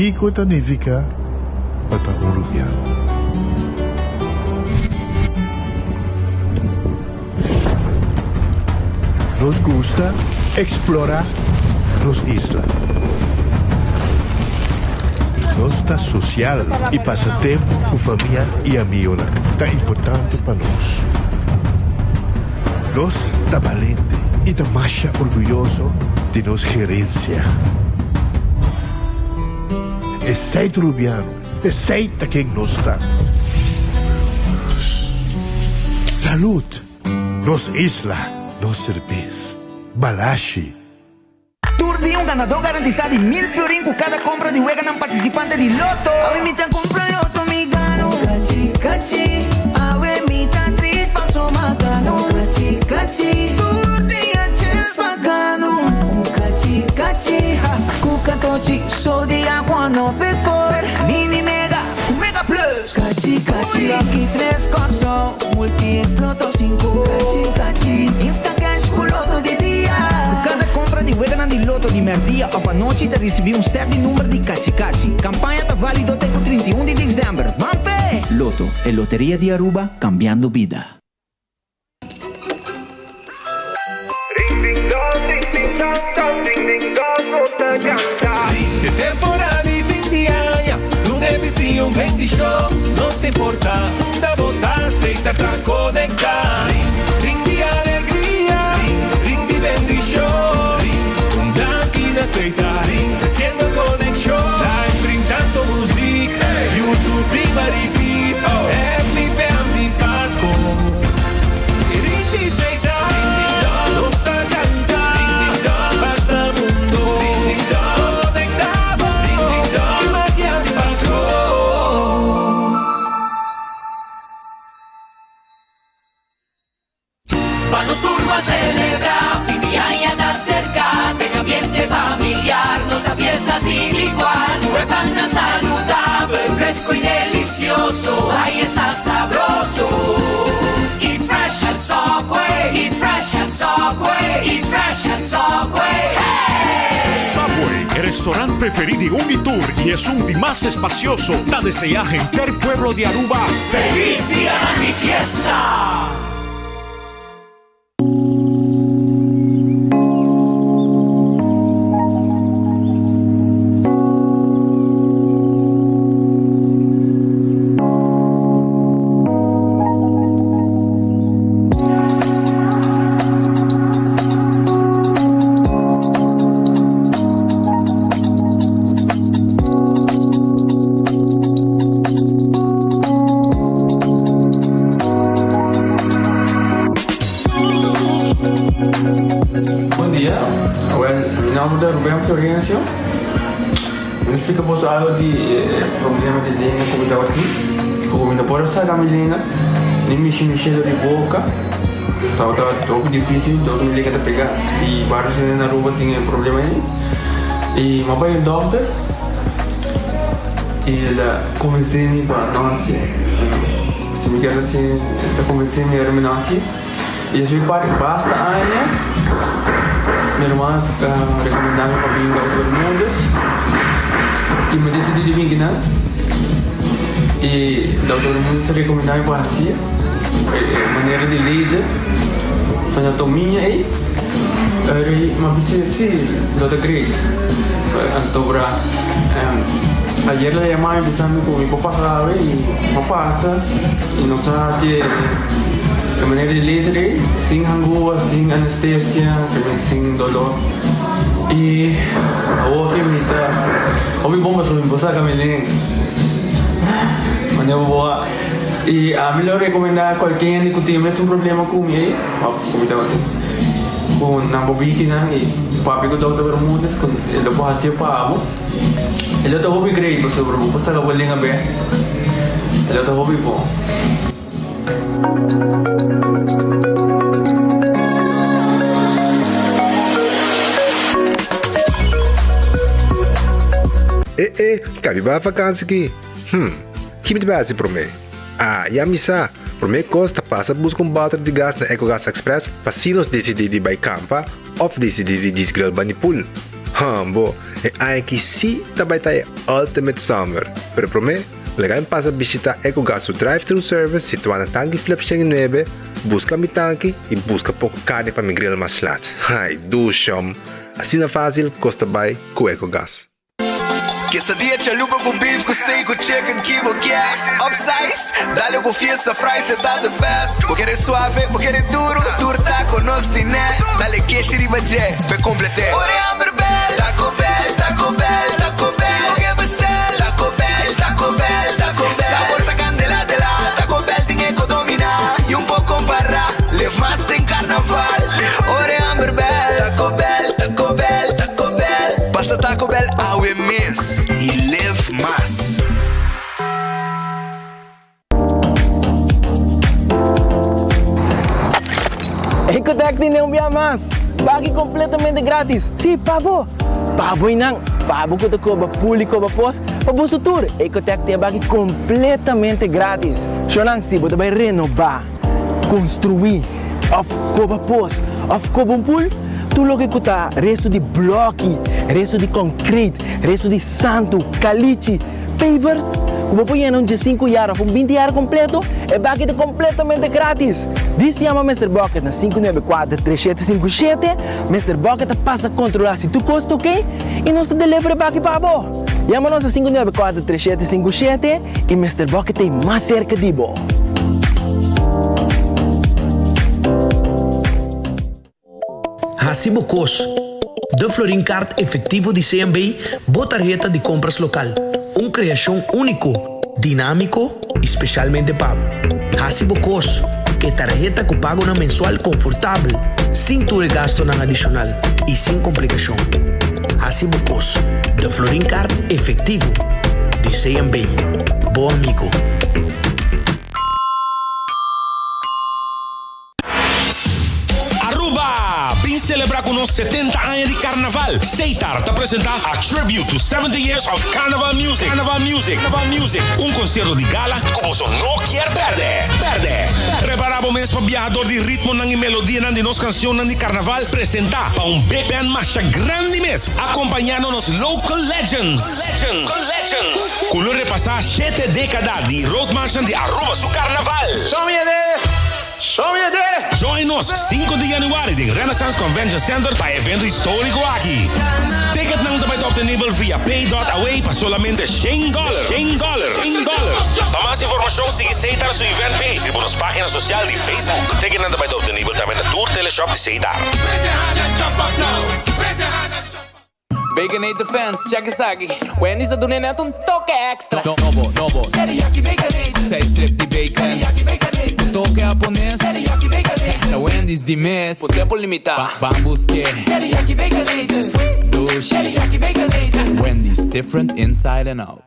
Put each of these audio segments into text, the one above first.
Kiko ta nifiká pa ta un rubiano? Nos gusta eksplorá nos isla. Nos ta sosial i pasa tempu ku famia i amigonan ta importante pa nos. Nos ta balente i ta masha orguyoso di nos gerensia. Esei ta Rubiano, esei ta ken nos ta. Salud! Nos isla, nos serbes. Balashi. Tur dia un ganadó garantisá di mil florin ku kada kompra di weganan partisipante di Lotto! Awe mi ta kumpra Lotto mi gano. Kachi kachi awe mi ta trit paso ma gano. Kachi kachi tur dia chens pa gano. Kachi kachi ha ku katochi so dia one of big four. Mini mega ku mega plus. Kachi kachi lucky tres Kòrsou multi Lotto sinku. Kachi kachi Instacash ku Lotto di dia. Ku kada kompra di weganan di Lotto di mèrdia òf anochi ta risibí un sèt di number di Kachi Kachi. Kampaña ta válido te ku 31 di desèmber. Ban p'e! Lotto, e loteria di Aruba, kambiando bida. E temporada di fin di aña, luna e bisiño un bendicion. No ta importa unda bo ta, Seita ta conecta. Ring di alegria, ring di bendicion. Un danki na Seita, treciendo conexion. Live bring tanto muziek, YouTube riba repeat. Happy PM di Pasco. Ring di Seita, nos ta canta. Basta mundo, conecta bo. Ki magia di Pasco. Pa nos tur ban celebra, fin di aña ta cerca, den ambiente familiar nos ta fiesta sin igual. Cu e pannan saludabel, fresco y delicioso, ay esta sabroso. Eat fresh at Subway, eat fresh at Subway, eat fresh at Subway, hey! Subway, e restaurant preferi di un y tur y esun di mas espacioso, ta desea henter pueblo di Aruba Feliz Dianan di Fiesta! Bon dia, well mi nomber ta Ruben Florencio. Mi ta splika boso algo di e problema di lenga ku mi tabatin. Ku mi no por a saka mi lenga, ni mishi mi shelo di boka. Tabata hopi dificil, dor mi lenga ta pega. I varios hende na Aruba tin e problema ei. I mi a bai un dokter i el a konvensé mi pa no hasié. Si mi kier hasié, el a konvensé mi ora mi no hasié. I despues di basta aña, mi ruman a rekomendá mi pa bin Dokter Bermudez i mi disidí di bin kinan. I Dokter Bermudez a rekomendá mi pa hasié e manera di laser anatomia ei. Mi a bisa si, lo ta great. Anto bra ayer el a yama mi bisa mi ku mi por pasa awe i mi a pasa i nos a hasi e manera di laser ei sin hangua, sin anestesia, sin dolor. I awor ke mi ta hopi bon pasobra mi por saka mi lenga manera bo a i ami lo rekomendá kualke hende ku tin e mesun problema ku mi ei òf ku mi tabatin ku nan por biki nan i papia ku Dòkter Bermudez ku e lo por hasié pa bo e lo ta hopi great pasobra bo por saka bo lenga bèk e lo ta hopi bon. E e, kabi bai vakansi ki? Hm, ki mi ta bai hasi promé? Ah, ya mi sa! Promé kos ta pasa buska un bòter di gas na Ecogas Express pa si nos disidí di bai kampa òf disidí di djis grill bani pool. Hambo, e aña aki sí ta bai ta e ultimate summer. Pero promé, laga mi pasa bishita Ecogas su drive-thru service situá na Tanki Flip 109, buska mi tanki i buska poko karni pa mi grill mas lat. Ai, dushom! Asina fásil kos ta bai ku Ecogas. Quesadilla chalupa cu beef cu steak cu chicken ki bo kier Upsize, dale cu fiesta fries e ta the best Bo kere suave, bo kere duro, tur taco nos tine Dale keshi riba dje, p'e complete Ora e hamber bel, Taco Bell, Taco Bell, Taco Bell Bo ke bestel, Taco Bell, Taco Bell, Taco Bell Sabor ta candela de la, Taco Bell tin e co domina Y un por compara, live mas den carnaval Ora e hamber bel, Taco Bell, Taco Bell, Taco Bell Pasa Taco Bell awe mes y live mas. Ecotec tin un bia mas! Baki completamente gratis! Si, pa bo! Pa bo y nan! Pa bo cu ta coba pool y coba pos, pa boso tur! Ecotec tin e baki completamente gratis! Shownan, si bo ta bay renoba, construi, of coba pos, of coba un pool, tur loke cu ta resto di bloki, resto di concrete, resto di santu, calichi, pavers, cu bo por yena un diesinku yar of un binti yar completo, e baki ta completamente gratis! Dis yama Mister Bucket na 594 3757, Mister Bucket ta pasa controla si tur cos ta ok y nos ta deliver e baki pa bo! Yama nos na 594 3757 y Mister Bucket ta ey mas cerca di bo! Hasi bo kos. De Florin Card Efectivo di CMB, bo tarheta di compras local. Un creacion unico, dinamico y specialmente pa bo. Hasi bo kos. E tarheta cu pagonan mensual confortabel, sin tur e gastonan adicional y sin complicacion. Hasi bo kos. De Florin Card Efectivo di CMB. Bo amigo. Aruba! Bin celebra cu nos 70 aña di Carnaval! Seitar ta presenta A Tribute to 70 Years of Carnival Music, Carnival Music, Carnival Music, un concierto di gala cu boso no kier perde! Perde! Prepara bo mes pa biaha door di ritmonan y melodianan di nos cancionnan di Carnaval presenta pa un big band masha grandi mes, acompañando nos local legends, legends, legends, cu lo repasa shete decada di roadmarchnan di Aruba su Carnaval. Join nos sinku di januari den Renaissance Convention Center pa e evento historico aki. Ticketnan ta bai ta obtenibel via pay dot away pa solamente shen dollar, shen dollar, shen dollar. Pa mas informacion sigui Seitar su event page riba nos pagina social di Facebook. Ticketnan ta bai ta obtenibel tambe na tur teleshop di Seitar. Baconator fans, check esaki. Wendy's a duna e net un toke extra. Nobo, nobo. Teriyaki Baconator. Seis strip di bacon. Teriyaki Baconator. Un toke hapones. Teriyaki Baconator. Ta Wendy's di mes. Por tempo limita. Ban buske. Teriyaki Baconator. Dushi. Teriyaki Baconator. Wendy's, different inside and out.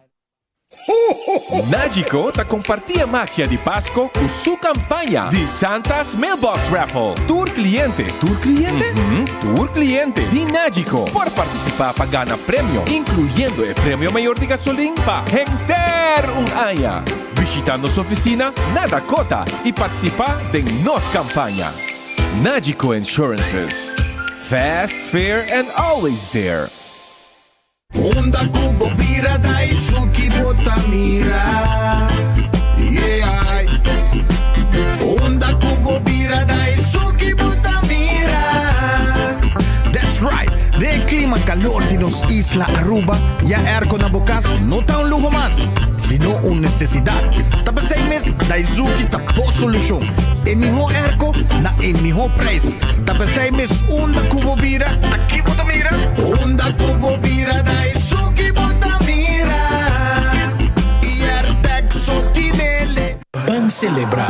Nagico ta comparti e magia di Pasco cu su campaña di Santa's Mailbox Raffle. Tur cliente, tur cliente? Uhum, tur cliente di Nagico por participa pa gana premio, incluyendo e premio mayor di gasolin pa henter un aña. Bishita nos oficina na Dakota y participa den nos campaña. Nagico Insurances, fast, fair and always there. Unda ku bo bira ta esun ki bo ta mira, yeah. Unda ku bo bira ta esun ki bo ta mira. That's right! Den e clima calor di nos isla Aruba, ya airco na bo cas no ta un luho mas, sino un necesidad. Ta p'esey mes Daizuki ta bo solucion. E miho airco na e miho prijs. Ta p'esey mes unda cu bo bira, ta ki bo ta mira? Unda cu bo bira ta esun ki bo ta mira. Airtec so tinele. Ban selebrá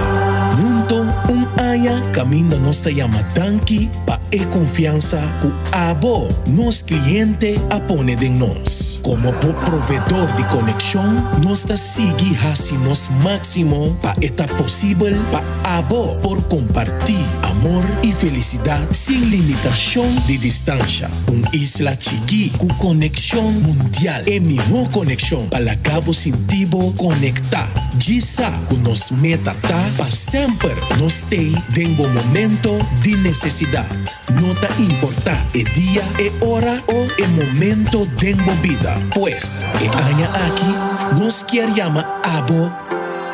hunto un aña kaminda nos ta yama danki pa e konfiansa ku abo, nos kliente, a pone den nos. Komo bo provedor di konekshon, nos ta sigui hasi nos máksimo pa e ta posibel pa abo por kompartí. amor i felisidat sin limitashon di distansha. Un isla chikí ku konekshon mundial, e mihó konekshon pa laga bo sinti bo konektá. Djis sa ku nos meta ta pa semper nos stay den bo momento di nesesidat. No ta importá e dia, e ora o e momento den bo bida. Pues, e aña aki nos kier yama abo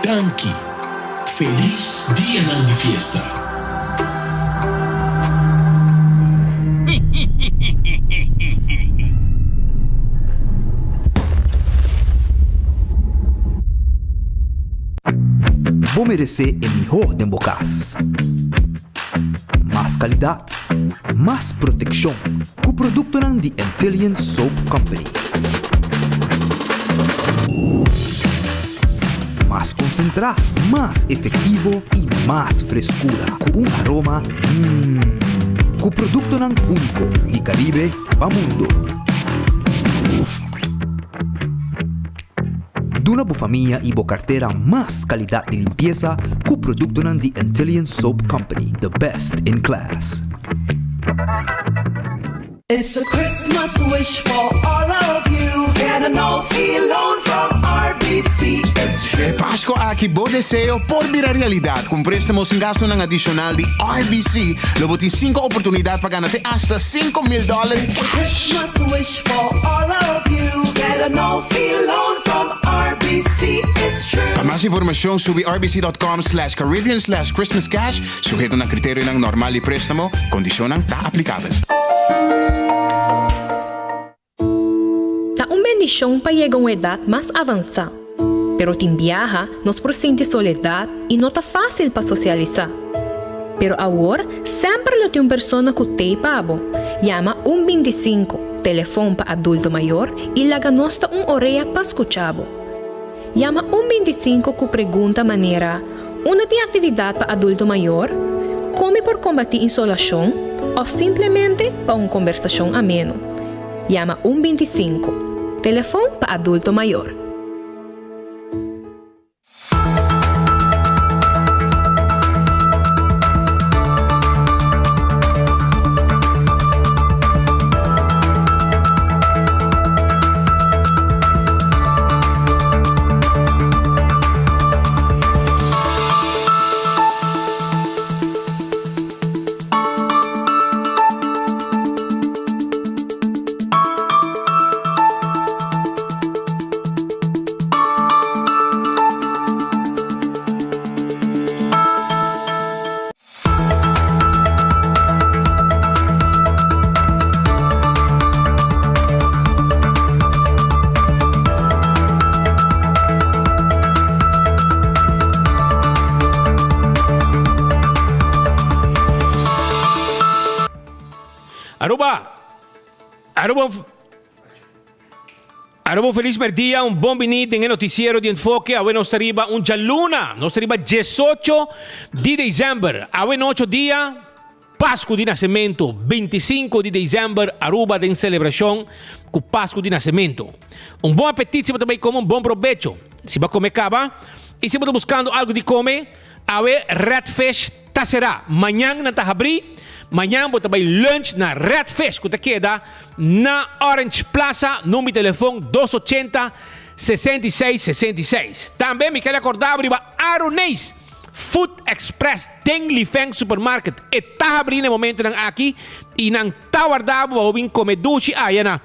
danki. Felis dianan di fiesta! Bo meresé e mihó den bo kas. Mas kalidat, mas protekshon ku produktonan di Antillian Soap Company. Mas konsentrá, mas efektivo i mas freskura ku un aroma mmm. Ku produktonan úniko di Karibe pa mundu. Duna bo famia y bo cartera mas calidad di limpieza cu productonan di Antillian Soap Company, the best in class. It's a Christmas wish for all of you Get a no fee loan from RBC It's true. E Pasco aki bo deseo por bira realidad. Cu un prestamo sin gastonan adicional di RBC, lo bo tin cinco oportunidad pa gana te hasta 5000 dollar It's a cash. Christmas wish for all of you Get a no fee loan from RBC It's true. Pa mas informacion subi rbc.com slash Caribbean slash Christmas cash, suheto na criterionan normal di prestamo, condicionnan ta aplicabel. Ta un bendishon pa yega un edat mas avansá. Pero tin biaha nos por sinti soledat i no ta fásil pa sosialisá. Pero awor semper lo tin un persona ku t'ei pa bo. Yama un 25, telefon pa adulto mayor, i laga nos ta un orea pa skucha bo. Yama un 25 ku pregunta manera, Unda tin aktividat pa adulto mayor? Kon mi por kombatí insolashon? Òf simplemente pa un kombersashon ameno. Yama un 25, telefon pa adulto mayor. Aruba! Aruba Aruba un feliz merdia, un bon bini den e noticiero di Enfoke. Awe nos ta riba un djaluna, nos ta riba 18 di december. Awe nocho dia, Pascu di Nacemento, 25 di december, Aruba den celebracion cu Pascu di Nacemento. Un bon apetit si bo ta bay come, un bon probecho si bo a come caba. Y si bo ta buscando algo di come, awe Red Fish ta cera. Mañan nan ta habri. Mañan bo ta bay lunch na Red Fish cu ta keda na Orange Plaza, number di telefon dos ochenta, 66, 66. Tambe mi ker recorda bo riba Aroneis Food Express den Lifeng Supermarket. E ta habri na e momentonan aki y nan ta warda bo pa bo bin come dushi aya na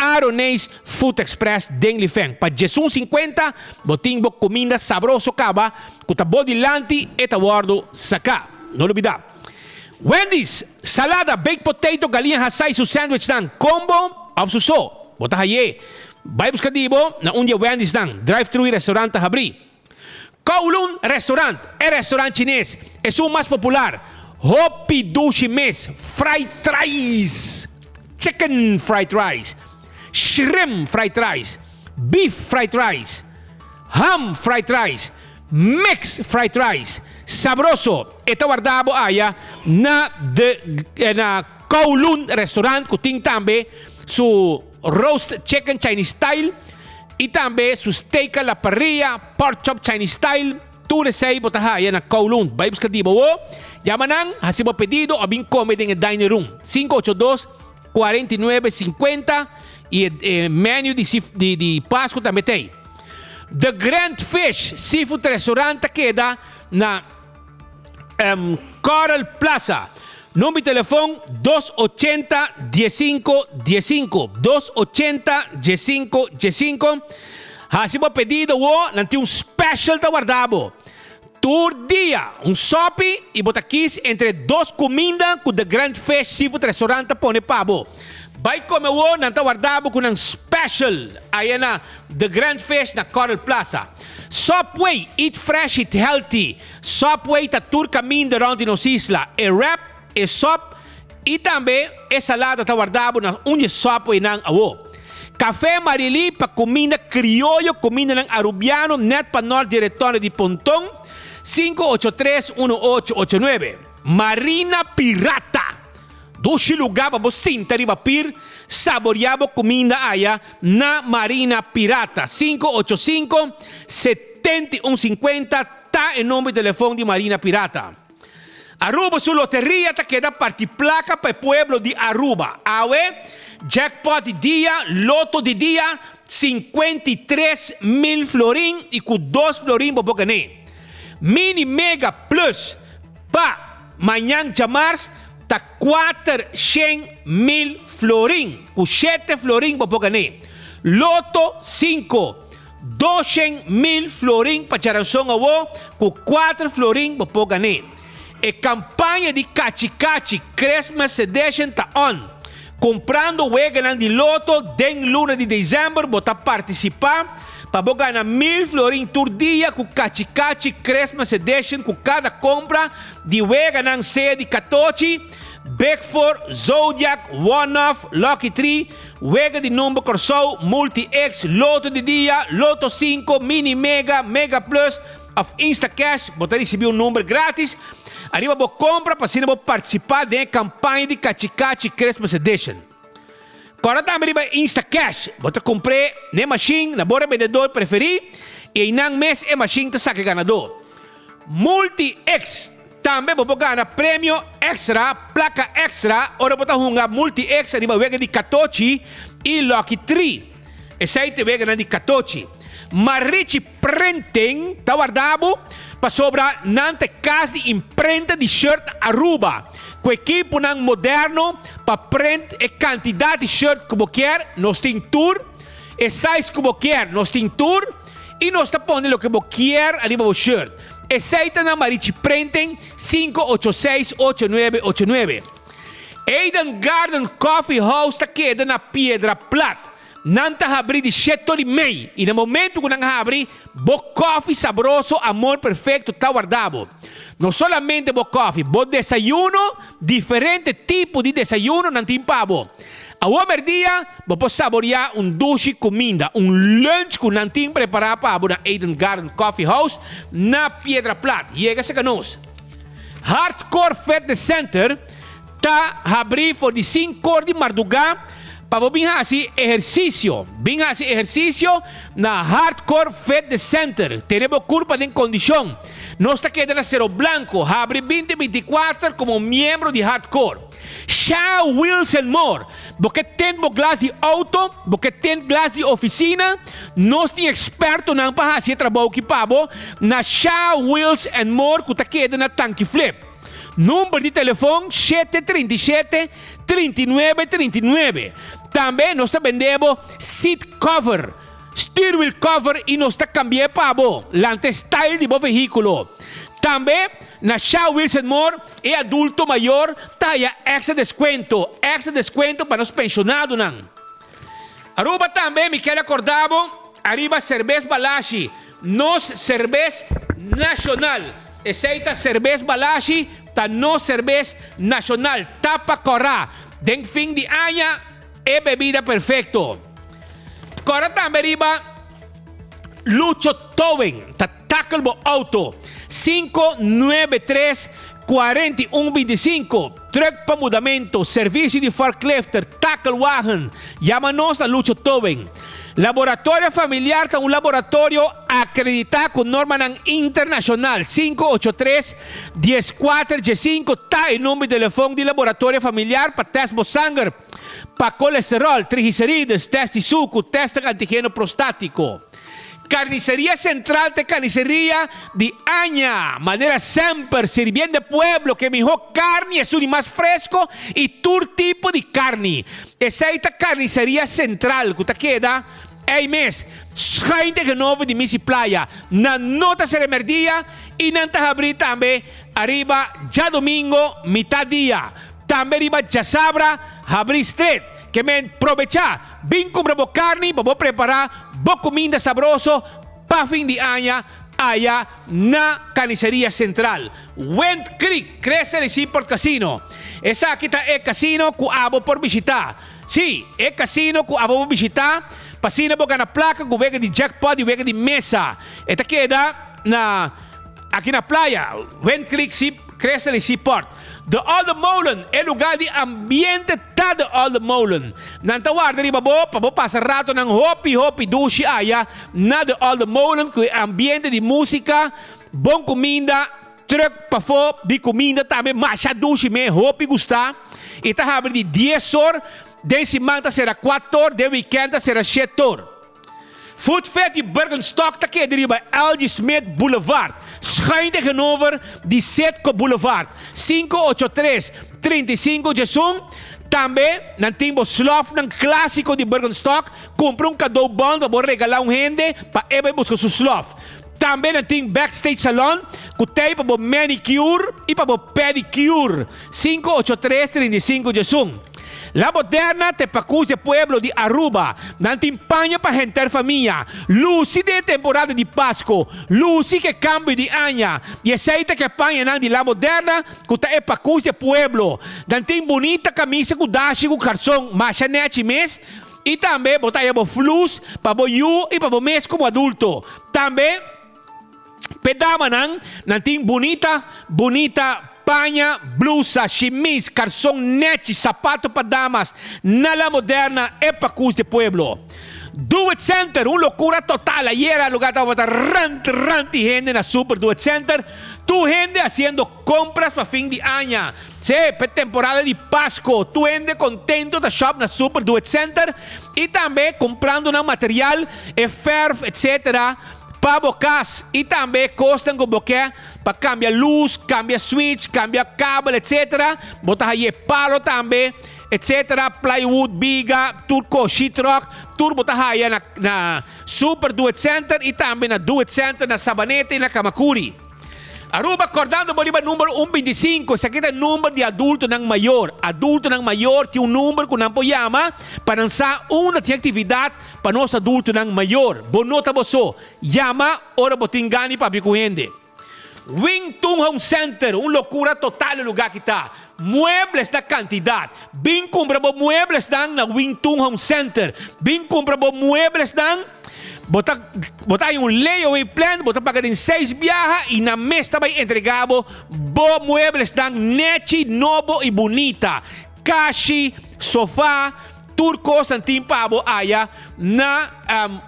Aroneis Food Express den Lifeng. Pa djesun 50 bo tin bo cuminda sabroso caba cu ta bo dilanti e ta wordo saca. No lubida. Wendy's, salada, baked potato, galiña hasá y su sandwichnan, combo of su so. Bo ta hay'é. Bai busca di bo na un di e Wendy'snan. Drive-thru y restaurant ta habrí. Kowloon Restaurant, e restaurant chines, esun mas popular. Hopi dushi mes, fried rice, chicken fried rice, shrimp fried rice, beef fried rice, ham fried rice, mix fried rice. Sabroso! E ta warda bo aya na de na Kowloon Restaurant ku tin tambe su roast chicken Chinese style i tambe su steak a la parrilla, pork chop Chinese style. Tur esei bo ta haya na Kowloon. Bai buska di bo wo. Yama nan, hasi bo pedido o bin come den e dining room. 582 49 50 y e, e menu di, di, di Pasco tambe tei. The Grand Fish Seafood Restaurant ta keda na um, Coral Plaza. Number di telefon 280 15 15 280 15 15. Hasi bo pedido wo, nan tin un special ta warda bo. Tur dia, un sopi y bo ta kies entre dos cuminda cu The Grand Fish Seafood Restaurant ta pone pa bo. Bay come wo, nan ta warda bo cu nan special aya na The Grand Fish na Coral Plaza. Subway, eat fresh, eat healthy. Subway ta tur caminda rond di nos isla. E wrap, e sop y tambe e salada ta warda bo na un di e Subwaynan awo. Café Marily pa cuminda crioyo, cumindanan Arubiano net pa nort di Retorno di Ponton, 583 1889. Marina Pirata! Dushi lugar pa bo sinta riba pir, saborea bo cuminda aya na Marina Pirata. 585 7150 ta e nomber di telefon di Marina Pirata. Aruba su loteria ta keda parti placa pa e pueblo di Aruba. Awe, jackpot di dia, loto di dia, 53 mil florin y cu dos florin bo por gane. Mini Mega Plus pa mañan djamars ta 400 mil florin. Cu shete florin bo por gane. Loto 5, 200 mil florin pa djaranson awo, cu 4 florin bo por gane. E campaña di Cachi Cachi Christmas Edition ta on. Comprando weganan di loto den luna di december, bo ta participa pa bo gana 1000 florin tur dia cu Cachi Cachi Christmas Edition cu cada compra di weganan sea di Catochi, Big Four, Zodiac, One Off, Lucky 3, Wega di Number Corsou, Multi X, Loto di Dia, Loto 5, Mini Mega, Mega Plus of Instacash, bo ta ricibi un number gratis. Ariba bo compra pa asina bo participa den e campaña di Cachi Cachi Christmas Edition. Corda tambe riba Instacash, bo ta cumpra n'e machine na bo rebendedor preferi y einan mes e machine ta saca e ganador. Multi X, tambe bo por gana premio extra, placa extra, ora bo ta hunga Multi X riba wega di Catochi y Lucky 3. Esey ta e weganan di Catochi. Marichi Printing ta warda bo pasobra nan ta e cas di imprenta di shirt Aruba cu ekiponan moderno pa print e cantidad di shirt cu bo kier, nos tin tur, e size cu bo kier, nos tin tur, y nos ta pone loke bo kier ariba bo shirt. Esey ta na Marichi Printing, 586 8989. Eden Garden Coffee House ta keda na Piedra Plat. Nan ta habri di shetor i mei, i na momento ku nan habri, bo kòfi sabroso Amor Perfecto ta warda bo. No solamente bo kòfi, bo desayuno, diferente tipo di desayuno nan tin pa bo. Awor merdia, bo por saboriá un dushi kuminda, un lunch ku nan tin prepará pa bo na Eden Garden Coffee House na Piedra Plat. Yega serka nos. Hardcore Fitness Center ta habrí for di sinkor di mardugá pa bo bin hasi ehersisio. Bin hasi ehersisio na Hardcore Fitness Center. Tene bo kurpa den kondishon. Nos ta keda na Sero Blanco, habri binti 24 komo miembro di Hardcore. Sha Wheels and More. Bo ke tint bo glas di outo, bo ke tint glas di ofisina? Nos tin ekspertonan pa hasi e trabou ki pa bo na Sha Wheels and More ku ta keda na Tanki Flip. Number di telefon 737 39 39. Tambe nos ta bende bo seat cover, stuurwiel cover y nos ta cambia pa bo lanta style di bo vehiculo. Tambe na Sha Wheels and More e adulto mayor ta haya extra descuento, extra descuento pa nos pensionadonan. Aruba tambe mi kier acorda bo ariba Cerbes Balashi, nos cerbes nacional. Esey ta Cerbes Balashi, ta nos cerbes nacional. Tapa cora den fin di aña e bebida perfecto. Cora tambe riba Lucho Towing, ta tackle bo auto. 593 41 25. Truck pa mudamento, servicio di forklifter, tacklewagen. Yama nos na Lucho Towing. Laboratorio Familiar ta un laboratorio akreditá ku normanan internashonal. 583 14 15 ta e number di telefon di Laboratorio Familiar pa tèst bo sanger pa kolesteròl, triglicerides, tèst di suku, tèstnan antigeno prostátiko. Carniceria Central ta e carniceria di aña, manera semper sirbiendo e pueblo cu e miho carni, esun di mas fresco y tur tipo di carni. Esey ta Carniceria Central cu ta keda ey mes, schuin tegenover di Misi Playa. Nan no ta cera merdia y nan ta habri tambe ariba djadomingo mitad dia. Tambe riba djasabra habri stret. Ke men probecha Bin kumpra bo karni pa bo prepará bo kuminda sabroso pa fin di aña aya na Carniceria Central. Wind Creek, Crystal y Seaport Casino. Esaki ta e casino ku abo por bishitá. Sí, e casino ku abo por bishitá pa asina bo gana plaka ku wega di jackpot y wega di mesa. E ta keda na aki na playa, Wind Creek, Crystal y Seaport. De Olde Molen, e lugar di ambiente ta De Olde Molen. Nan ta warda riba bo pa bo pasa ratonan hopi hopi dushi aya na De Olde Molen ku e ambiente di músika, bon kuminda, trùk pafó di kuminda tambe masha dushi me hopi gustá i ta habri di dies or den siman ta sera kuator den wikènt ta sera shetor. Food Fair di Birkenstock ta keda riba LG Smith Boulevard, schuin tegenover di Citgo Boulevard, 583 35 Djesun. Tambe nan tin bo slofnan clásico di Birkenstock. Cumpra un cadeau bon pa bo regala un hende pa e bai busca su slof. Tambe nan tin Backstage Salon cu tey pa bo manicure y pa bo pedicure, 583 35 Djesun. La Moderna te pacus e pueblo di Aruba. Nan tin paña pa henter famia. Luci den e temporada di Pasco. Luci ke cambio di aña. Y esey ta ke pañanan di La Moderna cu ta e pacus e pueblo. Nan tin bunita camisa cu dashi cu carson masha nechi mes. Y tambe bo ta haya bo flus pa bo yu y pa bo mes como adulto. Tambe. P'e damanan, nan tin bunita, bunita paña, blusa, shimis, karson nechi, sapato pa damas, na La Moderna, e pakus di pueblo. Do It Center, un lokura total, ayera lugar tabata rant rant di hende na Super Do It Center, tur hende hasiendo kompras pa fin di aña, se, p'e temporada di Pasko, tur hende kontento ta shop na Super Do It Center i tambe kumprando nan material, e fèrf, etsetera. Pa bo kas i tambe kosnan ku bo ke pa kambia lus, kambia switch, kambia kabel etc. Bo ta haye palo tambe etc. Plywood, biga, tur kos, sheetrock, tur bo ta haya na na Super Do It Center i tambe na Do It Center na Sabaneta i na Kamakuri. Aruba kordando bo riba number un 25, esaki ta e number di adultonan mayor. Adultonan mayor tin un number ku nan por yama pa nan sa unda tin aktividat pa nos adultonan mayor. Bo no ta bo so. Yama ora bo tin gana di papia ku hende. Wing Tun Home Center, un lokura total e lugar aki ta. Muebles na kantidat. Bin kumpra bo mueblesnan na Wing Tun Home Center. Bin kumpra bo mueblesnan. Bo ta bo ta haña un layaway plan, bo ta paga den seis biaha i nan mes ta bai entrega bo bo mueblesnan nechi, nobo i bunita. Kashi, sofa, tur kos nan tin pa bo aya na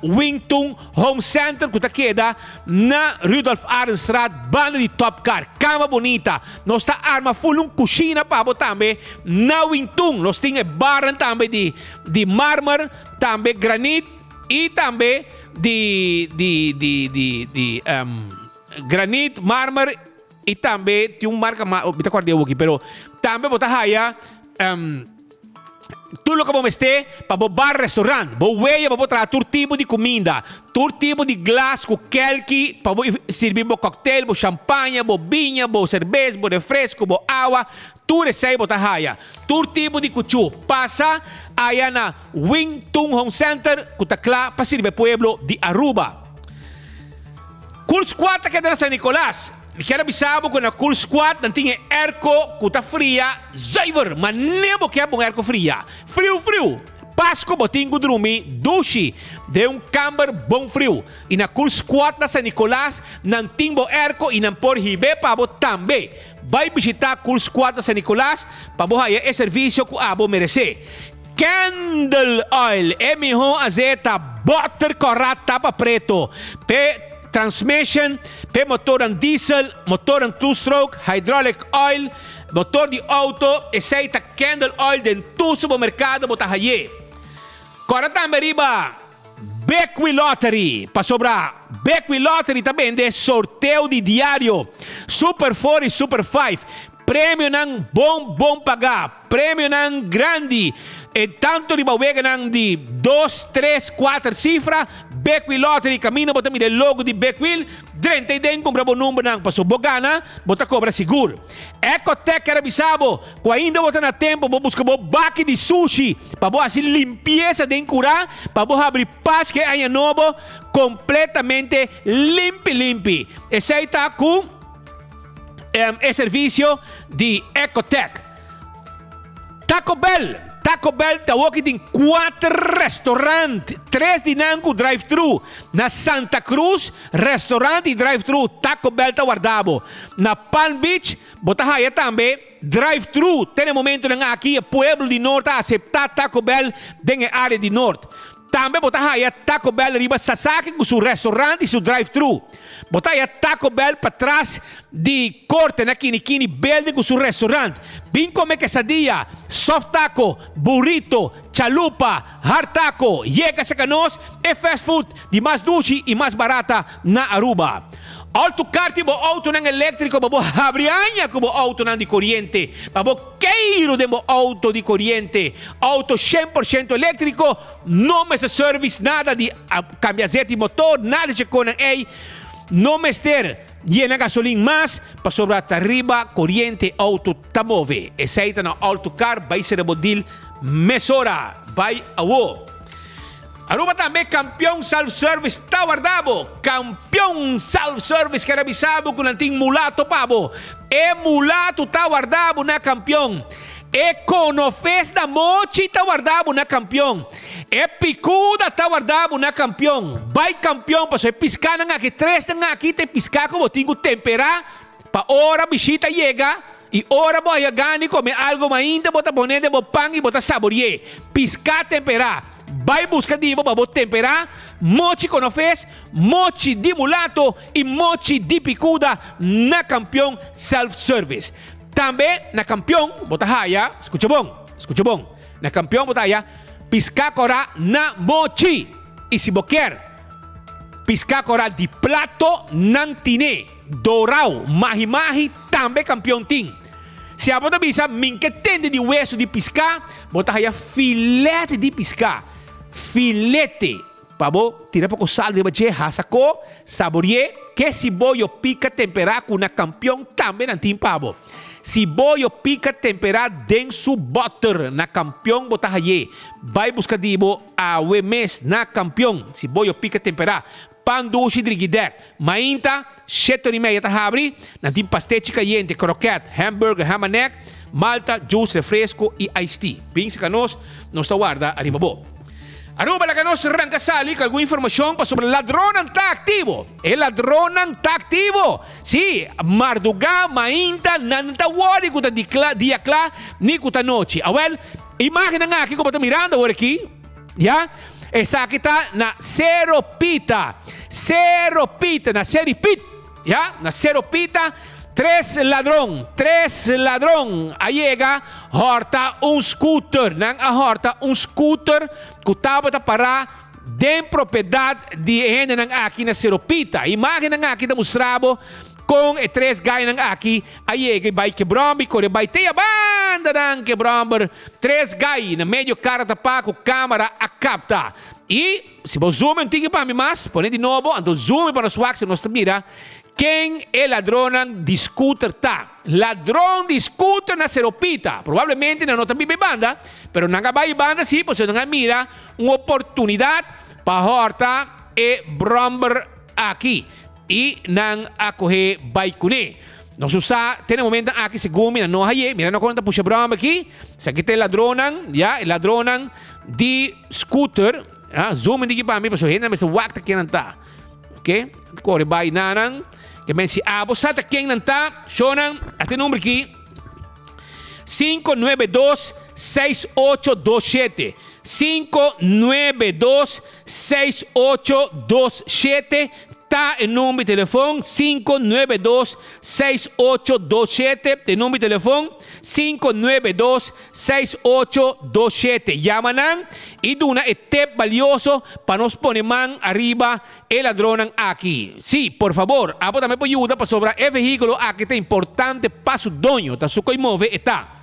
Wing Tun Home Center ku ta keda na Rudolf Arendstraat banda di Top Car. Kama bunita. Nos ta arma ful un kushina pa bo tambe na Wing Tun. Nos tin e barnan tambe di di marmer. Tambe granit y tambe di di di di di um, granit, marmer y tambe tin un marca ma mi ta acorda awo aki pero tambe bo ta haya um, tur loke bo mester pa bo bar restaurant, bo weya pa bo traha tur tipo di cuminda, tur tipo di glas cu kelki pa bo sirbi bo cocktail, bo champaña, bo biña, bo cerbes, bo refresco, bo awa, Tur esei bo ta haya. Tur tipo di kuchú. Pasa aya na Wing Tun Home Center ku ta kla pa sirbi e pueblo di Aruba. Cool Squad ta keda na San Nicolas. Mi kier a bisa bo ku na Cool Squad nan tin e airco ku ta fria zuiver. Mane bo kier pa un airco fria. Friu friu. Pasco bo tin ku drumi dushi den un kamber bon friu. I na Cool Squad na San Nicolas nan tin bo airco i nan por hib'é pa bo tambe. Bai bishitá Cool Squad na San Nicolas pa bo haya e servisio ku abo meresé. Candle Oil, e miho azeta, boter kòrá tapa preto, p'e transmission, p'e motornan diesel, motornan two stroke, hydraulic oil, motor di auto, esei ta Candle Oil den tur supermerkado bo ta haye. Kòrda tambe riba Bekwee Lottery, pasobra Bekwee Lottery ta bende sorteo di diario, Super Four i Super Five, premionan bon bon pagá, premionan grandi, e tanto riba weganan di dos, tres, kuater sifra, Bekwee Lottery, kaminda bo ta mira e logo di Bekwee, drenta ei den kumpra bo numbernan, pasobra bo gana, bo ta kobra sigur. Ecotec ker a bisa bo ku ainda bo ta na tempo bo buska bo baki di sushi pa bo hasi limpiesa den kurá pa bo habri Paskua i Aña Nobo kompletamente limpi limpi. Esei ta ku e servisio di Ecotec. Taco Bell Taco Bell ta awoki tin kuater restaurant, tres di nan ku drive-thru. Na Santa Cruz, restaurant i drive-thru Taco Bell ta warda bo. Na Palm Beach, bo ta haya tambe drive-thru. Te na e momentonan aki e pueblo di Noord a aseptá Taco Bell den e área di Noord. Tambe bo ta haya Taco Bell riba Sasaki ku su restaurant i su drive-thru. Bo ta haya Taco Bell patras di Korte na Kini Kini Building ku su restaurant. Bin kome quesadilla, soft taco, burrito, chalupa, hard taco. Yega serka nos e fast food di mas dushi i mas barata na Aruba. Alto kar tin bo autonan eléktriko pa bo habri aña ku bo autonan di koriente, pa bo keiru den bo auto di koriente. Auto 100% eléktriko, no mester service nada di kambia zet di motor, nada di dje ei. No mester yena gasolin mas, pasobra ta riba koriente auto ta move. Esei ta na Alto Car, bai sera bo deal mesora. Bai awo. Aruba tambe Campeon Self Service ta warda bo. Campeon Self Service ker a bisa bo ku nan tin mulato pa bo. E mulato ta warda bo na Campeon. E konofes na mochi ta warda bo na Campeon. E pikuda ta warda bo na Campeon. Bai Campeon pasobra e piskanan aki, tresnan aki ta e piska ku bo tin ku tempera pa ora bishita yega i ora bo haya gana di kome algo mainta bo ta pone den bo pan i bo ta sabori'é. Piska tempera. Bai buska di bo pa bo temperá mochi konofes, mochi di mulato i mochi di pikuda na Kampion Self Service. Tambe na Kampion bo ta haya, skucha bon, skucha bon, na Kampion bo ta haya piská kòrá na mochi. I si bo kier piská kòrá di plato nan tine, dorau, mahi mahi tambe Kampion tin. Si abo ta bisa, Min ke tende di wesu di piská, bo ta haya filete di piská. Filete. Pa bo tira poko sal riba dje, hasa ko, sabori'é. Ke siboyo pika temperá ku na kampion tambe nan tin pa bo. Siboyo pika temperá den su bòter na kampion bo ta hay'é. Bai buska di bo awe mes na kampion. Siboyo pika temperá. Pan dushi drigidèk. Mainta, shete ora i media ta habri. Nan tin pastechi kayente, kroket, hamburger, hamanek, malta, juice, refresco i iced tea. Bin saka nos, nos ta warda ariba bo. Aruba laga nos ranka sali ku algun informashon pasobra ladronnan ta aktivo. E ladronnan ta aktivo! Sí, mardugá, mainta, nan no ta wòri ku ta di kla, dia kla ni ku ta nochi. Awèl, imágennan aki ku bo ta mirando awor aki, Ya, esaki ta na Sero Pita. Sero Pita, na Seri Pit. Ya, na Sero Pita, tres ladron, tres ladron a yega hòrta un scooter. Nan a hòrta un scooter ku tabata pará den propiedat di e hendenan aki na Sero Pita. Imágennan aki ta mustra bo kon e tres gainan aki A yega i bai Kebròmber i kore bai te e bandanan Kebròmber. Tres gai na medio kara tapá ku kámara a kapta. I si bo zoom un tiki pa mi mas, pone di nobo, anto zoom pa nos wak si nos ta mira ken e ladronnan di scooter ta. Ladron di scooter na Seropita. Probablemente nan no ta biba e banda, pero nan a bai e banda si pasobra nan a mira un oportunidat pa hòrta e bròmber aki. I nan a kohe bai kuné. Nos usa te na momentonan aki segun mi nan no haye. Mira no kon nan ta pusha bròmber aki. Esaki ta e ladronnan, ya, e ladronnan di scooter. Ah, zoom in diki pa mi pasobra hende nan mester wak ta ken nan ta. Ok, kore bai na nan. Ke men si abo sa ta ken nan ta, shownan, ata e number aki, 592. 6827. 592 6827 ta e number di telefon 592 6827 ta e number di telefon 592 6827 Yama nan y duna e tip balioso pa nos pone man ariba e ladronnan aki. Sí, por fabor, abo tambe por yuda pasobra e vehiculo aki ta importante pa su doño, ta su koy move e ta.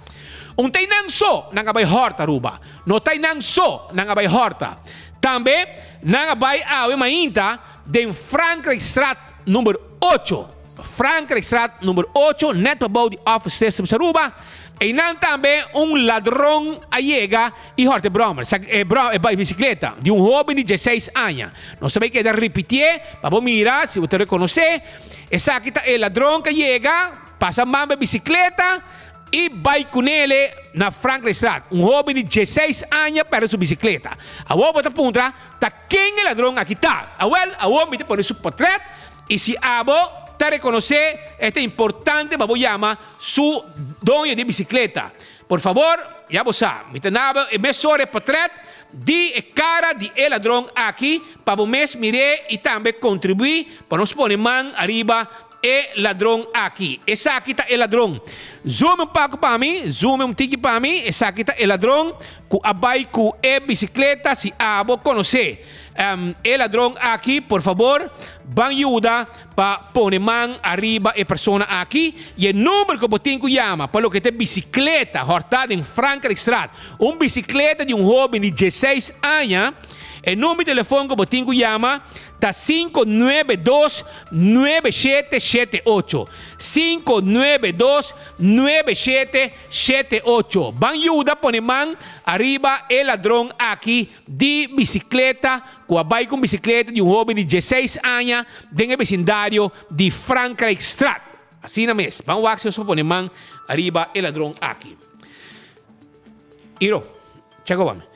Un ta einan so nan a bai hòrta Aruba. No ta einan so nan a bai hòrta. Tambe nan a bai awe mainta den Frankrijkstraat number ocho. Frankrijkstraat number ocho, nèt pabou di Office Systems Aruba. Einan tambe un ladron a yega i hòrta e bròmer, sa e brò e bisikleta di un hóben di dieseis aña. Nos ta bai keda ripitié pa bo mira si bo ta rekonosé. Esaki ta e ladron ku a yega. Pasa man pa e bisikleta i bai kunele na Frankrijkstraat. Un hoben di dieseis aña perde su bisikleta. Awor bo ta puntra, ta ken e ladron aki ta? Awel, awor mi ta pone su potret i si abo ta rekonosé e ta importante pa bo yama su doño di e bisikleta. Por fabor, ya bo sa, mi ta naba e mesora e potret di e kara di e ladron aki pa bo mes mir'é i tambe kontribuí pa nos pone man ariba E ladron aki. Esaki ta e ladron. Zoom un paku pa mi, zoom un tiki pa mi. Esaki ta e ladron ku a bai ku e bisikleta. Si abo konosé e ladron aki, por fabor ban yuda pa pone man ariba e persona aki. I e number ku bo tin ku yama pa loke ta e bisikleta hòrtá den Frankrijkstraat, un bisikleta di un hóben di dieseis aña, e number di telefon ku bo tin ku yama Ta sinku nuebe dos nuebe shete shete ocho. Sinku nuebe dos nuebe shete shete ocho. Ban yuda pone man ariba e ladron aki di bisikleta ku a bai ku un bisikleta di un hoben di dieseis aña den e besindario di Frankrijkstraat. Asina mes, ban wak si nos por pone man ariba e ladron aki. Iro. Cheko wak.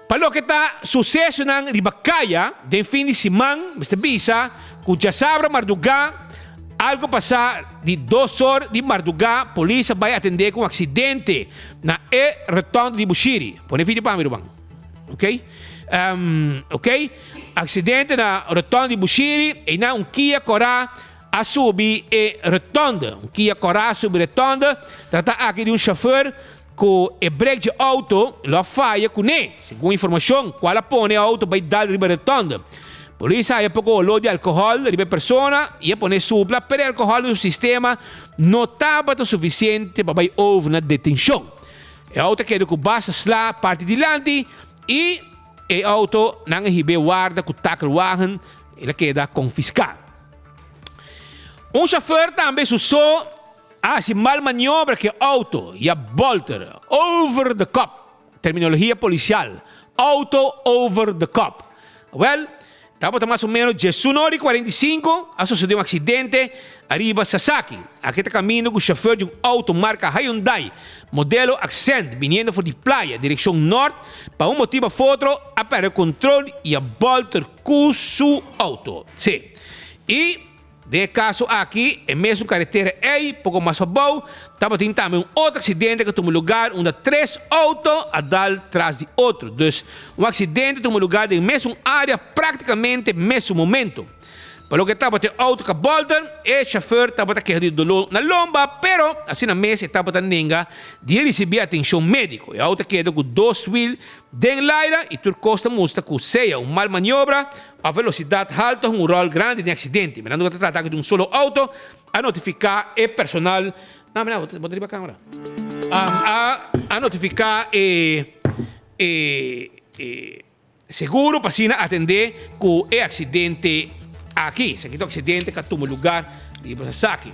Pa loke ta susesonan riba kaya den fin di siman, mester bisa ku djasabra mardugá algu pasá di dos or di mardugá polis a bai atendé ku un aksidente na e rotonde di Bushiri. Pone video pa mi ruman. Ok. Ok. Aksidente na rotonde di Bushiri, einan un Kia kòrá a subi e rotonde. Un Kia kòrá a subi rotonde. Trata aki di un shofùr Ku e brek dje outo lo a faya kuné, segun informashon, kual a pone e outo bai dal riba rotonde. Polis a haya poko oló di alkohòl riba e persona i a pone supla, pero e alkohòl den su sistema no tabata sufisiente pa bai over na detenshon. E outo a keda ku basta sla parti dilanti i e outo nan a hib'é warda ku takelwagen, el a keda konfiská. Un shofèr tambe su so. A hasi mal maniobra ku e outo i a bolter over the kop, terminologia polisial, auto over the kop. Wèl, tabata mas o ménos diesun ora i 45 a sosodé un aksidente ariba Sasaki. Aki ta kaminda ku shofèr di un outo marka Hyundai modelo Accent biniendo for di playa direkshon nòrt pa un motibu òf otro a pèrdè kontrol i a bolter ku su outo. Sí. I. Den e kaso aki, e mesun karetera ei, poko mas pabou, tabatin tambe un otro aksidente ku a tuma lugar unda tres outo a dal tras di otro. Dus, un aksidente tuma lugar den mesun área práktikamente mesun momento. Pa loke tabata e outo ku a bòlter, e shofèr tabata keha di doló na lomba, pero asina mes e tabata nenga di e risibí atenshon médiko. E outo a keda ku dos wil den laira i tur kos ta mustra ku sea un mal maniobra A velosidat haltu a hunga un ròl grandi den aksidente. Mirando ku ta trata aki di un solo outo, a notifiká e personal. No, mira, bo ta riba kamera. A a notifiká e e e seguro pa asina atendé ku e aksidente aki. Esaki ta un aksidente ku a tuma lugar riba Sasaki.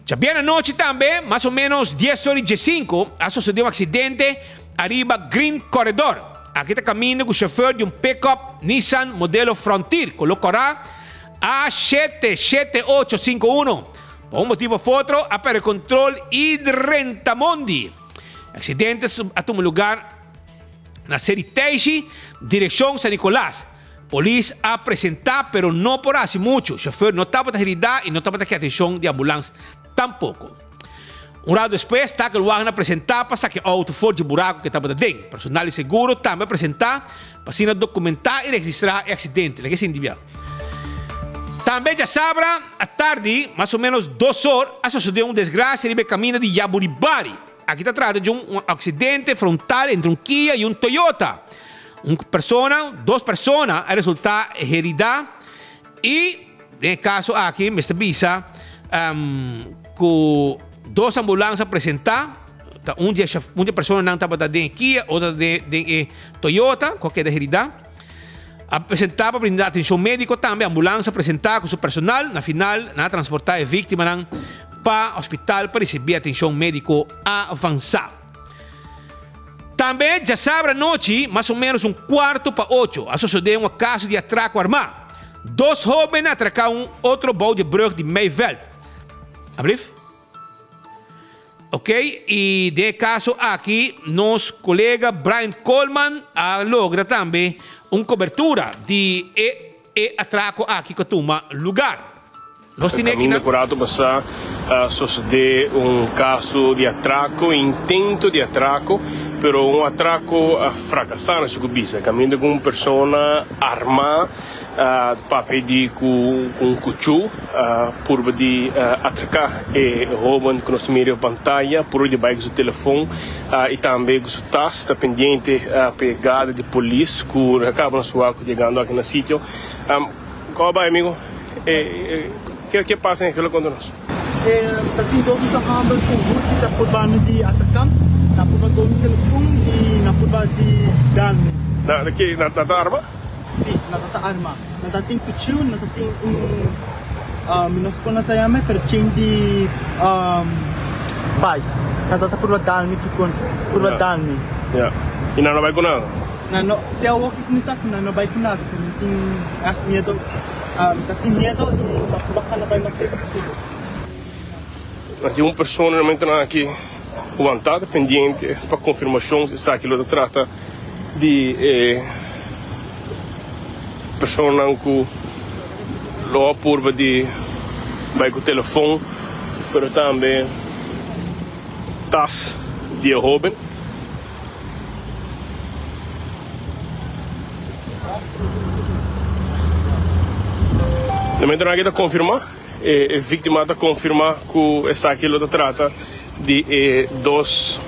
Djabièrnè anochi tambe, mas o ménos dies ora i diesinku, a sosodé un aksidente ariba Green Corridor. Aki ta kaminda ku shofèr di un pickup Nissan modelo Frontier koló kòrá A 77851 pa un motibu òf otro a pèrdè kontrol i drenta mondi. Aksidente a tuma lugar na Seri Teishi, direkshon San Nicolas. Polis a presenta pero no por haci mucho. Chofer no tabata herida y no tabata ke atencion di ambulans tampoco. Un rato despues, takelwagen a presentá pa saka e outo for dje buraku ku e tabata den. Personal di seguro tambe a presentá pa asina dokumentá i registrá e aksidente. Laga e sinti bia. Tambe djasabra atardi, mas o ménos dos or, a sosodé un desgrasia riba e kaminda di Yaburibari. Aki ta trata di un aksidente frontal entre un Kia i un Toyota. Un persona, dos persona a resultá heridá i den e kaso aki mester bisa ku dos ambulans a presentá. Ta un di e un di e personanan tabata den e Kia, otro den den e Toyota ku a keda heridá. A presentá pa brinda atenshon médiko tambe. Ambulans a presentá ku su personal. Na final nan a transportá e víktimanan pa hospital pa risibí atenshon médiko avansá. Tambe djasabra anochi, mas o ménos un kuarto pa ocho, a sosodé un akaso di atrako armá. Dos hóben a atraká un otro bou di e brùg di Meiveld. Ablief? Ok, y den e caso aki nos colega Brian Coleman a logra tambe un cobertura di e e atraco aki cu a tuma lugar. Nos tin Caminda aki cu rato pasa a sosode un caso di atraco, intento di atraco, pero un atraco a fracasa nos cu bisa. Caminda cu un persona arma A papia di ku un kuchú a purba di atraká e hóben ku nos ta mira riba pantaya, purba di bai ku su telefon i tambe ku su tas. Ta pendiente pa yegada di polis ku a kaba na su wak yegando aki na sitio. Kòm a bai amigo? Ke pasa Angelo konta nos. Ta tin dos mucha hòmber ku huki ta purba mi di ataká. Nan purba dó mi telefon i nan purba di dal mi. Nan ta arma? Sí, nan ta ta arma. Nan ta tin kuchiu, nan ta tin un, mi no sa kon nan ta yama e, pero chen di bais. Nan ta ta purba dal mi kikon, purba dal mi. Ya. I nan no bai ku nada? Nan no, te awor ki kuminsá ku nan no bai ku nada, pero mi tin ègt miedo, mi ta tin miedo i mi ta purba kana bai mas leu posibel. Nan tin un persona na momentonan aki wantá ta pendiente pa konfirmashon si esaki lo ta trata di e personanan ku lo a purba di bai ku telefon pero tambe tas di e hoben. Na momentonan aki ta konfirmá. E víktima ta konfirmá ku esaki lo ta trata di e dos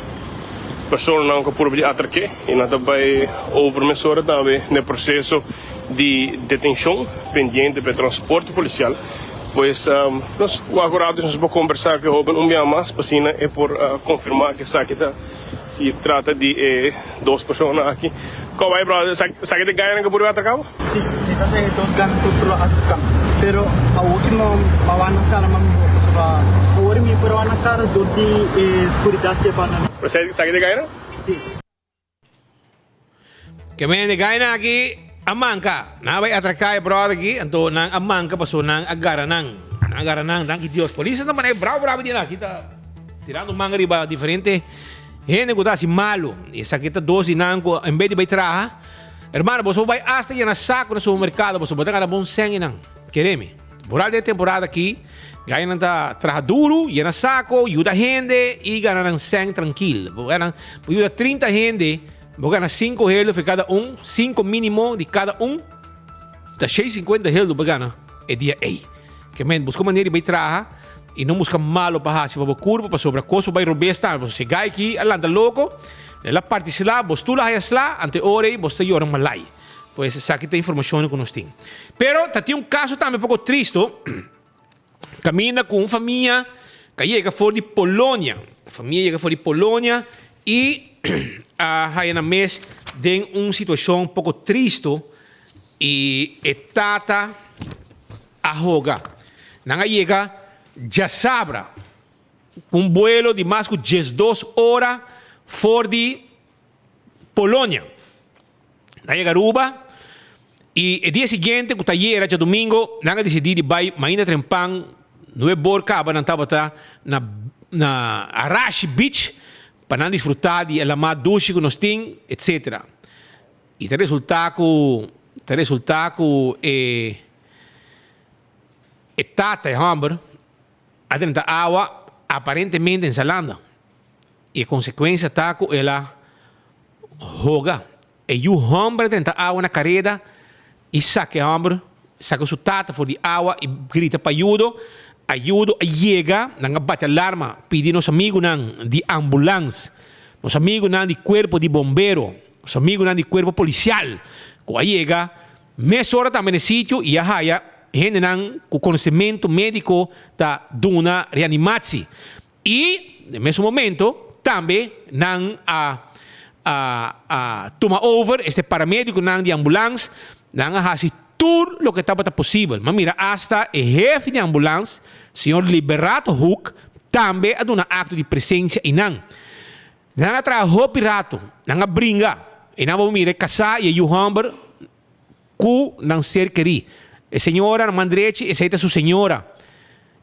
personanan ku a purba di atrak'é i nan ta bai over mesora tambe na e proseso di detenshon pendiente pa e transporte polisial. Pues nos wak un rato nos por kombersá ku e hóben un bia mas pa asina e por konfirmá ku esaki ta si trata di e dos personanan aki. Kòw bai brother, esaki ta e gañanan ku a purba di atraká bo? Si, si ta e dos gana tur tur lo atraká. Pero awor ki no a wak nan kara mas mihó pasobra awor mi por a wak nan kara dor di e skuridat ke banda nan. Pero esaki ta e gañanan? Si. Ke men e gainan aki a manka. Nan a bai atraká e bròder aki, anto nan a manka pasobra nan a gara nan. Nan a gara nan, danki Dios. Polis ta manera bravo bravo di nan aki ta tirando man riba diferente hende ku ta hasi malu. Esaki ta dos di nan ku en bes di bai traha, hermano boso por bai asta yena saku na supermerkado boso bo ta gana bon sèn einan. Kere mi. Vooral den e temporada aki, gainan ta traha duru, yena sako, yuda hende i gana nan sèn trankil. Bo gana, bo yuda 30 hende, bo gana 5 helo for kada un, 5 minimo di kada un, ta 650 helo bo gana e dia ei. Ke men, buska manera di bai traha i no buska malo pa hasi pa bo kurpa, pasobra kos bo bai robes tambe. Pasobra si e gai aki a lanta loko, el a parti sla, bo stul a haya sla, anto e ora ei bo sta yora malai. Pues esaki ta informacionnan cu nos tin. Pero ta tin un caso tambe poco tristo, caminda cu un famia ca yega for di Polonia. Famia yega for di Polonia y a haya nan mes den un situacion poco tristo y e tata a hoga. Nan a yega djasabra cu un buelo di mas cu 12 ora for di Polonia. Nan yega Aruba y e dia siguiente cu ta ayera djadomingo nan a dicidi di bay mainda trempan nuebor caba nan tabata na na Arashi Beach pa nan disfruta di e lama dushi cu nos tin etc. Y ta resulta cu ta resulta cu e e tata e homber a drenta awa. Aparentemente en Salanda. E konsekuensia ta ku el a hoga. E yu hòmber a drenta awa na kareda i saka e hòmber, saka su tata for di awa i grita pa ayudo. Ayudo a yega, nan a bati alarma, pidi nos amigunan di ambulans, nos amigunan di kuerpo di bombero, nos amigunan di kuerpo polisial ku a yega mesora tambe na e sitio i a haya hendenan ku konosementu médiko ta duna reanimatsi. I den mesun momento tambe nan a a a tuma over, este paramediconan di ambulans, nan a hasi tur loke tabata posibel. M'a mira asta e hefe di ambulans, señor Liberato Hoek, tambe a duna acto di presencia einan. Nan a traha hopi rato, nan a bringa, einan bo mira e casá i e yu homber Ku nan ser kerí. E señora na man drechi, esei ta su señora.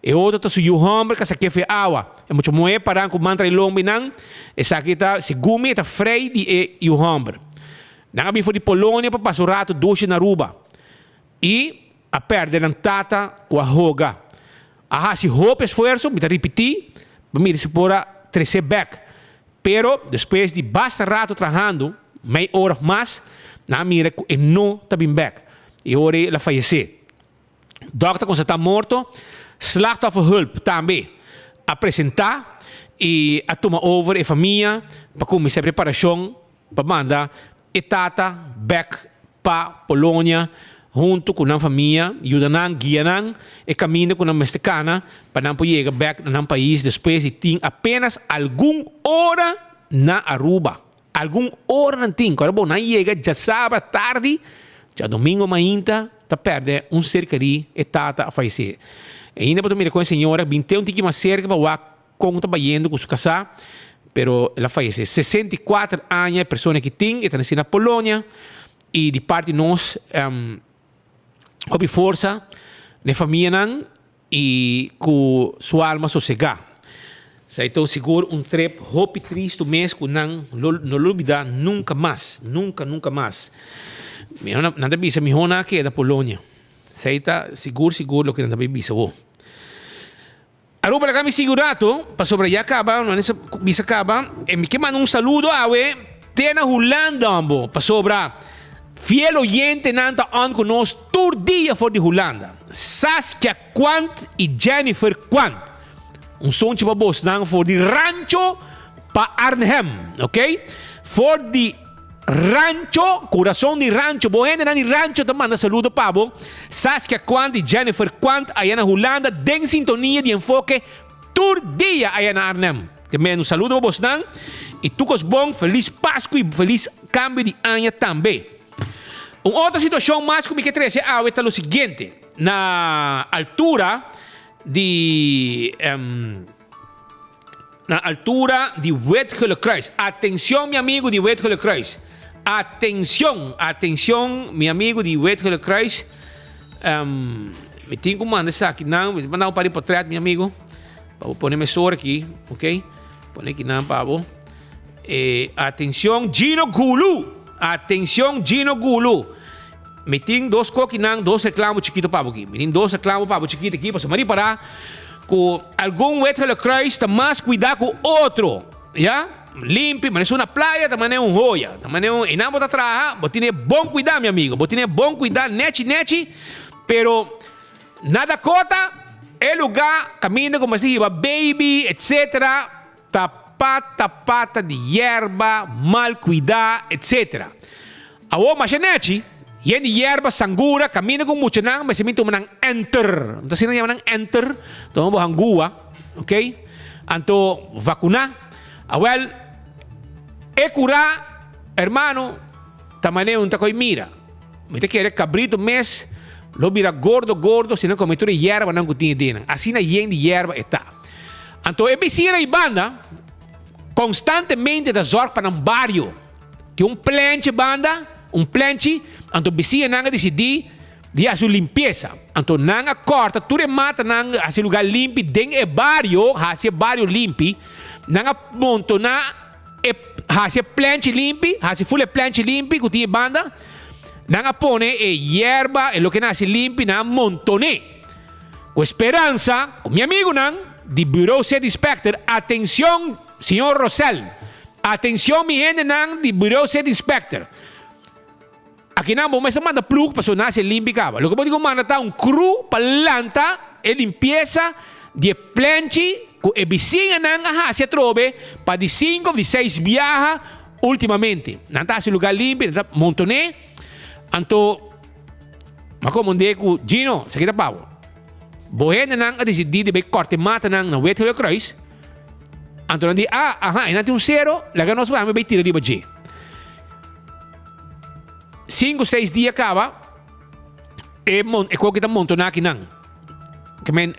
E otro ta su yu hòmber ku a sak'é for e awa. E mucha muhé pará ku man tra'i lomba i nan, esaki ta, segun mi, e ta frei di e yu hòmber. Nan a bin for di Polonia pa pasa un ratu dushi na Aruba i a pèrdè nan tata ku a hoga. A hasi hopi esfuerso, mi ta ripití, pa mira si por a tres'é bèk. Pero despues di basta rato trahando, mei ora of mas, nan a mira cu e no ta bin bek. E ora ei el a fayece. Dokter a constata morto. Slachtofferhulp tambe a presenta y a tuma over e famia pa cuminsa e preparacion pa manda e tata bek pa Polonia hunto cu nan famia, yuda nan, guia nan e caminda cu nan mester cana pa nan por yega bek na nan pais despues di tin apenas algun ora na Aruba. Algun ora nan tin, cu ora bo nan yega djasabra tardi, djadomingo mainta ta perde un ser keri, e tata a fayece. Ainda bo ta mira con e señora bin te un tiki mas cerca pa wak Kon ta bayendo ku su kasá, pero el a fayesé. 64 aña e persona ki tin, e ta nasi na Polonia i di parti nos hopi forsa na e famianan i ku su alma sosegá. Esei ta sigur un trip hopi tristu mes ku nan lo no lo lubidá nunka mas, nunka nunka mas. Nan ta bisa mihó nan a keda Polonia. Esei ta sigur sigur loke nan ta bay bisa bo. Aruba laga mi sigui un rato, pasobra ya caba, no nesa bisa caba, e mi ke manda un saludo awe te na Hulanda hombo, pasobra fiel oyentenan ta on cu nos tur dia for di Hulanda. Saskia Quant y Jennifer Quant. Un sonchi pa bosnan for di Rancho pa Arnhem, ok? For di Rancho, Corazon di Rancho, bo hendenan di Rancho ta manda saludo pa bo. Saskia Quant y Jennifer Quant aya na Hulanda den sintonia di Enfoke tur dia aya na Arnhem. Te manda un saludo pa bosnan y tur cos bon, feliz Pascu y feliz cambio di aña tambe. Un otro situacion mas cu mi ke trece awe ta lo siguiente, na altura di. Na altura di Wit Gele Kruis. Atencion mi amigo di Wit Gele Kruis. Atencion, atencion mi amigo di Wit Gele Kruis. Um, mi tin ku manda esaki nan, mi manda un par di portret mi amigo. Pa bo pone mesora aki, ok? Pone aki nan pa bo. Eh, atencion Gino Gulu. Atencion Gino Gulu. Mi tin dos kokinan, dos reclamo chikito pa bo aki. Mi tin dos reclamo pa bo chikito aki, pasobra mi a ripará ku algun Wit Gele Kruis ta mas kuidá ku otro. Ya? Limpi, manera su na playa ta manera un hoya. Ta manera un, einan bo ta traha, bo tene bon kuidá, mi amigo. Bo tene bon kuidá, nechi nechi, pero na Dakota e lugá kaminda ku mester hiba baby, etcetera, Ta pata pata di yerba, mal kuidá, etc. Awor masha nechi, yen di yerba, sangura, kaminda ku muchanan mester bin tuma nan enter. Anto asina nan yama nan enter, tuma bo hangua, ok? Anto vakuná. Awel, e kurá, hermano, ta manera un ta ko'i mira. Mi ta kere kabritu mes lo bira gordo gordo si nan kome tur e yerbanan ku tin e den nan. Asina yen di yerba e ta. Anto e bisiña na e banda konstantemente ta zòrg pa nan bario. Tin un plenchi banda, un plenchi, anto bisiñanan a disidí di hasi un limpiesa. Anto nan a kòrta tur e matanan, hasi e lugá limpi den e bario, hasi e bario limpi. Nan a montoná e hasi e plenchi limpi, hasi ful e plenchi limpi ku tin e banda. Nan a pone e yerba, e loke nan hasi limpi, nan a montoné. Ku e speransa ku mi amigunan. di Bureau City Inspector, atencion señor Rosel, atencion mi hendenan di Bureau City Inspector. Akinan bo mester manda ploeg pasobra nan a hasi limpi kaba. Loke bo tin ku manda ta un crew pa lanta e limpiesa di e plenchi ku e bisiñanan a hasi atrobe pa di sinku of di seis biaha ultimamente. Nan ta hasi lugar limpi, nan ta montoné. Anto m'a komondé ku Gino, esaki ta pa bo. Bo hendenan a disidí di bai kòrta e matanan na Wit Gele Kruis. Anto nan di, ah, aha, einan tin un sero, laga nos bai bai tira riba dje. Sinku seis dia kaba, e mon e koki ta montoná akinan. Ke men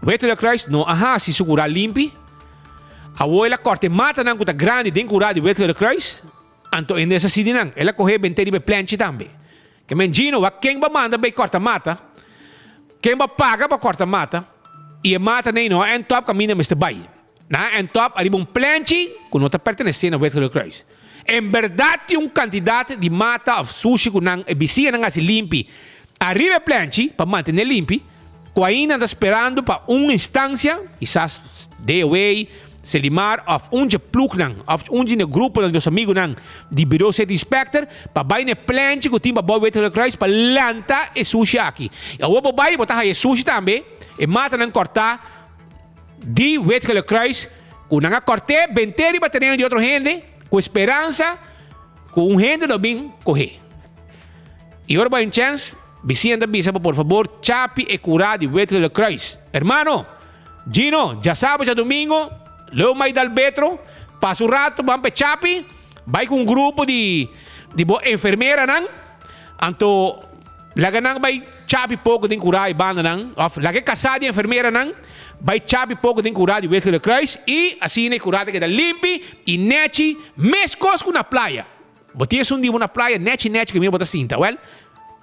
Wit Gele Kruis no a hasi su kurá limpi. Awor el a kòrta e matanan ku ta grandi den kurá di Wit Gele Kruis. Anto e nes a sidi nan. El a kohe bent'é riba e plenchi tambe. Ke men Gino, wak ken bo a manda bay kòrta mata? Ken bo a paga pa kòrta mata? I e mata nei no a end up kaminda mester bay. Nan a end up ariba un plenchi ku no ta pertenesé na Wit Gele Kruis. En bèrdat tin un kantidat di mata òf sushi ku nan e bisiñanan a hasi limpi ariba e plenchi pa mantené limpi, ku ainda nan ta sperando pa un instansia, kisas DOW, Selimar òf un dje plugnan òf un dje gruponan di nos amigunan di Bureau City Inspector pa bai na e plenchi ku tin pa bou Wit Gele Kruis pa lanta e sushi aki. I awor bo bai bo ta haya e sushi tambe, e matanan kòrtá di Wit Gele Kruis ku nan a kòrt'é bent'é riba tereno di otro hende ku e speransa ku un hende lo bin koh'é. I ora bo haña un chèns, bisiña ta bisa bo por fabor chapi e kurá di Wit Gele Kruis. Hermano! Gino, djasabro djadumingo, leu mai dal betro, pasa un rato ban pa e chapi, bai ku un grupo di di bo enfermeranan, anto laga nan bai chapi poko den kura e bandanan, òf laga e kasá di enfermeranan bai chapi poko den kura di Wit Gele Kruis i asina e kura ta keda limpi i nechi meskos ku na playa. Bo tin esun di bo na playa nechi nechi kaminda bo ta sinta. Wèl,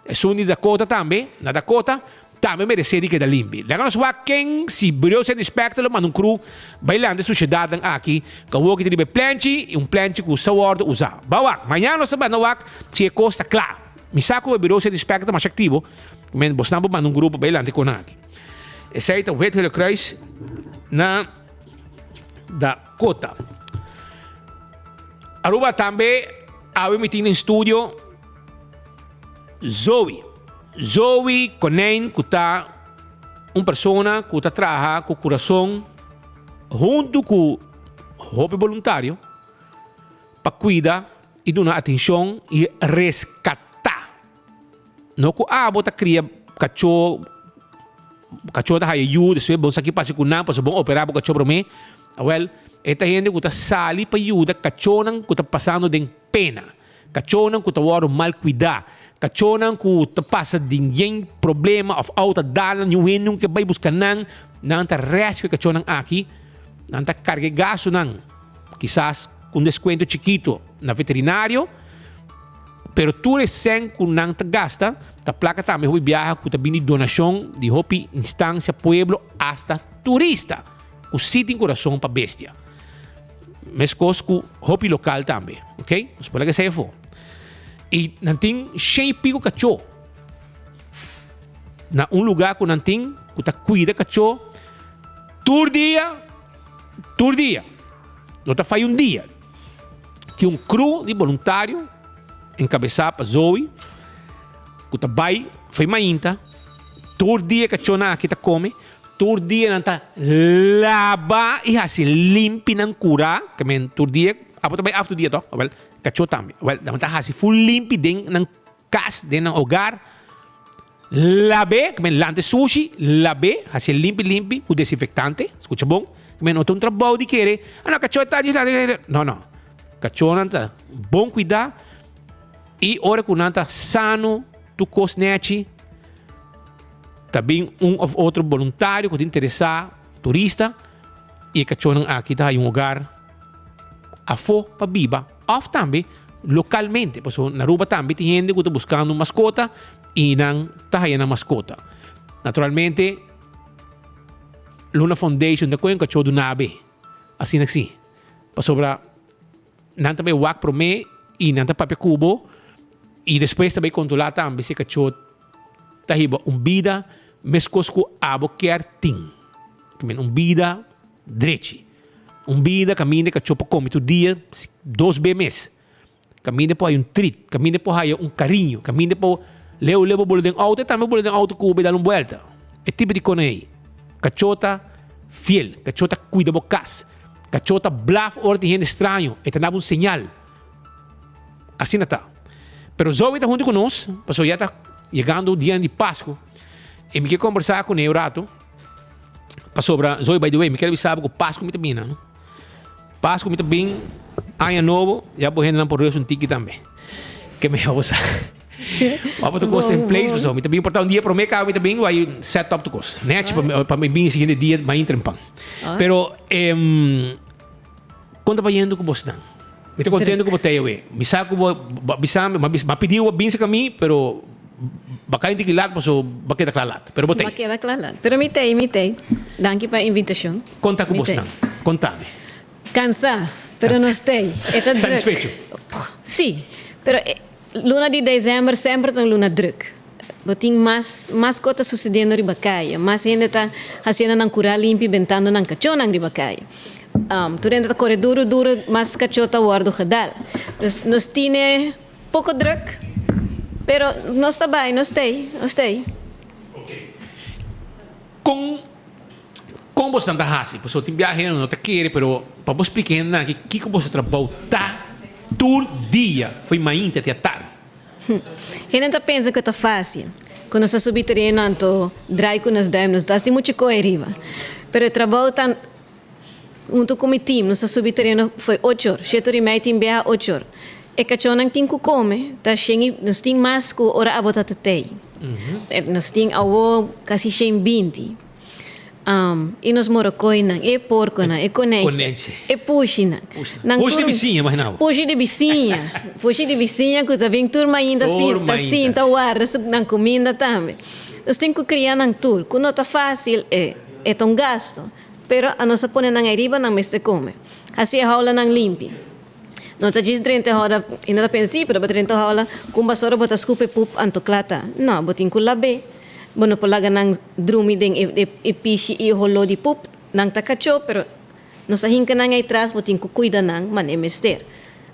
esun di Dakota tambe, na Dakota, tambe meresé di keda limpi. Laga nos wak ken si Bureau Center Inspector lo manda un crew bai lanta e sushedatnan aki ku awor ki ta riba e plenchi i un plenchi ku sa wòrdu usá. Ba wak, mañana nos ta manda wak si e kos ta kla. Mi sa ku e Bureau Center Inspector ta masha aktivo, men bosnan por manda un grupo bai lanta e konan aki. Esei ta Wit Gele Kruis na Dakota. Aruba tambe awe mi tin den studio Zoe. Zoe Konijn ku ta un persona ku ta traha ku kurason huntu ku hopi boluntario pa kuida i duna atenshon i reskatá. No ku abo ta kria kachó, kachó ta haya yu, despues bo sa ki pasa ku nan pasobra bo operá bo kachó promé. Awèl, e ta hende ku ta sali pa yuda kachónan ku ta pasando den pena, kachónan ku ta wòrdu mal kuidá, kachónan ku ta pasa den yen problema òf outo a dal nan, niun hende nunka bai buska nan. Nan ta rèskia e kachónan aki, nan ta karga e gastunan, kisas ku un deskuento chikitu na veterinario. Pero tur e sèn ku nan ta gasta ta plaka tambe hopi biaha ku ta bini di donashon di hopi instansia, pueblo, asta turista ku si tin kurason pa bestia. Meskos ku hopi lokal tambe, ok? Nos por laga esei afó. I nan tin shen i piko kachó na un lugá ku nan tin ku ta kuida kachó tur dia, tur dia. No ta faya un dia. Tin un crew di boluntario encabeza pa Zoe cu ta bay fo'i mainta tur dia cachona aki ta come tur dia nan ta laba y haci limpi nan cura ke men tur dia abo ta bay af tur dia toch awel cacho tambe awel nan ta haci full limpi den nan cas den nan hogar. Lab'é, ku men lanta e sushi, lab'é, hasié limpi limpi ku desinfektante, skucha bon, ku men no ta un trabou di kere, ah no kachó ta djis lanta, no no, kachónan ta bon kuidá i ora ku nan ta sano tur kos nèchi, ta bin un òf otro boluntario ku ta interesá, turista, i e kachónan aki ta haña un hogar afó pa biba òf tambe lokalmente, pasobra na Aruba tambe tin hende ku ta buskando un maskota i nan ta haya nan maskota. Naturalmente Luna Foundation ta kohe un kachó dunabe, asina si, pasobra nan ta bai wak promé i nan ta papia ku bo i despues ta bai kontrolá tambe si e kachó ta hiba un bida meskos ku abo kier tin, un bida. drechi. Un bida kaminda kachó por kome tur dia dos be mes. Kaminda por haya un treat, kaminda por haya un kariño, kaminda por leu leu bo bula den outo, e tambe bula den outo ku bo i dal un buelta. E tipo di kona ei. Kachó ta fiel, kachó ta kuida bo kas, kachó ta blaf ora tin hende straño, e ta daba un señal. Asina ta. Pero Zoe ta huntu ku nos, pasobra ya ta yegando dia di Pasku, i mi ke kombersá kuné un ratu, pasobra, Zoe, by the way, mi ker bisa bo ku Pasku mi ta bini nan. Pasku mi ta bin, aña nobo, ya bo hendenan por rus un tiki tambe. Ke mi bo sa. Abo tur kos ta in place pasobra mi ta bin por ta un dia prome kaba mi ta bin wai set up tur kos. Nèchi pa mi bin e siguiente dia mainta trempan. Pero kon ta bayendo ku bosnan? Mi ta kontento ku bo ta awe. Mi sa ku bo a bisa mi, mi a pidi bo binse ku mi pero bo a kai un tiki lat pasobra bo a keda kla lat. Pero bo ta ei. Mi a keda kla lat. Pero mi ta ei, mi ta ei. Danki pa e invitashon. Kon ta ku bosnan? Konta mi. Kansá, pero nos ta ei. E ta drùk. Satisfecho? Sí, pero luna di desèmber semper ta un luna drùk. Bo tin mas mas kos ta susediendo riba kaya, mas hende ta hasiendo nan kurá limpi bentando nan kachónan riba kaya. Tur hende ta kore duru duru mas kachó ta wòrdu gedal. Dus nos tine poko drùk, pero nos ta bai, nos ta ei, nos ta ei. Kon kon boso ta hasi? Pasobra tin biaha hende no ta kere, pero pa bo splika hendenan aki kiko boso trabou ta tur dia fo'i mainta te atardi. Hende ta pensa ku ta fásil, ku nos ta subi tereno anto drai ku nos duim, nos ta hasi muchu koe riba. Pero e trabou ta huntu ku mi tim, nos ta subi tereno fo'i ocho or, shete or i mei tin biaha ocho or. E kachónan tin ku kome, ta shen i nos tin mas ku ora abo ta tatei. Nos tin awo kasi shen binti. I nos morokoinan, e porkonan, e konènchi, e pushinan. Nan Pushi di bisiña, imagina bo. Pushi di bisiña. Pushi di bisiña ku ta bin tur mainta ta sinta warda su nan kuminda tambe. Nos tin ku kria nan tur. Ku no ta fásil, e e ta un gasto. Pero anos a pone nan ariba, nan mester kome. Hasi e houlanan limpi. No ta djis drenta hoda, i no ta pensa, sí, pero bo drenta hola, ku un basora bo ta skupi pup anto kla ta. No, bo tin ku lab'é. Bo no por laga nan drumi den e e pishi i e holó di pup. Nan ta kachó, pero nos a hinka nan ei tras, bo tin ku kuida nan manera mester.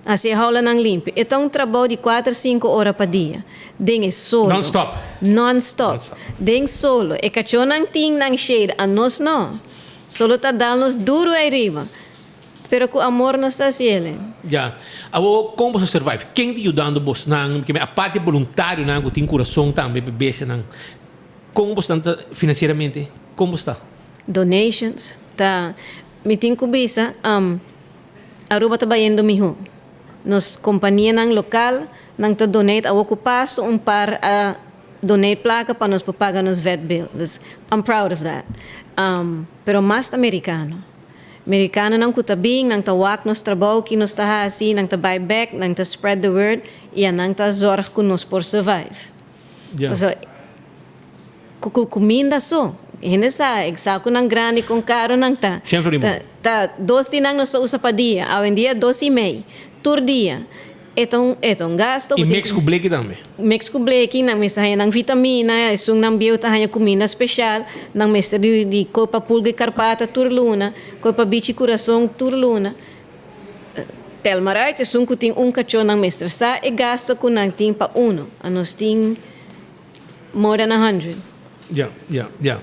Hasi e houlanan limpi. E ta un trabou di kuater, sinku ora pa dia. Den e solo. Non-stop. Non-stop. Den solo. E kachónan tin nan shade, anos no. Solo ta dal nos duru ei riba. Pero cu amor nos ta haci ele. Ya. Awor, con boso survive? Ken ta yudando bosnan? Kimen aparte boluntarionan cu tin curason tambe pa bestianan, con bosnan ta financieramente? Con bos ta? Donations ta, mi tin cu bisa, Aruba ta bayendo miho. Nos companianan local nan ta donate, awor cu paso un par a donate placa pa nos por paga nos vet bill. Dus, I'm proud of that. Pero mas ta Mericano. Mericanonan cu ta bin, nan ta wak nos trabou, ki nos ta haci, nan ta bay bek, nan ta spread the word y a nan ta zorg cu nos por survive. Pasobra cu cu cuminda so, hende sa, e sa cu nan grandi con caro nan ta. Ta ta dos di nan nos ta usa pa dia, awendia dos y mey, tur dia. E ta un e ta un gasto. I mix ku bleki tambe. Mix ku bleki, nan mester haña nan vitamina, esun nan bieu ta haña kuminda speshal, nan mester di di kopa pulga i karpata tur luna, kopa bichi kurason tur luna. Tel maar uit, esun ku tin un kachó nan mester sa e gasto ku nan tin pa uno. Anos tin more than a hundred. Ya, ya, ya.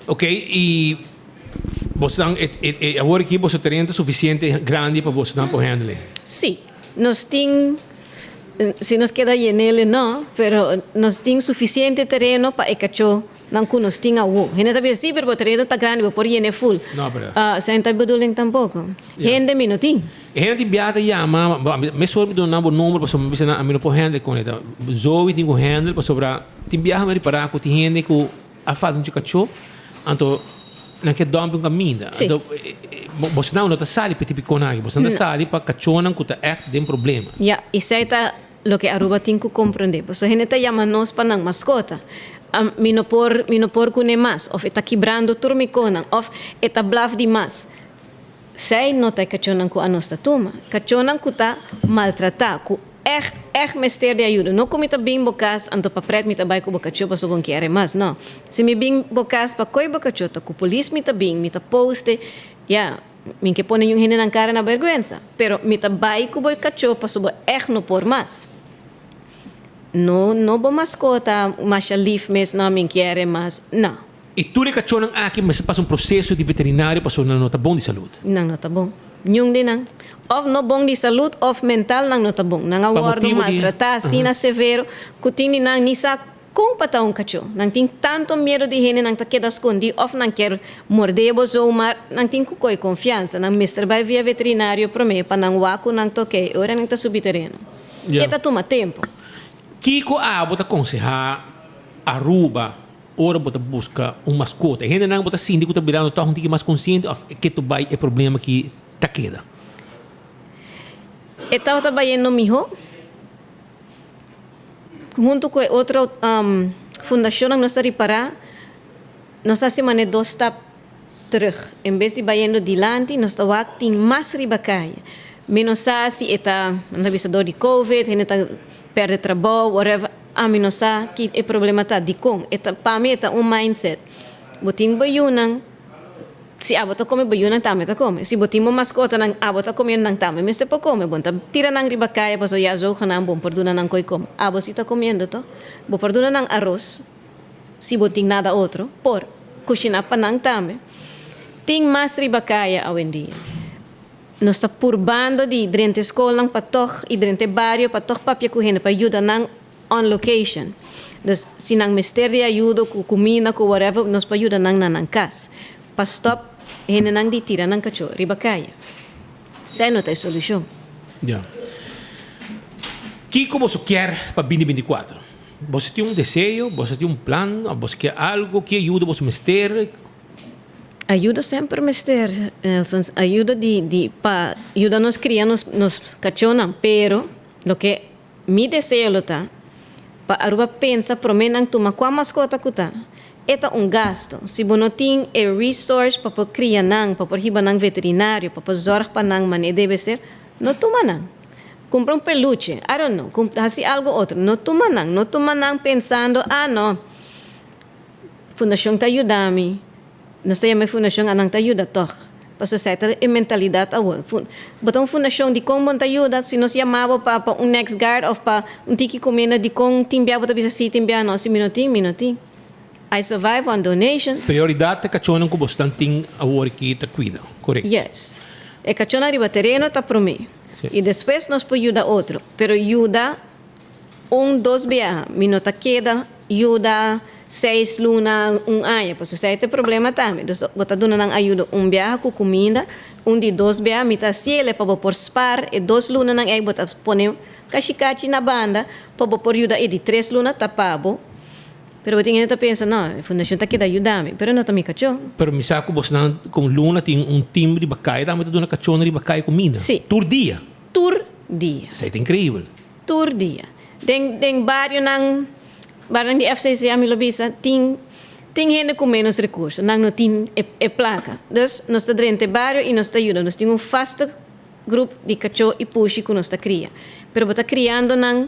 Ok, i bosnan e e awor aki boso tereno ta sufisiente grandi pa bosnan por handle? Sí. Nos tin, si nos keda yenele no, pero nos tin suficiente tereno pa e cachó nan cu nos tin awo. Hende ta bisa, sí, pero bo tereno ta grandi, bo por yene full. No, pero. Esei no ta e bedoeling tampoco. Hende mi no tin. E hende tin biaha ta yama, mesora mi duna nan bo nomber pasobra mi bisa nan ami no por handle con e. Zoe tin cu handle pasobra tin biaha mi a ripara cu tin hende cu. A falta un kachó, anto nan ke dòmpi un kaminda. Sí. Anto bosnan no ta sali pa e tipikonan aki, bosnan ta sali pa kachónan ku ta ègt den problema. Ya, esei ta loke Aruba tin ku komprondé. Pasobra hende ta yama nos pa nan maskota. Mi no por, mi no por kuné mas, òf e ta kibrando tur mi konan, òf e ta blaf di mas. Esei no ta e kachónan ku anos ta tuma. Kachónan ku ta maltratá, ku ègt, ègt mester di ayuda. No ku mi ta bin bo kas, anto pa prèt mi ta bai ku bo kachó pasobra bo no kier e mas. No. Si mi bin bo kas pa koi bo kachó, ta ku polis mi ta bin, mi ta poste. Ya, mi ke pone niun hende nan kara na bèrgwensa, pero mi ta bai ku bo e kachó pasobra bo ègt no por mas. No, no bo maskota masha lif mes, no, mi kier e mas, no. I tur e kachónan aki mester pasa un proseso di veterinario pasobra nan no ta bon di salud. Nan no ta bon. Niun di nan. Òf no bon di salud òf mental nan no ta bon. Nan a Pa wòrdu motibu di. maltratá asina severo ku tin di nan ni sa Kon pa ta un kachó? Nan tin tanto miedo di hende nan ta keda skondí òf nan kier mordé bo zomaar. Nan tin ku koi konfiansa. Nan mester bai via veterinario promé pa nan wak ku nan ta okey e ora nan ta subi tereno. E ta tuma tempu. Kiko abo ta konsehá Aruba ora bo ta buska un maskota? E hendenan bo ta sinti ku ta birando tòg un tiki mas konsiente òf ke ta bai e problema ki ta keda? E tabata bayendo mihó. Huntu ku e otro fundashonnan nos ta ripará nos ta hasi manera dos stap terug. En bes di bayendo dilanti nos ta wak tin mas riba kaya. Mi no sa si e ta nan ta bisa dor di covid, hende ta pèrdè trabou, whatever. Ami no sa ki e problema ta, dikon. E ta pa mi e ta un mindset. Bo tin bo yunan. Si abo ta kome, bo yunan tambe ta kome. Si bo tin bo maskotanan, abo ta komiendo, nan tambe mester por kome. Bo no ta tira nan riba kaya pasobra ya zogenaamd bo no por duna nan koi kome. Abo si ta komiendo to. Bo por duna nan aros, si bo tin nada otro, por kushiná pa nan tambe. Tin mas riba kaya awendia. Nos ta purbando di drenta e skolnan pa tòg i drenta e bario pa tòg papia ku hende pa yuda nan on location. Dus si nan mester di ayudo ku kuminda ku whatever nos por yuda nan na nan kas. Pa stop hendenan di tira nan kachó riba kaya. Esei no ta e solushon. Ya. Kiko boso kier pa bini 24? Boso tin un deseo? Boso tin un plan? Of boso kier algo? Ki ayudo boso mester? Ayudo semper mester, Nelson. Ayudo di di pa yuda nos kria nos nos kachónan. Pero loke Mi deseo lo ta pa Aruba pensa prome nan tuma cua mascota cu ta. E ta un gasto. Si bo no tin e resource pa por cria nan, pa por hiba nan veterinario, pa por zorg pa nan mane debe ser, no tuma nan. Cumpra un peluche, I don't know, cumpra, haci algo otro. No tuma nan. No tuma nan pensando, ah no, fundacion ta yuda mi. Nos ta yama e fundashon anan ta yuda tòg. Pasobra esei ta e mentalidat awor. Bo ta un fundashon dikon bo no ta yuda? Si nos yama bo pa pa un next guard òf pa un tiki kuminda dikon tin bia bo ta bisa si tin bia no? Si mi no tin, mi no tin. I survive on donations. Prioridat ta kachónan ku bosnan tin awor ki ta kuida, korekto? Yes. E kachónan riba tereno ta promé. I despues nos por yuda otro. Pero yuda Un dos biaha mi no ta keda yuda seis luna, un aña, pasobra esei ta e problema tambe. Dus bo ta duna nan ayuda un biaha ku kuminda, un di dos biaha mi ta hasiel pa bo por spar e dos lunanan ei bo ta pone kashi kachi na banda pa bo por yuda e di tres luna ta pa bo. Pero bo tin hende ta pensa, no, e fundashon ta keda yuda mi, pero no ta mi kachó. Pero mi sa ku bosnan kon luna tin un tim riba kai tambe ta duna kachónan riba kai kuminda. Si. Tur dia. Tur dia. Esei ta inkreibel. Tur dia. Den den barionan, barionan di FCCA mi lo bisa, tin tin hende ku ménos rekurso, nan no tin e e plaka. Dus nos ta drenta e bario i nos ta yuda. Nos tin un vaste grup di kachó i pushi ku nos ta kria. Pero bo ta kriando nan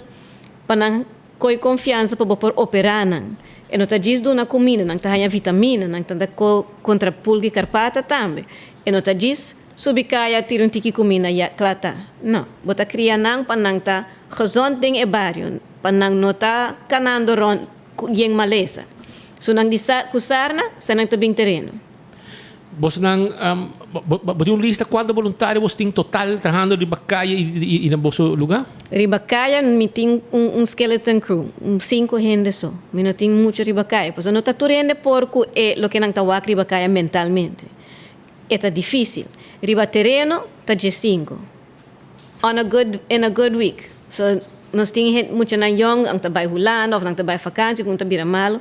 pa nan koi konfiansa pa bo por operá nan. E no ta djis duna kuminda, nan ta haña vitamina, nan ta da ko kontra pulga i karpata tambe. E no ta djis Subi kaya tira un tiki kuminda ya kla ta. No, bo ta kria nan pa nan ta gezond den e bario, pa nan no ta kanando rond ku yen malesa. Su nan di sa ku sarna, sa nan ta bin tereno. Bosonan, bo tin un lista kuantu boluntario boso tin total trahando riba kaya i na boso luga? Riba kaya mi tin un skeleton crew, un sinku hende so. Mi no tin muchu riba kaya, pasobra no ta tur hende por ku e loke nan ta wak riba kaya mentalmente. E ta difícil. Riba tereno ta djesinku. On a good, in a good week. So, nos tin hende, muchanan yong, nan ta bai Hulanda of nan ta bai vakantie ku nan ta bira malu.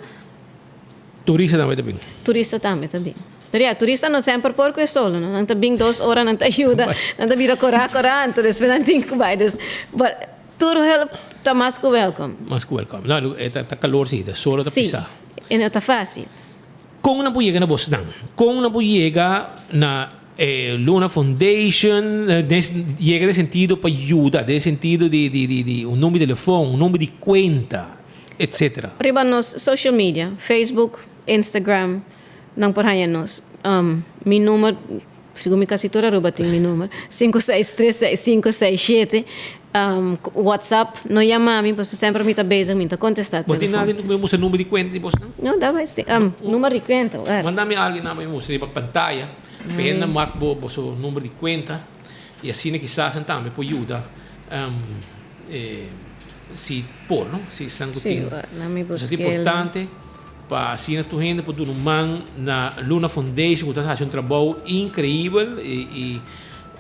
Turista tambe ta bin. Turista tambe ta bin. Pero ya, turista no semper por ku e solo, no. Nan ta bin dos ora, nan ta yuda, nan ta bira korá korá, anto despues nan tin ku bai. Dus, but tur hulp ta mas ku welkom. Mas ku welkom. No, e ta kalor si, e solo ta pisá. Si, e no ta fácil. Kon nan por yega na bosnan? Kon nan por yega na e Luna Foundation? Yega den sentido pa yuda, den sentido di di di di un number di telefon, un number di kuenta, etcetera. Riba nos social media, Facebook, Instagram, nan por haña nos. Mi number. Segun mi casi tur Aruba tin mi number. 5636567. Um, WhatsApp, no yama mi, pasobra semper mi ta bezig, mi ta contesta Bo tin telefon. nadie ku mi mustra number di cuenta di bos nan? No, da bai. Um, number di cuenta, wèr. Manda mi alguien na mi mustra riba pantaya. Mm. Pa hende mak bo boso number di cuenta y asina kisas nan tambe por yuda um, eh, si por, no? Si esnan ku Sí, tin. wèr, na mi Esaki busquel. importante. Pa asina tur hende por duna un man na Luna Foundation ku ta hasi un trabou inkreibel i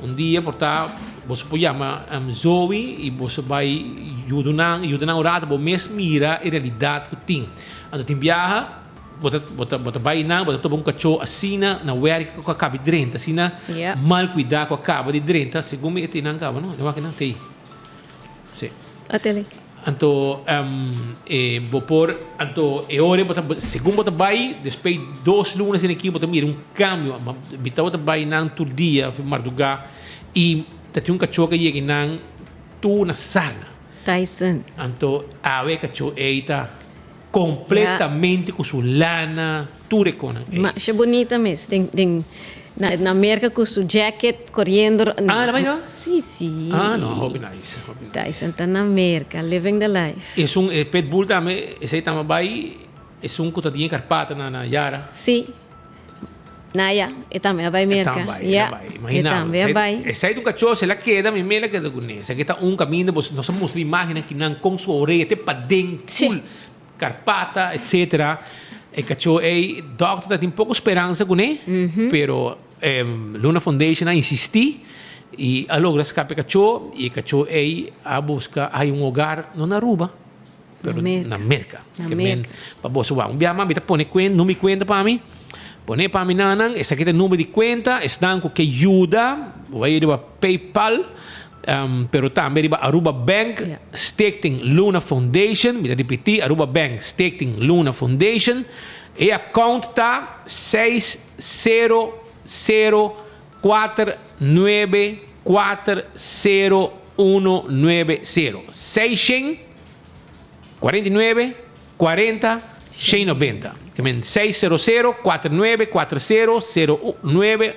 un dia por ta boso por yama Zoe i boso bai yuda nan yuda nan un rato bo mes mira e realidat ku tin. Anto tin biaha bo ta bo ta bo ta bai nan bo ta topa un kachó asina na wèrki ku a kaba di drenta asina mal kuidá ku a kaba di drenta segun mi e tin nan kaba no wak nan te ei si. Anto e bo por, anto e ora bo ta, segun bo ta bai, despues dos luna asina aki bo ta mira un cambio. Mi tabata bai nan tur dia mardugá y ta tin un cachó ke yega nan tur na sarna. Tyson. Anto awe e cachó ey ta completamente cu su lana, tur e conan ey. Masha bunita mes, den, den, na, na Merca cu su jacket coriendo. Ah, na Merca? Si, si. Ah, no, hopi nice, hopi nice. Tyson ta na Merca, living the life. Esun, e pitbull tambe, esey tambe bay, esun cu ta tin e carpata na, na Yara. Si. Naya, e tambe a bai Merca. E tambe bai, Ja, e bai. e Imagina bo. tambe a bai. Esei ta un kachó, si el a keda, mi mel a keda kuné. Esaki ta un kaminda, bo nos a mustra imágennan kinan kon su orea te paden, ful, karpata, etcetera. E kachó ei, dòkter ta tin poko speransa kuné, pero Luna Foundation a insistí i a logra skapa e kachó i e kachó ei a buska hay un hogar, no na Aruba, Pero na Merca. Na Ke men Merca. pa boso wak. Un biaha mas mi ta pone kuen, number di kuenta pa mi. Pone pa mi nanan, esaki ta e number di kuenta, esnan ku ke yuda, bo bai riba PayPal, pero tambe riba Aruba Bank, Stichting Luna Foundation, mi ta ripiti, Aruba Bank, Stichting Luna Foundation. E account ta 60049 40190. Seishen 49 40 690. Te men 600 49 40 09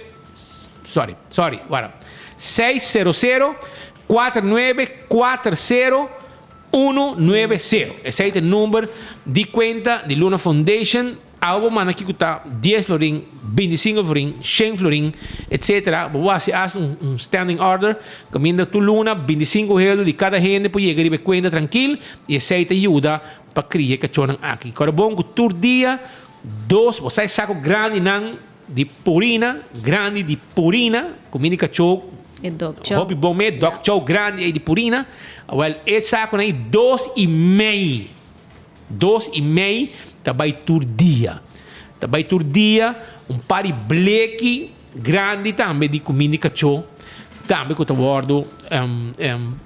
sorry, sorry, wara. 600 49 40 190. Esei ta e number di cuenta di Luna Foundation. Awo bo manda kico ta dies florin, binticinco florin, shen florin, etc. Bo por haci hasta un un standing order caminda tur luna binticinco heldo di cada hende por yega riba e cuenta trankil y esey ta yuda pa cria e cachonan aki. Cora bon cu tur dia dos bo sa e saco grandinan di purina, grandi di purina, cuminda di cacho E dog chow. hopi bon me, dog chow grandi ey di purina, awel e saconan ey dos y mei. Dos i mei ta bai tur dia. Ta bai tur dia un par di bleki grandi tambe di kuminda di kachó tambe ku ta wòrdu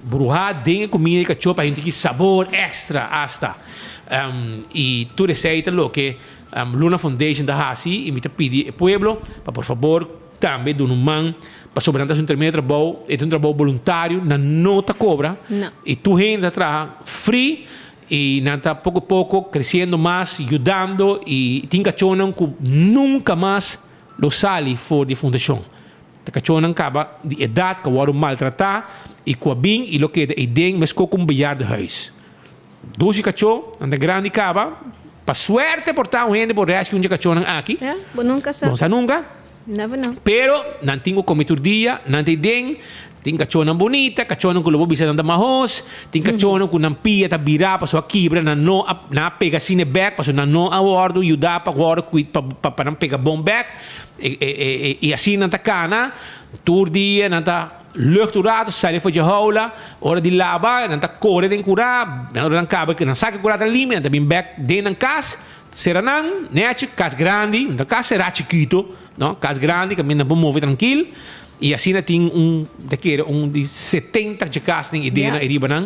bruhá den e kuminda di kachó pa hende tin sabor èkstra asta. I tur esei ta loke Luna Foundation ta hasi i mi ta pidi e pueblo pa por fabor tambe duna un man pasobra nan ta hasi un tremendo trabou, e ta un trabou boluntario, nan no ta kobra i tur hende ta traha free. I nan ta poko poko kresiendo mas, yudando i tin kachónan ku nunka mas lo sali for di e fundashon. Ta kachónan kaba di edat ku a wòrdu maltratá i ku a bin i lo keda eiden meskó ku un bejaardenhuis. Dushi kachó, nan ta grandi kaba. Pa suerte por ta un hende por rèskia un dje kachónan aki. Ya, bo nunka sa. Bo no sa nunka. Never know. Pero nan tin ku kome tur dia, nan ta eiden. Tin kachónan bunita, kachónan ku lo bo bisa nan ta mahos, tin kachónan ku nan pia ta birá pasobra a kibra, nan no a nan a pega asina bèk pasobra nan no a wòrdu yudá pa wòrdu kui pa pa nan pega bon bèk e e e i asina nan ta kana tur dia nan ta lùgt un ratu sali for dje houla ora di laba nan ta kore den kurá nan ora nan kaba nan sa ku e kurá ta limpi nan ta bin bèk den nan kas sera nan nèchi kas grandi no ta kas será chikito no kas grandi kaminda nan por move trankil. I asina tin un, ta kere un di 70 dje kasnan i dena i riba nan,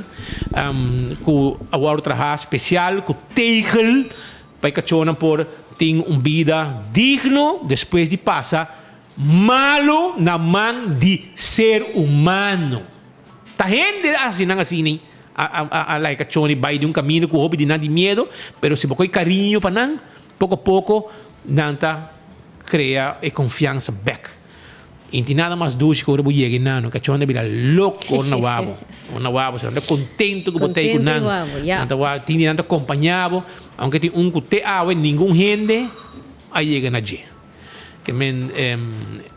ku a wòrdu trahá spesial ku tegel pa e kachónan por tin un bida digno despues di pasa malu na man di ser humano. Ta hende a hasi nan asina, a laga e kachónan bai di un kaminda ku hopi di nan di miedu, pero si bo kohe kariño pa nan, poko poko nan ta krea e konfiansa bèk. I no tin nada mas dushi ku ora bo yega einan, kachó nan ta bira loko ora nan wak bo. Ora nan wak bo, nan ta kontentu ku bo ta ei ku nan. Nan ta wak, tin di nan ta kompañá bo, aunke tin un ku te awe ningun hende a yega na dje. Ke men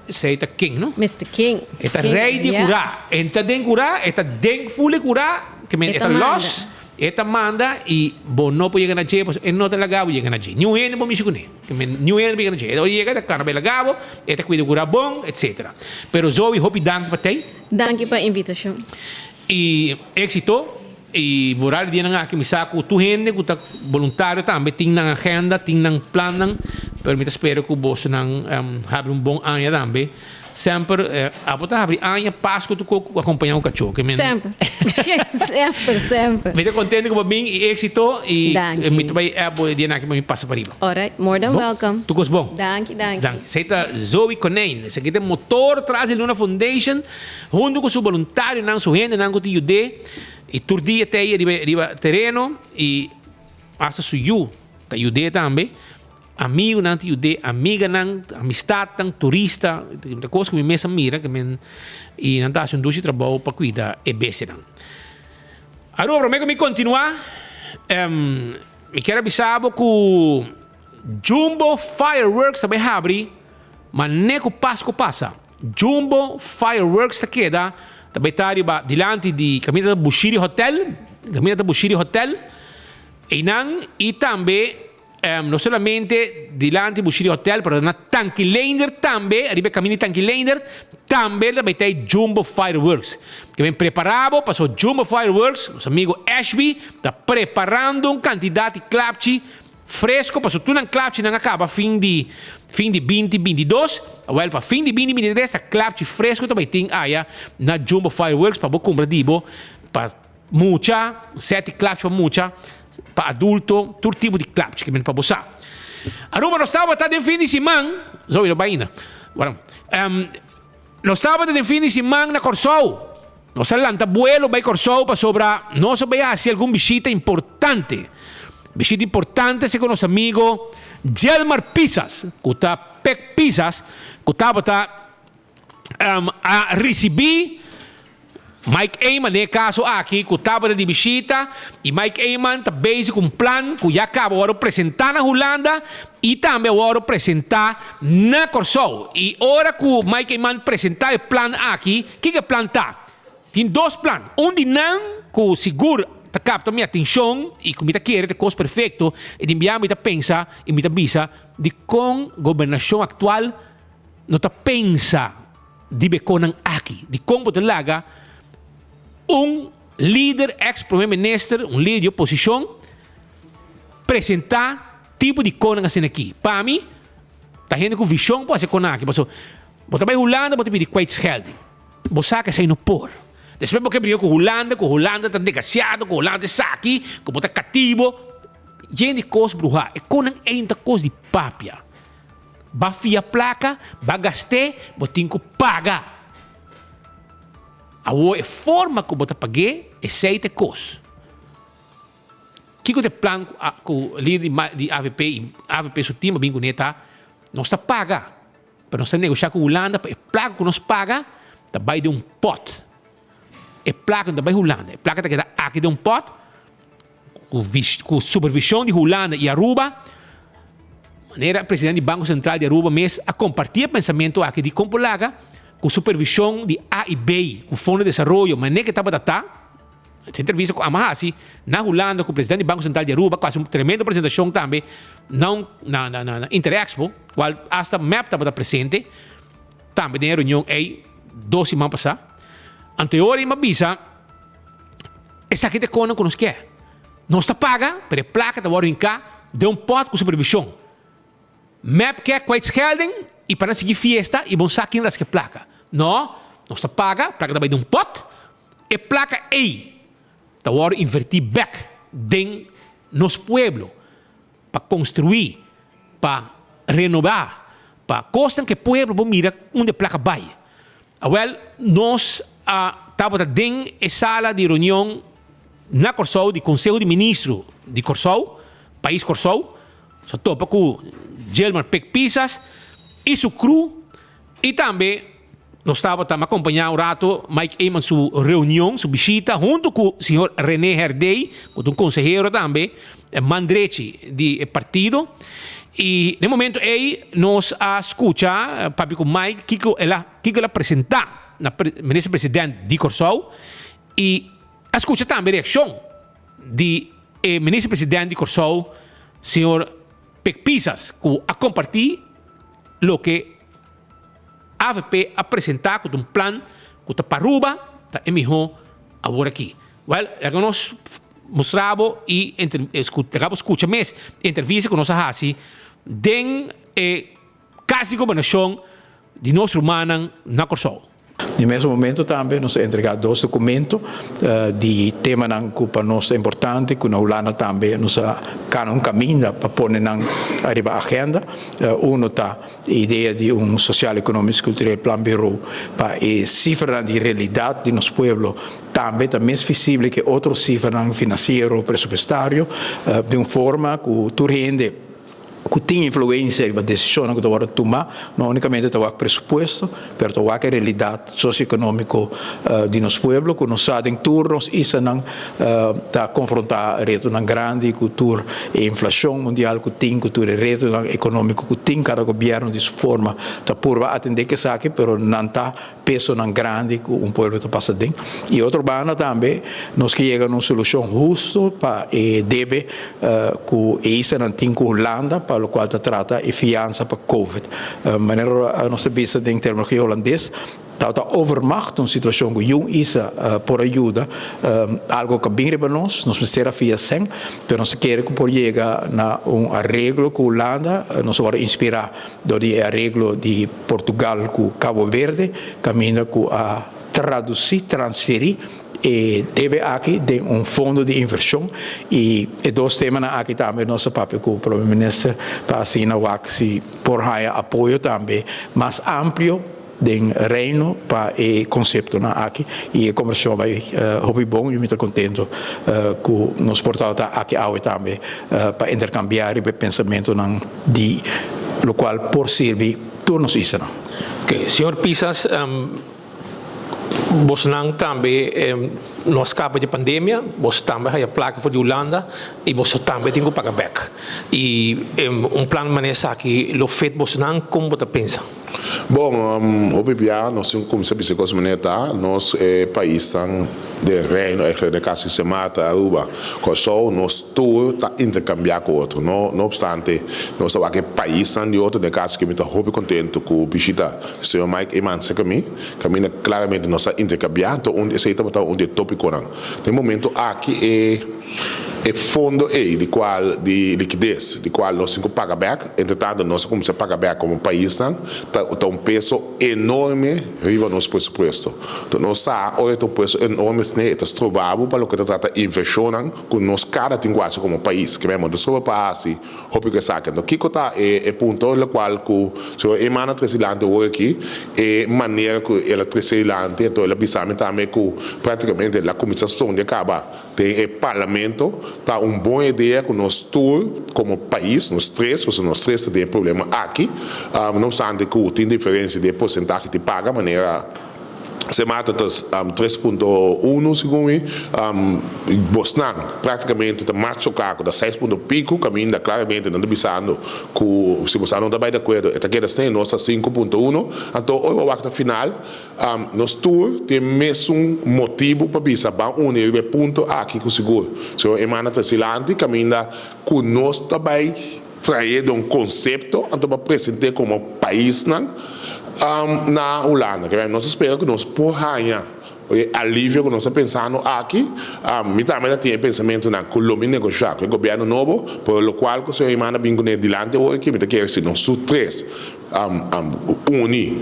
esei ta ken, no? Mister King. E ta rei di kurá. E ta den kurá, e ta den ful e kurá, ke men e ta lòs, e ta manda i bo no por yega na dje pasobra e no ta laga bo yega na dje. Niun hende por mishi kuné. Ke men niun hende por yega na dje. E ora yega e ta kana bai laga bo, e ta kuida kurá bon, etsetera. Pero Zoe hopi danki pa tei. Danki pa invitashon. I éksito. I vooral di dianan aki mi sa ku tur hende ku ta boluntario tambe tin nan agenda, tin nan plannan, pero mi ta spera ku bosonan habri un bon aña tambe. Semper abo ta habri aña Pasku tur ku akompañá ku kachó. Ke men. Semper. Semper, semper. Mi ta kontento ku bo bin i éksito i mi ta bai app bo e dianan aki pa mi pasa pariba. Alright, more than welcome. Tur kos bon. Danki, danki. Danki. Esei ta Zoe Konijn. Esaki ta e motor tras di Luna Foundation huntu ku su boluntarionan, su hendenan ku ta yud'é. I tur dia ta ei riba riba tereno i hasta su yu ta yud'é tambe. Amigunan ta yud'é, amiganan, amistatnan, turista, ta kos ku mi mes a mira ke men i nan ta hasi un dushi trabou pa kuida e bestianan. Aruba, promé ku mi kontinuá, mi kier a bisa bo ku Jumbo Fireworks ta bai habri manera ku Pasku pasa. Jumbo Fireworks ta keda ta bay ta riba dilanti di caminda ta Bushiri Hotel, caminda ta Bushiri Hotel, eynan y tambe no solamente dilanti Bushiri Hotel pero na Tanki Leendert tambe, ariba e caminda di Tanki Leendert tambe ta bay ta e Jumbo Fireworks. Ke men prepara bo paso Jumbo Fireworks, nos amigo Ashby ta preparando un cantidad di klapchi Fresco paso tur nan klapchinan a kaba fin di fin di binti 22, awel pa fin di binti 23 ta klapchi fresco ta bai tin aya na Jumbo Fireworks pa bo kumpra di bo pa mucha, seti klapchi pa mucha, pa adulto, tur tipo di klapchi ke men pa bo sa. Aruba nos tabata den fin di siman, Zoe no bai ainda, bueno, nos tabata den fin di siman na Kòrsou. Nos a lanta buelo bai Kòrsou pasobra nos a bai hasi algun bishita importante. Bishita importante segun nos amigo Jelmar Pisas, ku ta Pek Pisas, ku tabata a risibí Mike Eman den e kaso aki, ku tabata di bishita, i Mike Eman ta bezig ku un plan ku ya kaba wòrdu presentá na Hulanda i tambe a wòrdu presentá na Kòrsou. I ora ku Mike Eman presentá e plan aki, Kiko e plan ta? Tin dos plan. Un di nan ku sigur ta kapta mi atenshon i ku mi ta kere ta e kos perfekto i di biaha mi ta pensa i mi ta bisa dikon gobernashon aktual no ta pensa di bekonnan aki. Dikon bo ta laga un lider, eks prome minister, un lider di oposishon presenta tipo di konnan asina aki. Pa mi ta hende ku vishon por hasi e konnan aki pasobra Bo ta bai Hulanda bo ta pidi kwijtschelding. Bo sa ku esei no por. Despues bo ke bringa ku Hulanda, ku Hulanda ta degasiado, ku Hulanda esaki, ku bo ta katibo. Yen di kos bruhá. E konan ei no ta kos di papia. Ba fia plaka, ba gast'é, bo tin ku paga. Awor e forma ku bo ta pag'é, esei ta e kos. Kiko ta e plan ku lider di avp i avp su tim a bin kuné ta, nos ta paga. Pero nos ta negoshá ku Hulanda pa e plaka ku nos paga ta bai den un pòt. E plaka no ta bai Hulanda, e plaka ta keda aki den un pòt ku ku supervishon di Hulanda i Aruba. Manera presidente di Banko Sentral di Aruba mes a kompartí e pensamentu aki di kon por laga ku supervishon di AIB, ku Fondo di Desaroyo, manera ke tabata ta. Esei entrevista ku Ama hasi na Hulanda ku presidente di Banko Sentral di Aruba ku hasi un tremendo presentashon tambe na un na na na Interexpo kual asta mep tabata presente tambe den e reunion ei dos siman pasá. Anto e ora ei mi a bisa esaki ta e konan ku nos ke. Nos ta paga pero e plaka ta wòrdu hinká den un pòt ku supervishon. Mep ke kwijtschelding i pa nan sigui fiesta i bon sa kin raska e plaka. No, nos ta paga, plaka ta bai den un pòt. E plaka ei ta wòrdu invertí bèk den nos pueblo pa konstruí, pa renobá, pa kosnan ku e pueblo por mira unda e plaka bai. Awèl, nos a tabata den e sala di reunion na Kòrsou di Konseho di Ministro di Kòrsou, Pais Kòrsou, nos a topa ku Gilmar Pik Pisas i su crew i tambe. Nos tabata mi a kompañá un rato Mike Eman su reunion, su bishita, huntu ku señor René Herdey, ku ta un konsehero tambe, man drechi di e partido. I den e momento ei nos a skucha papia ku Mike kiko el a kiko el a presentá na minister president di Kòrsou i a skucha tambe reakshon di e minister president di Kòrsou, señor Pek Pisas, ku a kompartí loke Avp a presentá ku ta un plan ku ta pa Aruba ta e mihó awor aki. Wèl, laga nos mustra bo i laga bo skucha mes e entrevista ku nos a hasi den e Kas di Gobernashon di nos rumannan na Kòrsou. Na e mesun momento tambe nos a entrega dos documento di temanan cu pa nos ta importante cu na Hulanda tambe nos a cana un caminda pa pone nan ariba agenda. Uno ta e idea di un Sociaal Economisch Cultureel Planbureau pa e cifranan di realidad di nos pueblo tambe ta mes visible ke otro cifranan financiero presupuestario di un forma cu tur hende ku tin influensia riba desishonnan ku ta wòrdu tumá, no únikamente ta wak presupuesto, pero ta wak e realidat sosioekonómiko di nos pueblo, ku nos sa den tur nos islanan ta konfrontá retonan grandi ku tur e inflashon mundial ku tin, ku tur e retonan ekonómiko ku tin, kada gobièrnu di su forma ta purba atendé ku esaki, pero nan ta pesonan grandi ku un pueblo ta pasa den. I otro banda tambe nos ke yega na un solushon husto pa e debe ku e islanan tin ku Hulanda pa lokual ta trata e fiansa pa covid. Manera nos ta bisa den terminologia hulandes, tabata overmacht un situashon ku yun isla por a yuda, algo ku a bin riba nos, nos mester a fia sèn, pero nos ta kere ku por yega na un areglo ku Hulanda, nos a wòrdu inspirá Dor di e areglo di Portugal ku Cabo Verde kaminda ku a tradusí, transferí, e debe aki den un fondo di invershon i e dos temanan aki tambe nos a papia ku Prome Minister pa asina wak si por haña apoyo tambe mas amplio den Reino pa e konseptonan aki i e kombersashon a bai hopi bon i mi ta kontento ku nos por tabata aki awe tambe pa interkambiá riba e pensamentonan di lokual por sirbi tur nos islanan. Oke, señor Pisas, bosnan tambe no a skapa di pandemia, bos tambe haya plaka for di Hulanda i boso tambe tin ku paga bèk. I un plan manera esaki lo fit bosnan? Kon bo ta pensa? Bon, hopi bia nos tin ku kuminsá bisa kos manera ta, nos e paisnan den Reino, eigenlijk den kaso di Sint Maarten, Aruba, Kòrsou, nos tur ta interkambiá ku otro. No no opstante nos ta wak e paisnan di otro, den kaso ke mi ta hopi kontentu ku bishita señor Mike Eman serka mi, kaminda klaramente nos a interkambiá, anto un esei tabata un di e topikonan. Den momento aki e E fondo ei di cual di likides di cual nos tin cu paga bek, entre tanto nos a cuminsa paga bek como paisnan, ta ta un peso enorme riba nos presupuesto. Enton nos sa ora e ta un peso enorme esne e ta stroba bo pa loke ta trata inversionnan cu nos cada tin cu haci como pais. Ke mei ta stroba pa haci hopi cu esaki. Enton kico ta e e punto locual cu señor Eman a trece dilanti awor aki, e manera cu el a trece dilanti, enton el a bisa mi tambe cu practicamente el a cuminsa sondia caba. Den e parlamento ta un bon idea cu nos tur como pais, nos tres, pasobra nos tres ta den e problema aki, no obstante cu tin diferencia den e porcentahe di paga, manera Sint Maarten ta tres punto uno segun mi, bosnan practicamente ta mas choca cu ta seis punto pico, caminda claramente nan ta bisando cu si bosnan no ta bay di acuerdo e ta keda asina y nos ta 5.1, anto ora bo wak na final. Nos tur tin e mesun motibu pa bisa ban uni riba e punto aki ku sigur señor Eman a trese dilanti kaminda ku nos ta bai trae den un konsepto anto pa present'é komo paisnan na Hulanda. Nos ta spera ku nos por haña e alivio ku nos ta pensando aki. Mi tambe ta tin e pensamentunan ku lo mi negoshá ku e gobièrnu nobo, pero lokual ku señor Eman a bin kuné dilanti awor aki mi ta kere si nos tur tres uni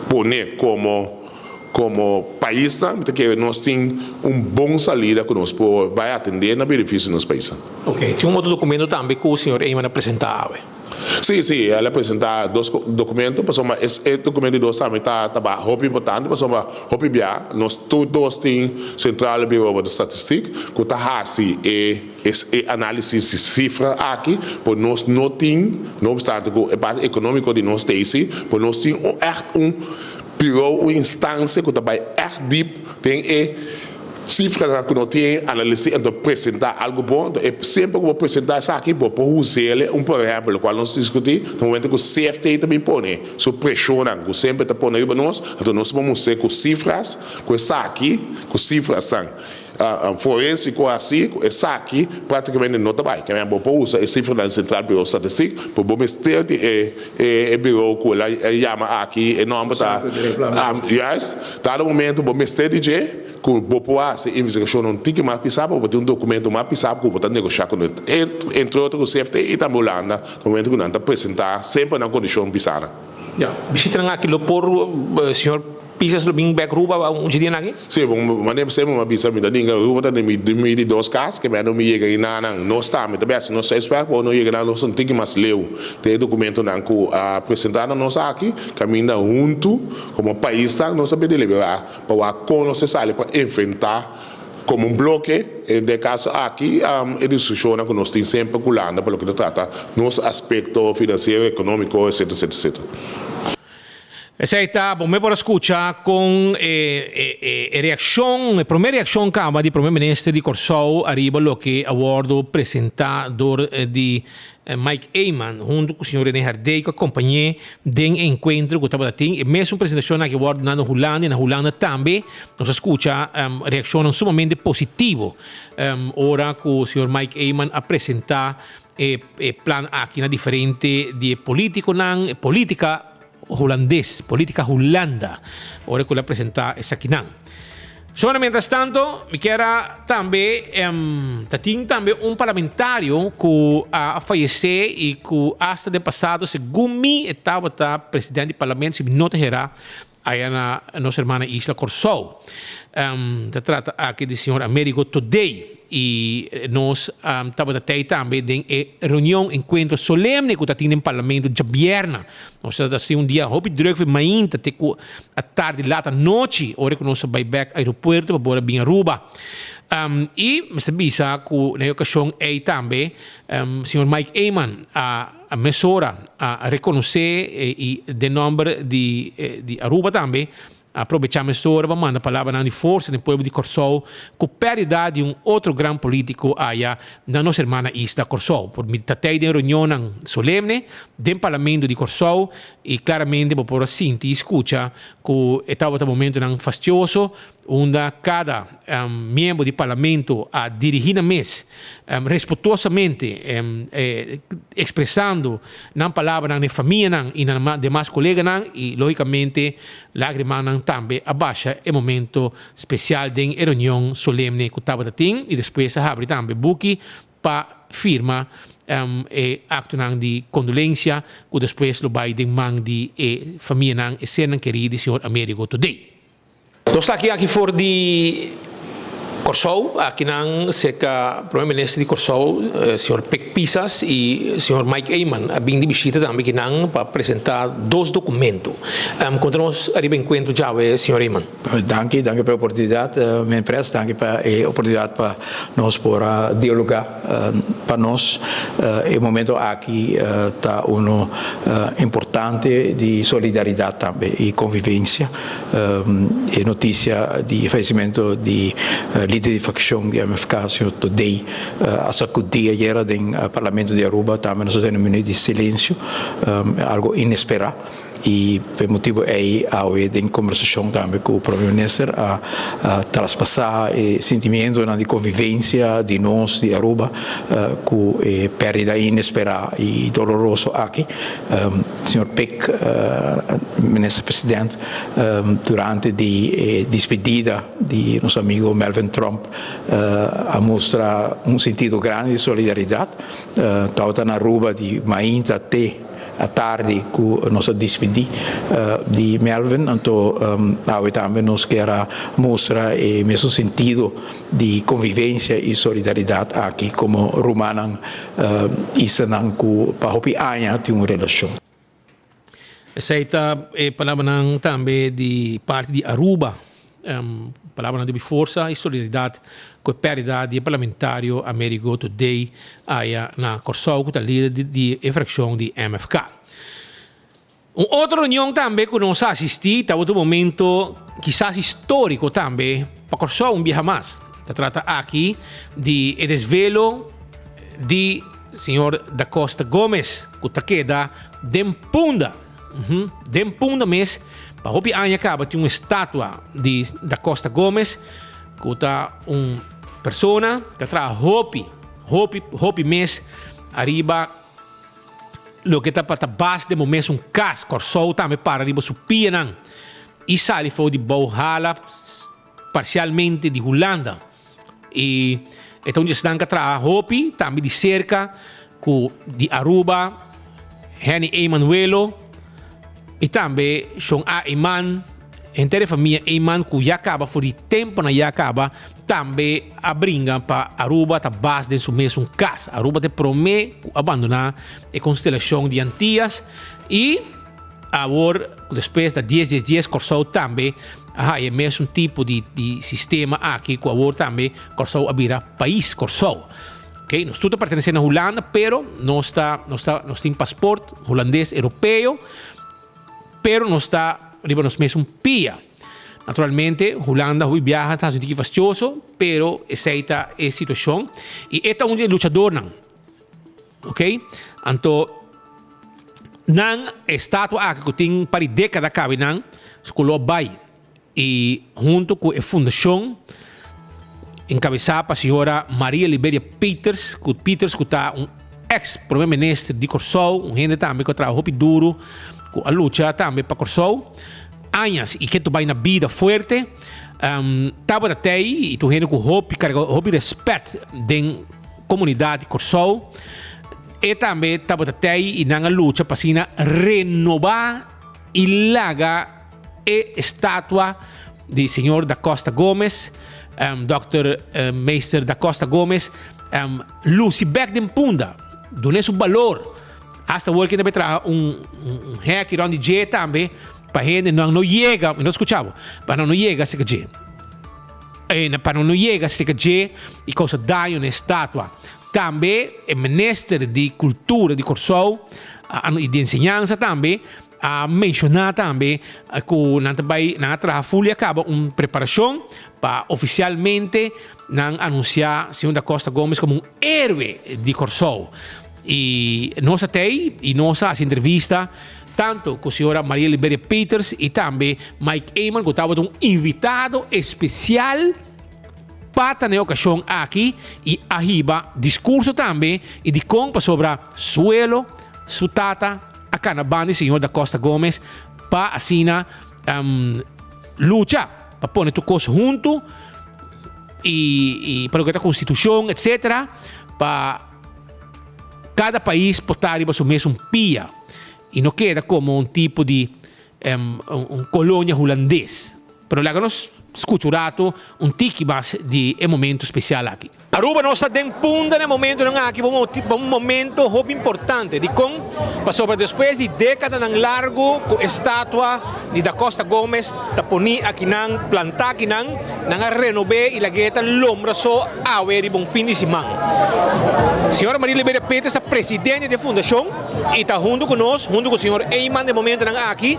pone komo komo paisnan mi ta kere nos tin un bon salida ku nos por bai atendé na benefisio di nos paisnan. Ok, tin un otro dokumento tambe ku señor Eman a presentá awe. Sí, sí, el a presentá dos dokumento pasobra e dokumento di dos tambe ta ta hopi importante pasobra hopi bia nos tur dos tin Centrale Bureau voor de Statistiek ku ta hasi e E análisis di sifra aki por nos no tin, no obstante ku e parti ekonómiko di nos ta esi, por nos tin un ègt un. bureau, un instansia ku ta bai ègt dip den e sifranan ku no tin, analis'é anto presentá algu bon. Anto e semper ku bo presentá esaki bo por us'el un por ehèmpel lokual nos diskutí na momento ku CFT ta bin pone su preshonnan ku semper ta pone riba nos, anto nos por mustr'é ku sifras ku esaki ku sifrasnan Forensiko hasi ku esaki praktikamente no ta bai. Kemey bo por usa e sifranan di Centraal Bureau Statistiek, pero bo mester di e e bureau ku el a yama aki, e nomber ta juist. Dado momento bo mester di dje ku bo por hasi investigashonnan un tiki mas pisá, pa bo tin un dokumento mas pisá ku bo ta negoshá ku nan. Entre otro ku CFT i tambe Hulanda, na momento ku nan ta presentá semper nan kondishon pisánan. Ya, bishitanan aki lo por, señor Pisas lo bin bek Ruba un dje dianan aki? Sí, bon, manera mi semper mi a bisa, mi ta ninga Ruba ta den mi mi di dos kas, ke mendo mi yega enanan, nos tambe ta bes nos uitspraak, por no yega nan nos un tiki mas leu den e dokumentonan ku a presentá na nos aki, kaminda huntu komo paisnan nos a bin deliberá pa wak kon nos ta sali pa enfrentá komo un bloke, den e kaso aki e diskushonnan ku nos tin semper ku Hulanda pa loke ta trata nos aspekto finansiero, ekonómiko, etcetera, etcetera, etcetera. Esei ta bo me por a skucha kon e e reakshon, e promé reakshon kaba di promé minister di Kòrsou ariba loke a wòrdu presentá dor di Mike Eman huntu ku señor Rene Herdé ku a kompañ'é den e enkuentro ku tabata tin. E mesun presentashon aki a wòrdu duna na Hulanda i na Hulanda tambe nos a skucha reakshonnan sumamente positivo ora ku señor Mike Eman a presentá e e plan aki na diferente di e politiconan, e politica Hulandes, politica Hulanda, ora cu el a presenta esakinan. Sona mientras tanto, mi kier a tambe ta tin tambe un parlamentario cu a fayece y cu hasta den pasado segun mi e tabata president di parlamento si mi no ta hera aya na nos hermana isla Kòrsou. Ta trata aki di señor Amerigo Todey y nos tabata tey tambe den e reunion, encuentro solemne cu ta tin den parlamento djabièrna. Nos ta haci un dia hopi druk for mainta te cu atardi lat anochi ora cu nos a bay bek aeropuerto pa por a bin Aruba. Y mester bisa cu na e ocasion ey tambe señor Mike Eman a Mesora a rekonosé i den nòmber di di Aruba tambe a probechá mesora pa manda palabranan di forsa den pueblo di Kòrsou ku pèrdida di un otro gran polítiko aya na nos hermana isla Kòrsou. Por mi ta tei den reunionnan solemne den Parlamento di Kòrsou i klaramente bo por a sinti i skucha ku e tabata momentonan fastioso unda kada miembro di Parlamento a dirigi nan mes respetuosamente expresando nan palabranan na e famianan y na demas coleganan y logicamente lagrimanan tambe a basha e momento special den e reunion solemne cu tabata tin y despues a habri tambe buki pa firma e actonan di condolencia cu despues lo bay den man di e famianan e sernan keri di señor Amerigo Todey. Nos ta aki aki for di Kòrsou, akinan serka Prome Minister di Kòrsou, señor Pik Pisas i señor Mike Eman a bin di bishita tambe akinan pa presentá dos dokumento. Konta nos ariba enkuentro djawe, señor Eman. Danki, danki pa e oportunidat, men pres, danki pa e oportunidat pa nos por a dialogá. Pa nos e momento aki ta uno importante di solidaridat tambe i konvivensia. E notisia di e fallecimento di lider di fraccion di MFK, señor Todey, a sacudi ayera den Parlamento di Aruba. Tambe nos a tene un minuut di silencio, algo inespera. Y p'e motibo ey awe den conversacion tambe cu Prome Minister a traspasa e sentimientonan di convivencia di nos di Aruba cu e perdida inespera y doloroso aki. Señor Pik, Minister President, durante di e dispedida di nos amigo Melvin Tromp a mustra un sentido grandi di solidaridad. Tabata na Aruba di mainta te atardi cu nos a dispidi di Melvin, anto awe tambe nos kier a mustra e mesun sentido di convivencia y solidaridad aki como rumannan islanan cu pa hopi aña tin un relacion. Esey ta e palabranan tambe di parti di Aruba, palabranan di forsa y solidaridad cu e perdida di e parlamentario Amerigo Todey aya na Corsou cu ta lider di e fraccion di MFK. Un otro reunion tambe ku nos a asistí tabata un momento kisas históriko tambe pa Kòrsou un biaha mas. Ta trata aki di e desvelo di señor Da Costa Gomez ku ta keda den Punda. Den Punda mes pa hopi aña kaba tin un estatua di Da Costa Gomez ku ta un persona ku a traha hopi, hopi, hopi mes ariba Loke ta pa ta bas den bo mesun kas. Kòrsou tambe para riba su pianan i sali for di bou hala parsialmente di Hulanda. I e ta un di esnan ku a traha hopi tambe di serka ku di Aruba, Henny Eman Welo i tambe Shon A. Eman. Henter e famia Eman ku ya kaba for di temponan ya kaba tambe a bringa pa Aruba ta bas den su mesun kas. Aruba ta e prome ku a bandona e konstelashon di Antias i awor despues ta dies dies dies Kòrsou tambe a haya e mesun tipo di di sistema aki ku awor tambe Kòrsou a bira pais Kòrsou. Ok, nos tur ta pertenese na Hulanda pero nos ta nos ta nos tin pasport hulandes europeo. Pero nos ta riba nos mesun pia. Naturalmente, Hulanda hopi biaha ta hasi un tiki fastioso, pero esei ta e situacion. Y e ta un di e luchadornan. Ok? Anto, nan estatua aki cu tin un par di decada cabe nan, su color bay. I huntu ku e fundashon enkabesá pa señora Maria Liberia Peters, ku Peters ku ta un eks prome minister di Kòrsou, un hende tambe ku a traha hopi duru, ku a lucha tambe pa Kòrsou añas i ke bai na bida fuerte, tabata tei i ta un hende ku hopi karga hopi rèspèt den komunidat di Kòrsou. E tambe tabata tei i nan a lucha pa asina renobá i laga. E estatua di señor Da Costa Gomez, Dòkter Meester Da Costa Gomez, luci bek den Punda. Dun'e su balor. Hasta awor kende bay traha un heki rond di dje tambe pa hende nan no yega, mi no scucha bo, pa nan no yega cerca dje. Pa nan no yega cerca dje y causa daño na e estatua. Tambe e minister di Cultura di Corsou y di Enseñansa tambe A menshoná tambe ku nan ta bai nan a traha ful i a kaba un preparashon pa ofisialmente nan anunsiá señor Da Costa Gomez komo un héroe di Kòrsou. I nos a tei i nos a hasi entrevista tantu ku señora Maria Liberia Peters i tambe Mike Eman ku tabata un invitado espesial pa ta na e okashon aki i a hiba diskurso tambe i dikon pasobra suelo su tata a cana banda di señor Da Costa Gomez pa asina lucha pa pone tur cos hunto y pa loke ta constitucion etcetera pa cada pais por ta riba su mesun pia y no keda como un tipo di un colonia hulandes. Pero laga nos scucha un rato un tiki mas di e momento special aki. Aruba nos ta den punda na e momentonan aki pa un momento hopi importante. Dikon? Pasobra despues di dekadanan largu ku e statua di Da Costa Gomez ta poni akinan, plantá akinan, nan a renob'é i lag'é ta lombra so awe riba un fin di siman. Señora Maria Liberia Peters ta presidente di e fundashon i ta huntu ku nos, huntu ku señor Eyman den momentonan aki.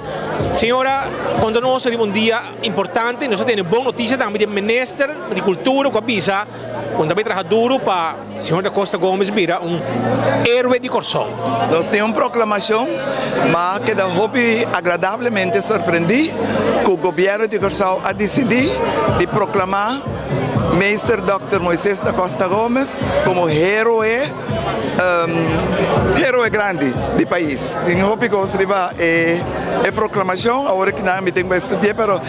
Señora, konta nos riba un dia. Importante, nos a tene bon noticia tambe di e minister di cultura cu a bisa cu nan ta bay traha duro pa señor Da Costa Gomez bira un héroe di Corsou. Nos tin un proclamacion, ma a keda hopi agradablemente sorprendí cu Gobierno di Corsou a dicidi di proclama Meester Dòkter Moises Da Costa Gomez como héroe. Heroe grandi di pais. Tin hopi kos riba e proklamashon, awor ki nan mi tin ku estudi'é, pero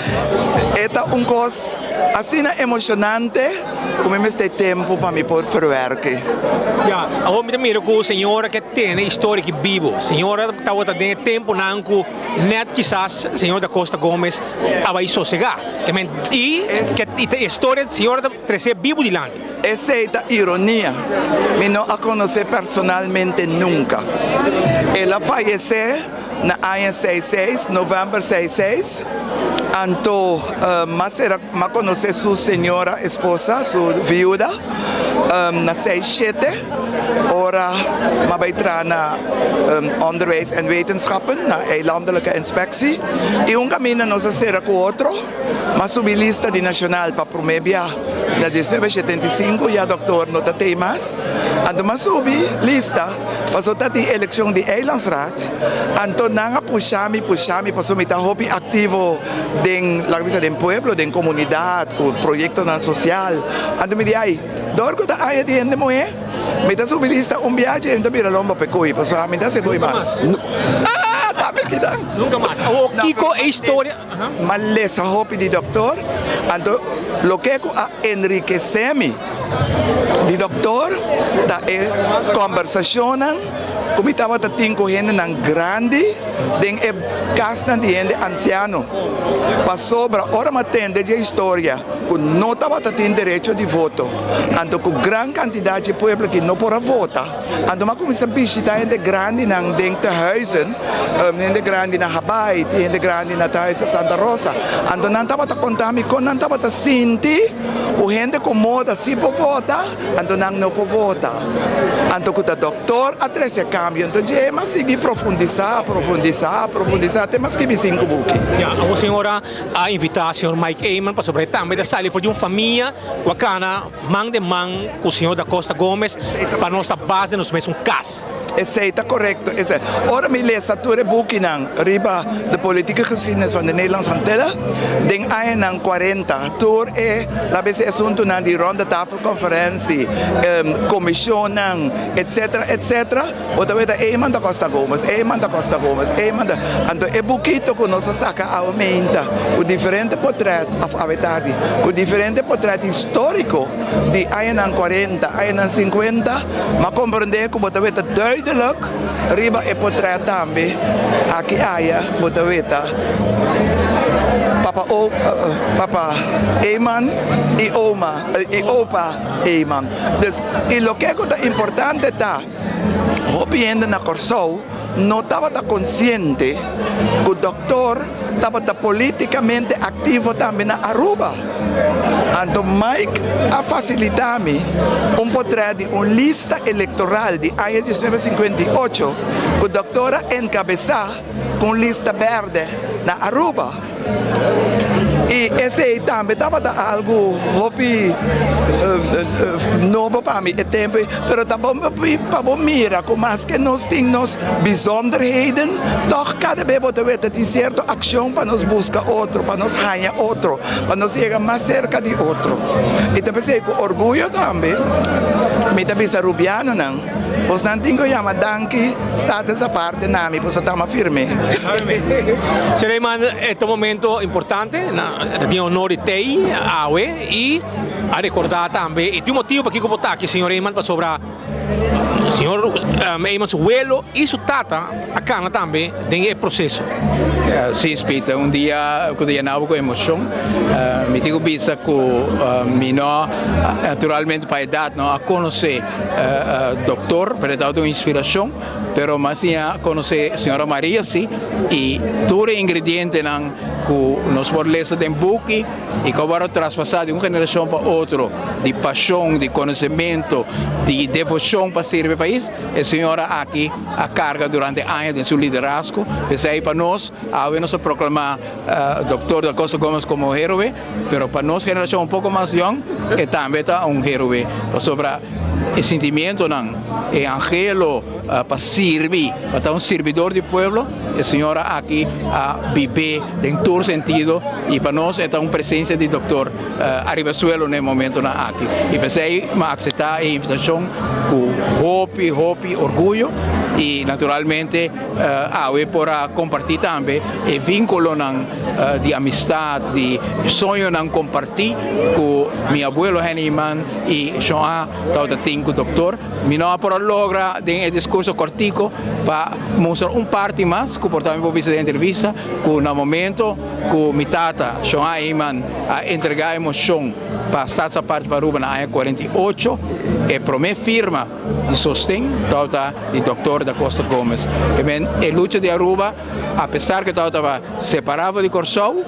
e ta un kos asina emoshonante ku mi mester tempu pa mi por ferwèrk'e. Ya, awor mi ta mira ku señora ke tene historia aki bibu. Señora tabata den e tempunan ku nèt kisas señor Da Costa Gomez a bai sosegá. I e historia señora ta tres'é bibu dilanti. Esei ta ironia, mi no a konosé personalmente nunka. El a fayesé na aña seis seis, novèmber seis seis. Anto m'a sera m'a konosé su señora esposa, su viuda, na seis shete ora m'a bai traha na Onderwijs en Wetenschappen na Eilandelijke Inspectie i un kaminda nos a sera ku otro. M'a subi lista di nashonal pa promé bia na diesnuebe 75, ya dòktor no ta tei mas. Anto m'a subi lista pasobra ta tin elekshon di Eilandsraad. Anto nan a pusha mi, pusha mi pasobra mi ta hopi aktivo den, laga bisa den pueblo, den komunidat, ku proyektonan sosial. Anto mi di, ai, dor ku ta aña di hende muhé, mi ta subi lista un biaha dje mi ta bira lomba pa e koe, pasobra mi ta hasi koe mas. Ta mi bida. Nunka mas. Awor kiko e historia? M'a lesa hopi di doktor, anto loke ku a enrikesé mi di doktor ta e kòmbersashonnan ku mi tabata tin ku hendenan grandi den e kasnan di hende ansiano. Pasobra ora m'a tende dje historia ku no tabata tin derecho di voto, anto ku gran kantidat dje pueblo aki no por a vota, Anto m'a kuminsá bishitá hende grandinan den tehuizen, hende grandi na Habaai, tin hende grandi na tehuis na Santa Rosa. Anto nan tabata konta mi kon nan tabata sinti ku hende ku moda si por vota, anto nan no por vota. Anto ku ta dòktor a trese kambio. Anto dje m'a sigui profundisá, profundisá, profundisá te m'a skibi sinku buki. Ya, awor señora a invitá señor Mike Eman pasobra e tambe ta sali for di un famia ku a kana. Man den man ku señor Da Costa Gomez pa nos ta bas den nos mesun kas. Esei ta korekto. Esei. Ora mi lesa tur e bukinan riba de politieke geschiedenis van de Nederlandse Antillen den añanan kuarenta, tur e la bes e asuntunan di ronde tafel konferensi, komishonnan, etsetera, etsetera, Bo ta weta Eman da Costa Gomez, Eman da Costa Gomez, Eman da. Anto e bukito ku nos a saka awe meinta ku diferente potret, òf awe tardi, ku diferente potret históriko di añanan kuarenta, añanan sinkuenta, m'a komprendé ku bo ta weta duidelik riba e potret tambe aki aya bo ta weta papa o papa Eman i oma i opa Eman. Dus, i loke ku ta importante ta. Hopi hende na Kòrsou no tabata konsiente ku dòktor tabata polítikamente aktivo tambe na Aruba. Anto Mike a fasilitá mi un potrèt di un lista elektoral di aña 1958 ku dòktor a enkabesá ku un lista bèrdè na Aruba. I esei tambe tabata algu hopi nobo pa mi e tempu ei, pero ta bon pa bo mira ku maske nos tin nos bizonderheden, tòg kada bes bo ta weta tin sierto akshon pa nos buska otro, pa nos haña otro, pa nos yega mas serka di otro. I ta p'esei ku orguyo tambe mi ta bisa rubianonan. Bosnan tin ku yama danki status aparte na mi pasobra ta ma firm'é. Señor Eman, e ta un momento importante, na ta tin honor di tei awe y a recorda tambe y tin un motibo pakico bo ta aki señor Eman pasobra señor Eman su welo y su tata a cana tambe den e proceso. Sí, Speed, un dia cu ta yena bo cu emocion. Mi tin cu bisa cu mi no, naturalmente pa edad no a conoce Doktor, pero e tabata un inspiracion, pero mas siña conoce Señora Maria si, y tur e ingredientenan cu nos por lesa den buki y cu a worde traspasa di un generacion pa otro, di pasion, di conocemento, di devocion pa sirbi e pais, e señora aki a carga durante aña den su liderazgo. P'esey pa nos, awe nos a proclama Doktor Da Costa Gomez como heroe. Pero pa nos generacion un poco mas yong e tambe ta un heroe pasobra e sentimientonan, e anhelo pa sirbi, pa ta un sirbidor di pueblo, e señora aki a bib'é den tur sentido y pa nos e ta un presencia di Doctor ariba suelo na e momentonan aki. Y p'esey mi a acepta e invitacion cu hopi hopi orguyo y naturalmente awe por a comparti tambe e vinculonan di amistad, di soñonan comparti cu mi abuelo Henny Eman y Shon A tabata tin cu Doctor. Mi no a por a logra den e discurso cortico pa mustra un parti mas cu por ta mi por bisa den entrevista cu na momento cu mi tata Shon A Eman a entrega e mocion pa Stadsaparte pa Aruba na aña 48 e prome firma di sosten tabata di Doctor Da Costa Gomez. E lucha di Aruba. Apesar ku e tabata separá for di Kòrsou,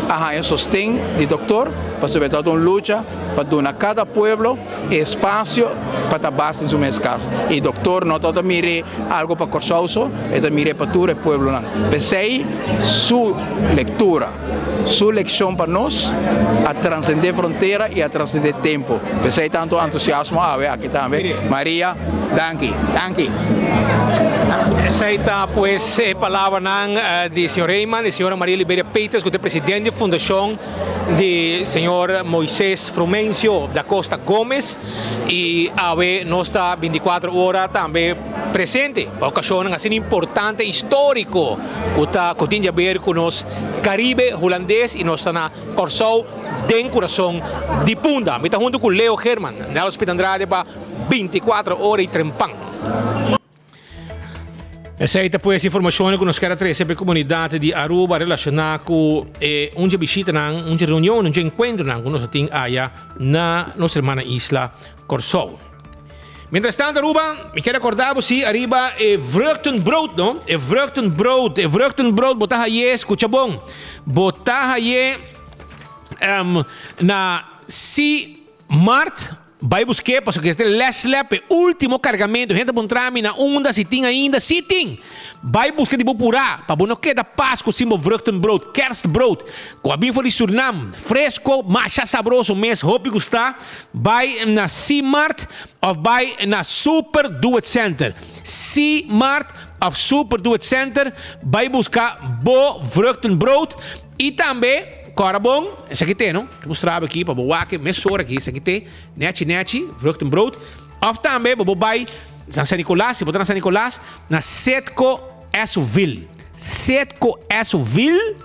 a haña sosten di doktor pasobra e tabata un lucha pa duna kada pueblo e espasio pa ta bas den su mes kas. I doktor no tabata mir'é algu pa Kòrsou so, e ta mir'é pa tur e pueblonan. P'esei su lektura, su lekshon pa nos a transendé frontera i a transendé tempu. P'esei tantu antusiasmo awe aki tambe. Maria, danki, danki. Esei ta pues e palabranan di señor Reyman i señora Maria Liberia Peters ku ta e presidente di fundashon di señor Moises Frumencio da Costa Gomez i awe nos ta bintikuater ora tambe presente pa okashonnan asina importante istoriko ku ta ku tin di haber ku nos Karibe Hulandes i nos ta na Kòrsou den kurason di Punda. Mi ta huntu ku Leo Geerman, Nelson Pit Andrade pa bintikuater ora i trempan. Esei ta pues informashonnan ku nos kier a trese pa e komunidat di Aruba relashoná ku e un dje bishitanan, un dje reunionnan, un dje enkuentronan ku nos a tin aya na nos hermana isla Kòrsou. Mientrastanto Aruba, mi kier a kòrda bo si ariba e vruchtenbrood no, e vruchtenbrood, e vruchtenbrood bo ta haye, skucha bon, bo ta haye na si mart. Bai busk'é pasobra ke les lep e ultimo kargamentu. Hende ta puntra mi na unda si tin ainda. Si tin! Bai buska di bo purá pa bo no keda Pasku sin bo vruchtenbrood, kerstbrood, ku a bin for di Surnam. Fresko, masha sabroso mes, hopi gusta. Bai na C-Mart òf bai na Super Do It Center. C-Mart òf Super Do It Center, bai buska bo vruchtenbrood. I tambe, kòrda bon, esaki te, no? Ta mustra bo aki pa bo wak mesora aki, esaki te, nechi nechi, vruchtenbrood. Òf tambe bo por bai na San Nicolas, si bo ta na San Nicolas, na Setco Esoville. Setco Esoville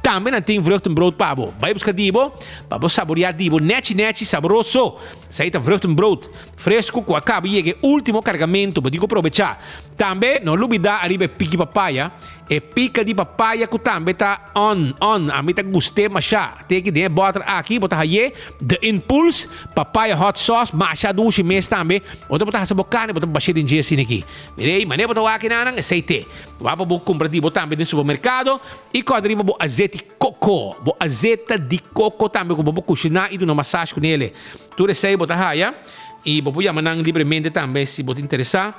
tambe nan tin vruchtenbrood pa bo. Bai buska di bo, pa bo saboreá di bo nechi nechi, sabroso. Esei ta vruchtenbrood fresku ku a kaba yega e último kargamentu, bo tin ku probechá. Tambe no lubidá ariba e piki papaya. E pika di papaya ku tambe ta on on ami ta gust'é mashá. Te aki den e bòter aki bo ta hay'é The Impulse Papaya Hot Sauce masha dushi mes tambe. Ota bo ta hasa bo karni bo ta bash'é den dje asina aki. Mir'ei manera bo ta wak enanan esei te. Wak pa bo kumpra di bo tambe den supermerkado i kòrda riba bo azeti koko. Bo azeta di koko tambe ku bo por kushiná i duna masash kunele. Tur esei bo ta haya i bo por yama nan libremente tambe si bo ta interesá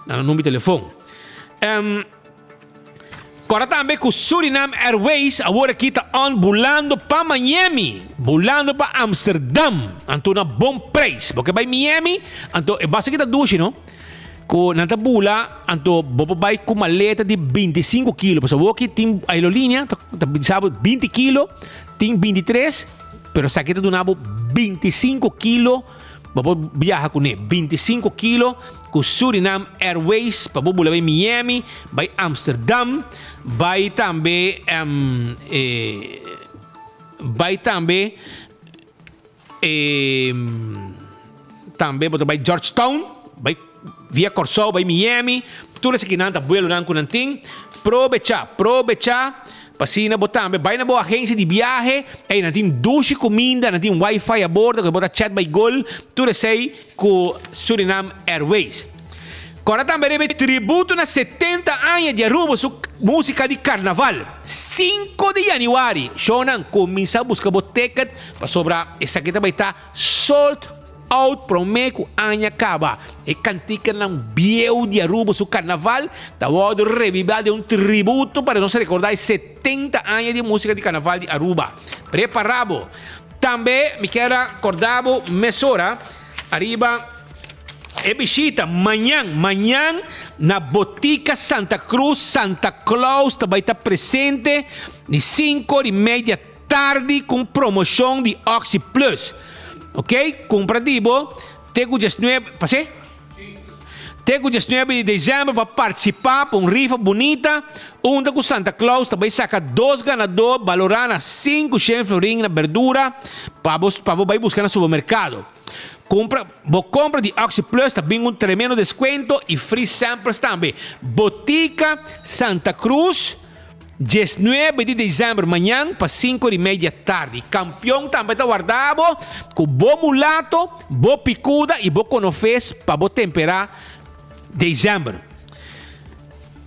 na nan number di telefon. Kòrda tambe ku Surinam Airways awor aki ta on bulando pa Miami, bulando pa Amsterdam, anto na bon preis. Bo ke bai Miami, anto e bas aki ta dushi no, ku nan ta bula, anto bo por bai ku maleta di 25 kilo, pasobra awor aki tin aerolínea ta ta bisa bo 20 kilo, tin 23, pero esaki ta duna bo 25 kilo. Bo por biaha kuné 25 kilo ku Surinam Airways pa bo bula bai Miami, bai Amsterdam, bai tambe bai tambe tambe bo ta bai Georgetown, bai via Kòrsou bai Miami, tur esakinan ta buelonan ku nan tin. Probecha, probecha. Pa asina bo tambe bai na bo agencia di biahe, ey nan tin dushi cuminda, nan tin wifi a bordo cu bo ta chat by gol, tur esey cu Surinam Airways. Cora tambe riba e tributo na 70 aña di Aruba su musica di carnaval, cinco di januari, shownan cuminsa busca bo ticket pasobra esaki ta bay ta sold out prome ku aña kaba. E kantikanan bieu di Aruba su karnaval ta wòrdu rebibá den un tributo pa nos rekordá e 70 aña di músika di karnaval di Aruba. Prepará bo! Tambe mi kier a kòrda bo mesora ariba e bishita mañan, mañan na Botica Santa Cruz, Santa Claus ta bai ta presente di sinku ora i media Tardi cu un promocion di Oxi Plus. Ok, cumpra di bo te cu diesnuebe, pase? Te cu diesnuebe di december pa participa pa un rifa bunita unda cu Santa Claus ta bay saca dos ganador balora na 500 florin na berdura pa bo pa bo bay busca na supermercado. Cumpra bo compra di Oxi Plus ta bin un tremendo descuento y free samples tambe. Botica Santa Cruz. 19 di december mañan pa 5 di media tardi. Campeon tambe ta warda bo cu bo mulato, bo picuda y bo conofes pa bo tempera december.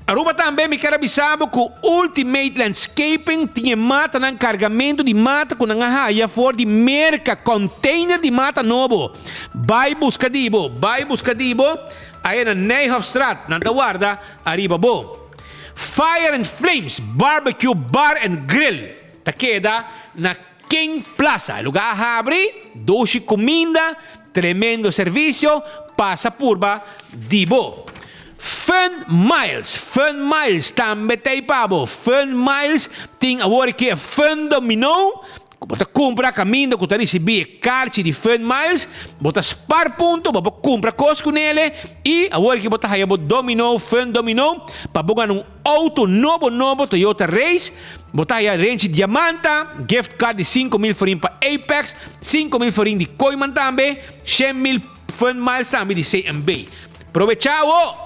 Aruba tambe mi kier a bisa bo cu Ultimate Landscaping tin e matanan cargamento di mata cu nan a haya for di Merca, container di mata nobo. Bay busca di bo, bay busca di bo aya na Nijhoffstraat, nan ta warda ariba bo. Fire and Flames Barbecue Bar and Grill ta keda na King Plaza. E lugar a habri, dushi cuminda, tremendo servicio, pasa purba di bo. Fun Miles, Fun Miles tambe ta ei pa bo. Fun Miles tin awor aki e Fun Domino, cu bo ta cumpra caminda cu ta ricibi e carchi di Fun Miles, bo ta spar punto, bo por cumpra cos cu nele y awor aki bo ta haya bo Domino, Fun Domino, pa bo gana un Auto nobo nobo Toyota Race, bo ta haya renchi diamanta, gift card di 5000 florin pa Apex, 5000 florin di Kooyman tambe, 100,000 Fun Miles tambe di CMB. Probecha awo!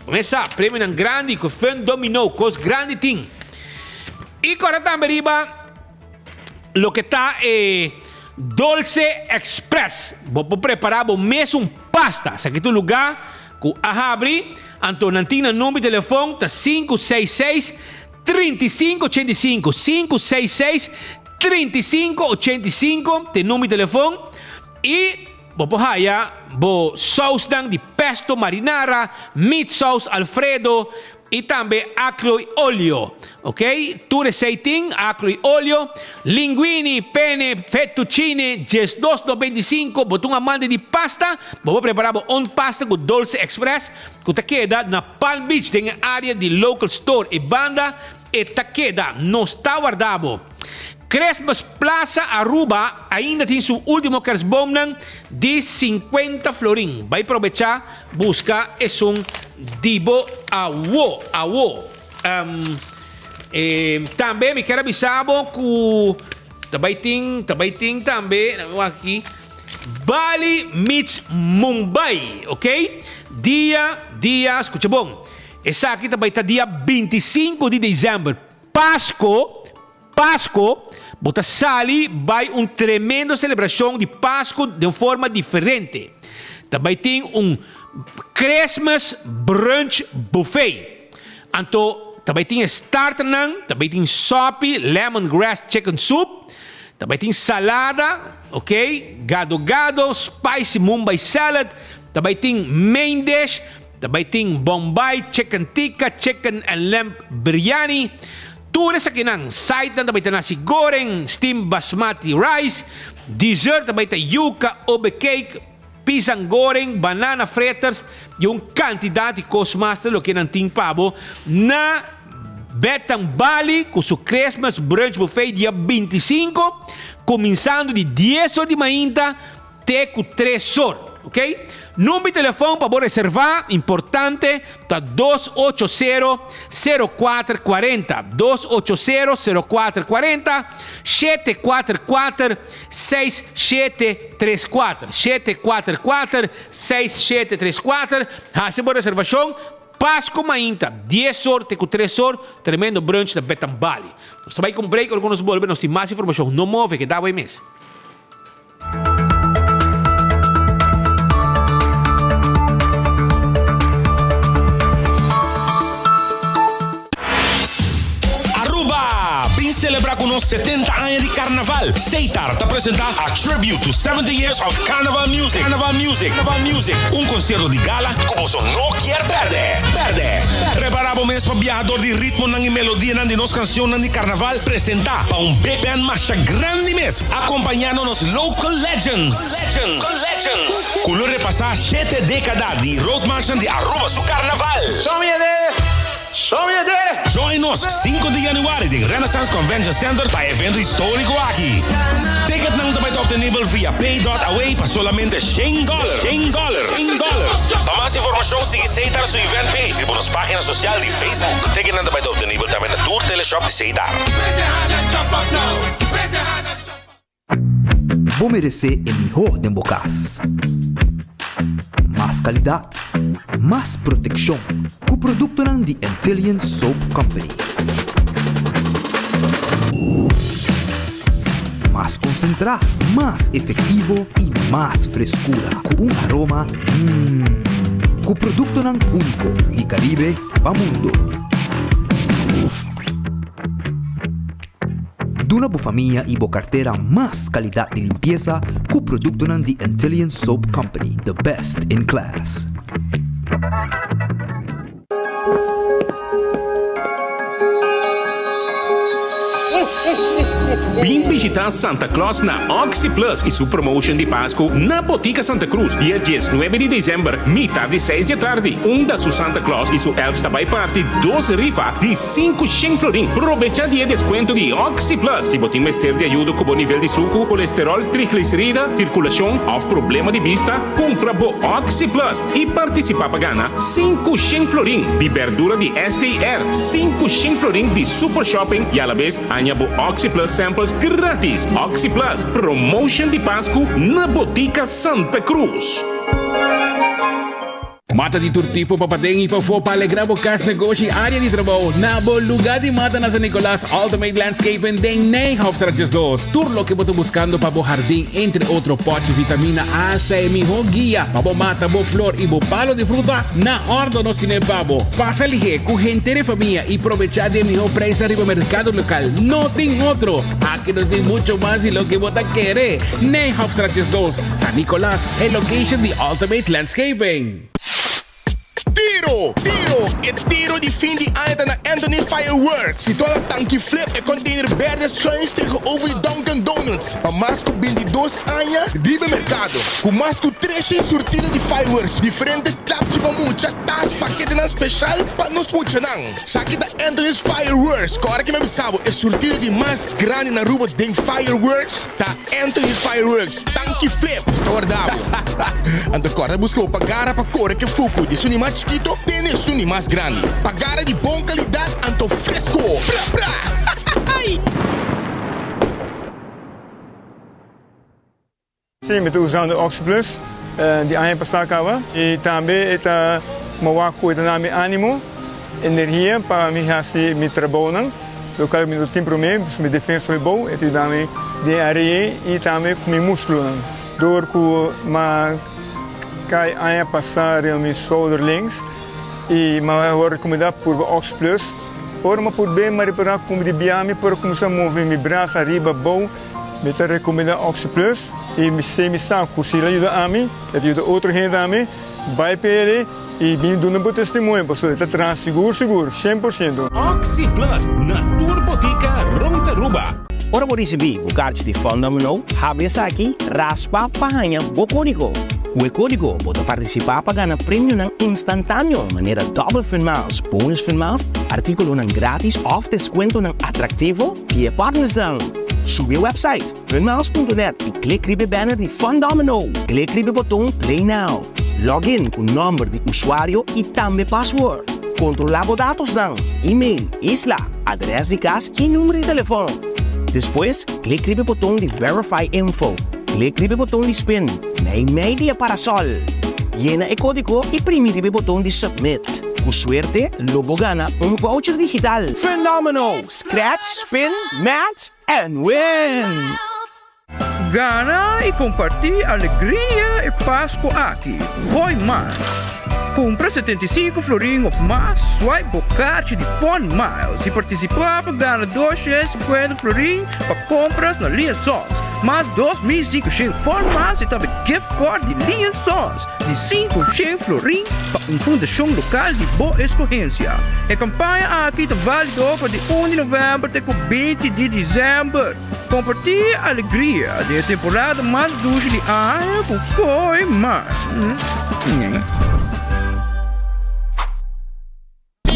Mesa, premionan grandi cu Fun Domino, cos grandi tin. Y corda tambe riba loke ta e Dolce Express. Bo por prepara bo mesun pasta. Esaki ta un lugar Ku a habri, anto nan tin nan number di telefon ta 566 3585, 566 3585 ta e number di telefon i bo por haya bo sausnan di pesto marinara, meat saus alfredo i tambe aglio i olio. Ok, tur esei tin, aglio i olio, linguini, pene, fettuccine, 12,95, bo ta un amante di pasta, bo por prepara bo own pasta ku Dolce Express ku ta keda na Palm Beach den e area di Local Store e banda e ta keda, nos ta warda bo. Christmas Plaza Aruba ainda tin su ultimo kerstboomnan di 50 florin, bai probecha busca esun di bo awo, awo. Um, tambe mi kier a bisa bo ku ta bai tin, ta bai tin tambe, wak aki, Bali meets Mumbai, ok? Dia, dia, skucha bon, esaki ta bai ta dia 25 di december, Pasko, Pasko, bo ta sali bai un tremendo selebrashon di Pasko den forma diferente. Ta bai tin un Christmas brunch buffet. Anto ta bai tin e starternan, ta bai tin sopi, lemon grass chicken soup, ta bai tin salada, ok, gado gado, spicy Mumbai salad, ta bai tin main dish, ta bai tin Bombay chicken tikka, chicken and lamb biryani. Tur esakinan, side nan ta bai ta nasi goreng, steamed basmati rice, dessert ta bai ta yuca, obe cake, pisang goreng, banana fritters y un cantidad di cos mas ta loke nan tin pa bo na Betang Bali cu su Christmas Brunch Buffet dia 25, cuminsando di dies or di mainta Te ku tres or, ok? Number di telefon pa bo reservá, importante, ta 280 0440, 280 0440, 744 6734, 744 6734. Hasi bo reservashon, Pasco mainta, dies or te ku tres or, tremendo brunch na Betambali. Nos ta bai ku un break, ora ku nos bolbe nos tin mas informashon. No move, keda away mes. Aruba! Bin celebra cu nos 70 aña di Carnaval! Seitar ta presenta A Tribute to 70 Years of Carnival Music, Carnival Music, Carnival Music, un concierto di gala cu boso no kier perde! Perde! Prepara bo mes pa biaha door di ritmonan y melodianan di nos cancionnan di Carnaval presenta pa un big band masha grandi mes! Acompañando nos local legends cu lo repasa shete decada di roadmarchan di Aruba su carnaval. Join nos sinku di januari den Renaissance Convention Center pa e evento historico aki. Ticketnan ta bai ta obtenibel via pay dot away pa solamente shen dollar. Shen dollar. Shen dollar. Pa mas informacion sigui Seitar su event page riba nos pagina social di Facebook. Ticketnan ta bai ta obtenibel tambe na tur teleshop di Seitar. Bo meresé e mihó den bo kas. Mas kalidat, mas protekshon ku produktonan di Antillian Soap Company. Mas konsentrá, mas efektivo i mas freskura ku un aroma mmm. Ku produktonan úniko di Karibe pa mundu. Duna bo famia i bo kartera mas kalidat di limpiesa ku produktonan di Antillean Soap Company, the best in class. Bin bishita Santa Claus na Oxi Plus y su promotion di Pascu na Botica Santa Cruz dia diesnuebe di december mitar di seis di atardi unda su Santa Claus y su elves ta bay parti dos rifa di 500 florin. Probecha di e descuento di Oxi Plus si bo tin mester di ayudo cu bo nivel di sucu, colesterol, triglicerida, circulacion of problema di bista, cumpra bo Oxi Plus. I partisipá pa gana 500 florin di berdura di SDR, 500 florin di Super Shopping i alabes haña bo OxiPlus samples gratis. OxiPlus, promotion di Pasku na Botica Santa Cruz. Mata di tur tipo pa paden y pafó pa alegra bo cas, negoshi y area di trabou. Na bo luga di mata na San Nicolas, Ultimate Landscaping den Nijhofstraat 12. Tur loke bo ta buscando pa bo hardin, entre otro pochi, vitamina, hasta e miho guia pa bo mata bo flor y bo palo di fruta, na ordo nos tine pa bo. Pasa lihe cu henter e famia y probecha di e miho prijs ariba mercado local. No tin otro! Aki nos tin mucho mas di loke bo ta kere. Nijhofstraat 12, San Nicolas, e location di Ultimate Landscaping. Tiro! Tiro! E tiro di fin di aña ta na Anthony Fireworks, situá na Tanki Flip, e container berde schuins tegenover di Dunkin Donuts. Pa mas ku bintidos aña riba e merkado, ku mas ku treshen surtido di fireworks, diferente klapchi pa mucha, tas, paketenan speshal pa nos muchanan. Saki ta Anthony's Fireworks, ku ora ki mi a bisa bo e surtido di mas grandi na Aruba den fireworks ta Anthony's Fireworks, Tanki Flip sta warda bo. Anto kòrda buska bo pagara pa kore ke fuku di esun di mas chikito te na esun di mas grandi. Pagara di bon kalidat anto fresko! Pra pra! Sí, mi ta usando OxiPlus di aña pasá kaba i tambe e ta mowá ku e ta na mi ánimo, energia pa mi hasi mi trabounan, lokal mi no tin promé, pues mi defensa hopi bou, e ta yuda mi den área ei i tambe ku mi múskulonan. Dor ku m'a kai aña pasá riba mi shouder links i m'a wòrdu rekomendá purba OxiPlus, ora m'a purb'é m'a repará ku mi di bia mi por a kuminsá move mi brasa ariba abou. Mi ta recomenda OxiPlus y mi sé mi sa cu si el a yuda ami, el ta yuda otro hende tambe, bay p'e y bin duna bo testimonio pasobra e ta traha sigur sigur, 100%. OxiPlus na tur botica rond Aruba. Ora bo risibí bo karchi di Fun Domino, habri esaki, raspa pa haña bo kódigo. Ku e kódigo bo ta partisipá pa gana premionan instantáneo manera Double Fun Miles, Bonus Fun Miles, artíkulonan grátis òf deskuentonan atraktivo di e partnersnan. Subi e website funmiles.net i klik riba e banner di Fun Domino. Klik riba e boton Play Now. Log in ku nòmber di usuario i tambe password. Kontrolá bo datosnan, email, isla, adrès di kas i number di telefòn. Despues, klik riba e boton di Verify Info. Klik riba e boton di Spin, meimei di e parasòl. Yena e kódigo i primi riba e boton di Submit. Ku suerte, lo bo gana un voucher digital. Fun Domino! Scratch, spin, match and win! Gana y comparti alegria e Pasco aki. Hoy mas! Cumpra 75 florin of mas, swipe bo kaartje di Fun Miles y participa pa gana 250 florin pa compras na Lee Sons, mas 2500 Fun Miles y tambe gift card di Lee Sons. Di 500 florin pa un fundashon lokal di bo eskohensia. E kampaña aki ta válido for di un di novèmber te ku 20 di desèmber. Kompartí e alegria den e temporada mas dushi di aña ku Kooiman.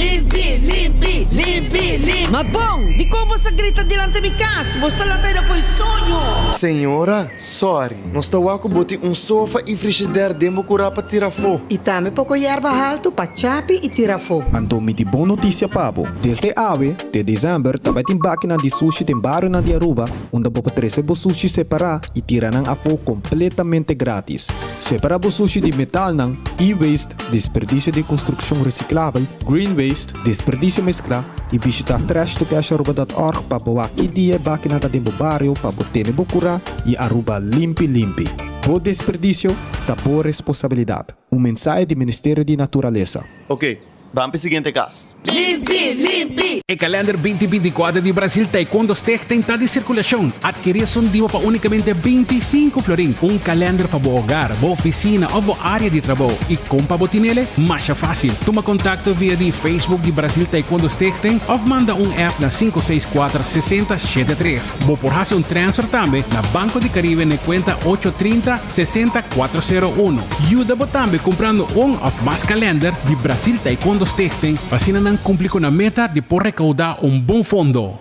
Limpi, limpi, limpi, limpi. Ma bon, dikon bo sa grita dilanti mi kas? Bo sta lanta ida fo'i soño. Señora, sorry, nos ta wak ku bo tin un sofa i frishider den bo kurá pa tira afó. I tambe poko yerba haltu pa chapi i tira afó. Anto mi tin bon notisia pa bo, desde awe te desèmber ta bai tin bakinan di sushi den barionan di Aruba unda bo por trese bo sushi separá i tira nan afó kompletamente gratis. Separá bo sushi di metalnan, e-waste, Desperdicio di construccion reciclabel, green waste, desperdicio mezcla y bishita trashtocasharuba.org. Zorg pa bo wak ki dia e bakinan ta den bo bario pa bo tene bo kurá i Aruba limpi limpi. Bo desperdicio ta bo responsabilidad. Un mensahe di Ministerio di Naturalesa. Ok, ban p'e siguiente kas. Limpi, limpi! E kalender binti bintikuater di Brasil Taekwondo Stichting ta di sirkulashon. Adkerí esun dibo pa únikamente 25 florin. Un kalender pa bo hogar, bo ofisina òf bo área di trabou. I kon pa bo tinele? Masha fásil. Tuma kontakto via di Facebook di Brasil Taekwondo Stichting òf manda un app na sinku seis kuater sesenta shete tres. Bo por hasi un transfer tambe na Banco di Caribe na e kuenta ocho trinta sesenta kuater sero uno. Yuda bo tambe kumprando un òf mas kalender di Brasil Taekwondo Stichting pa asina nan kumpli ku nan meta di por rekoudá un bon fondo.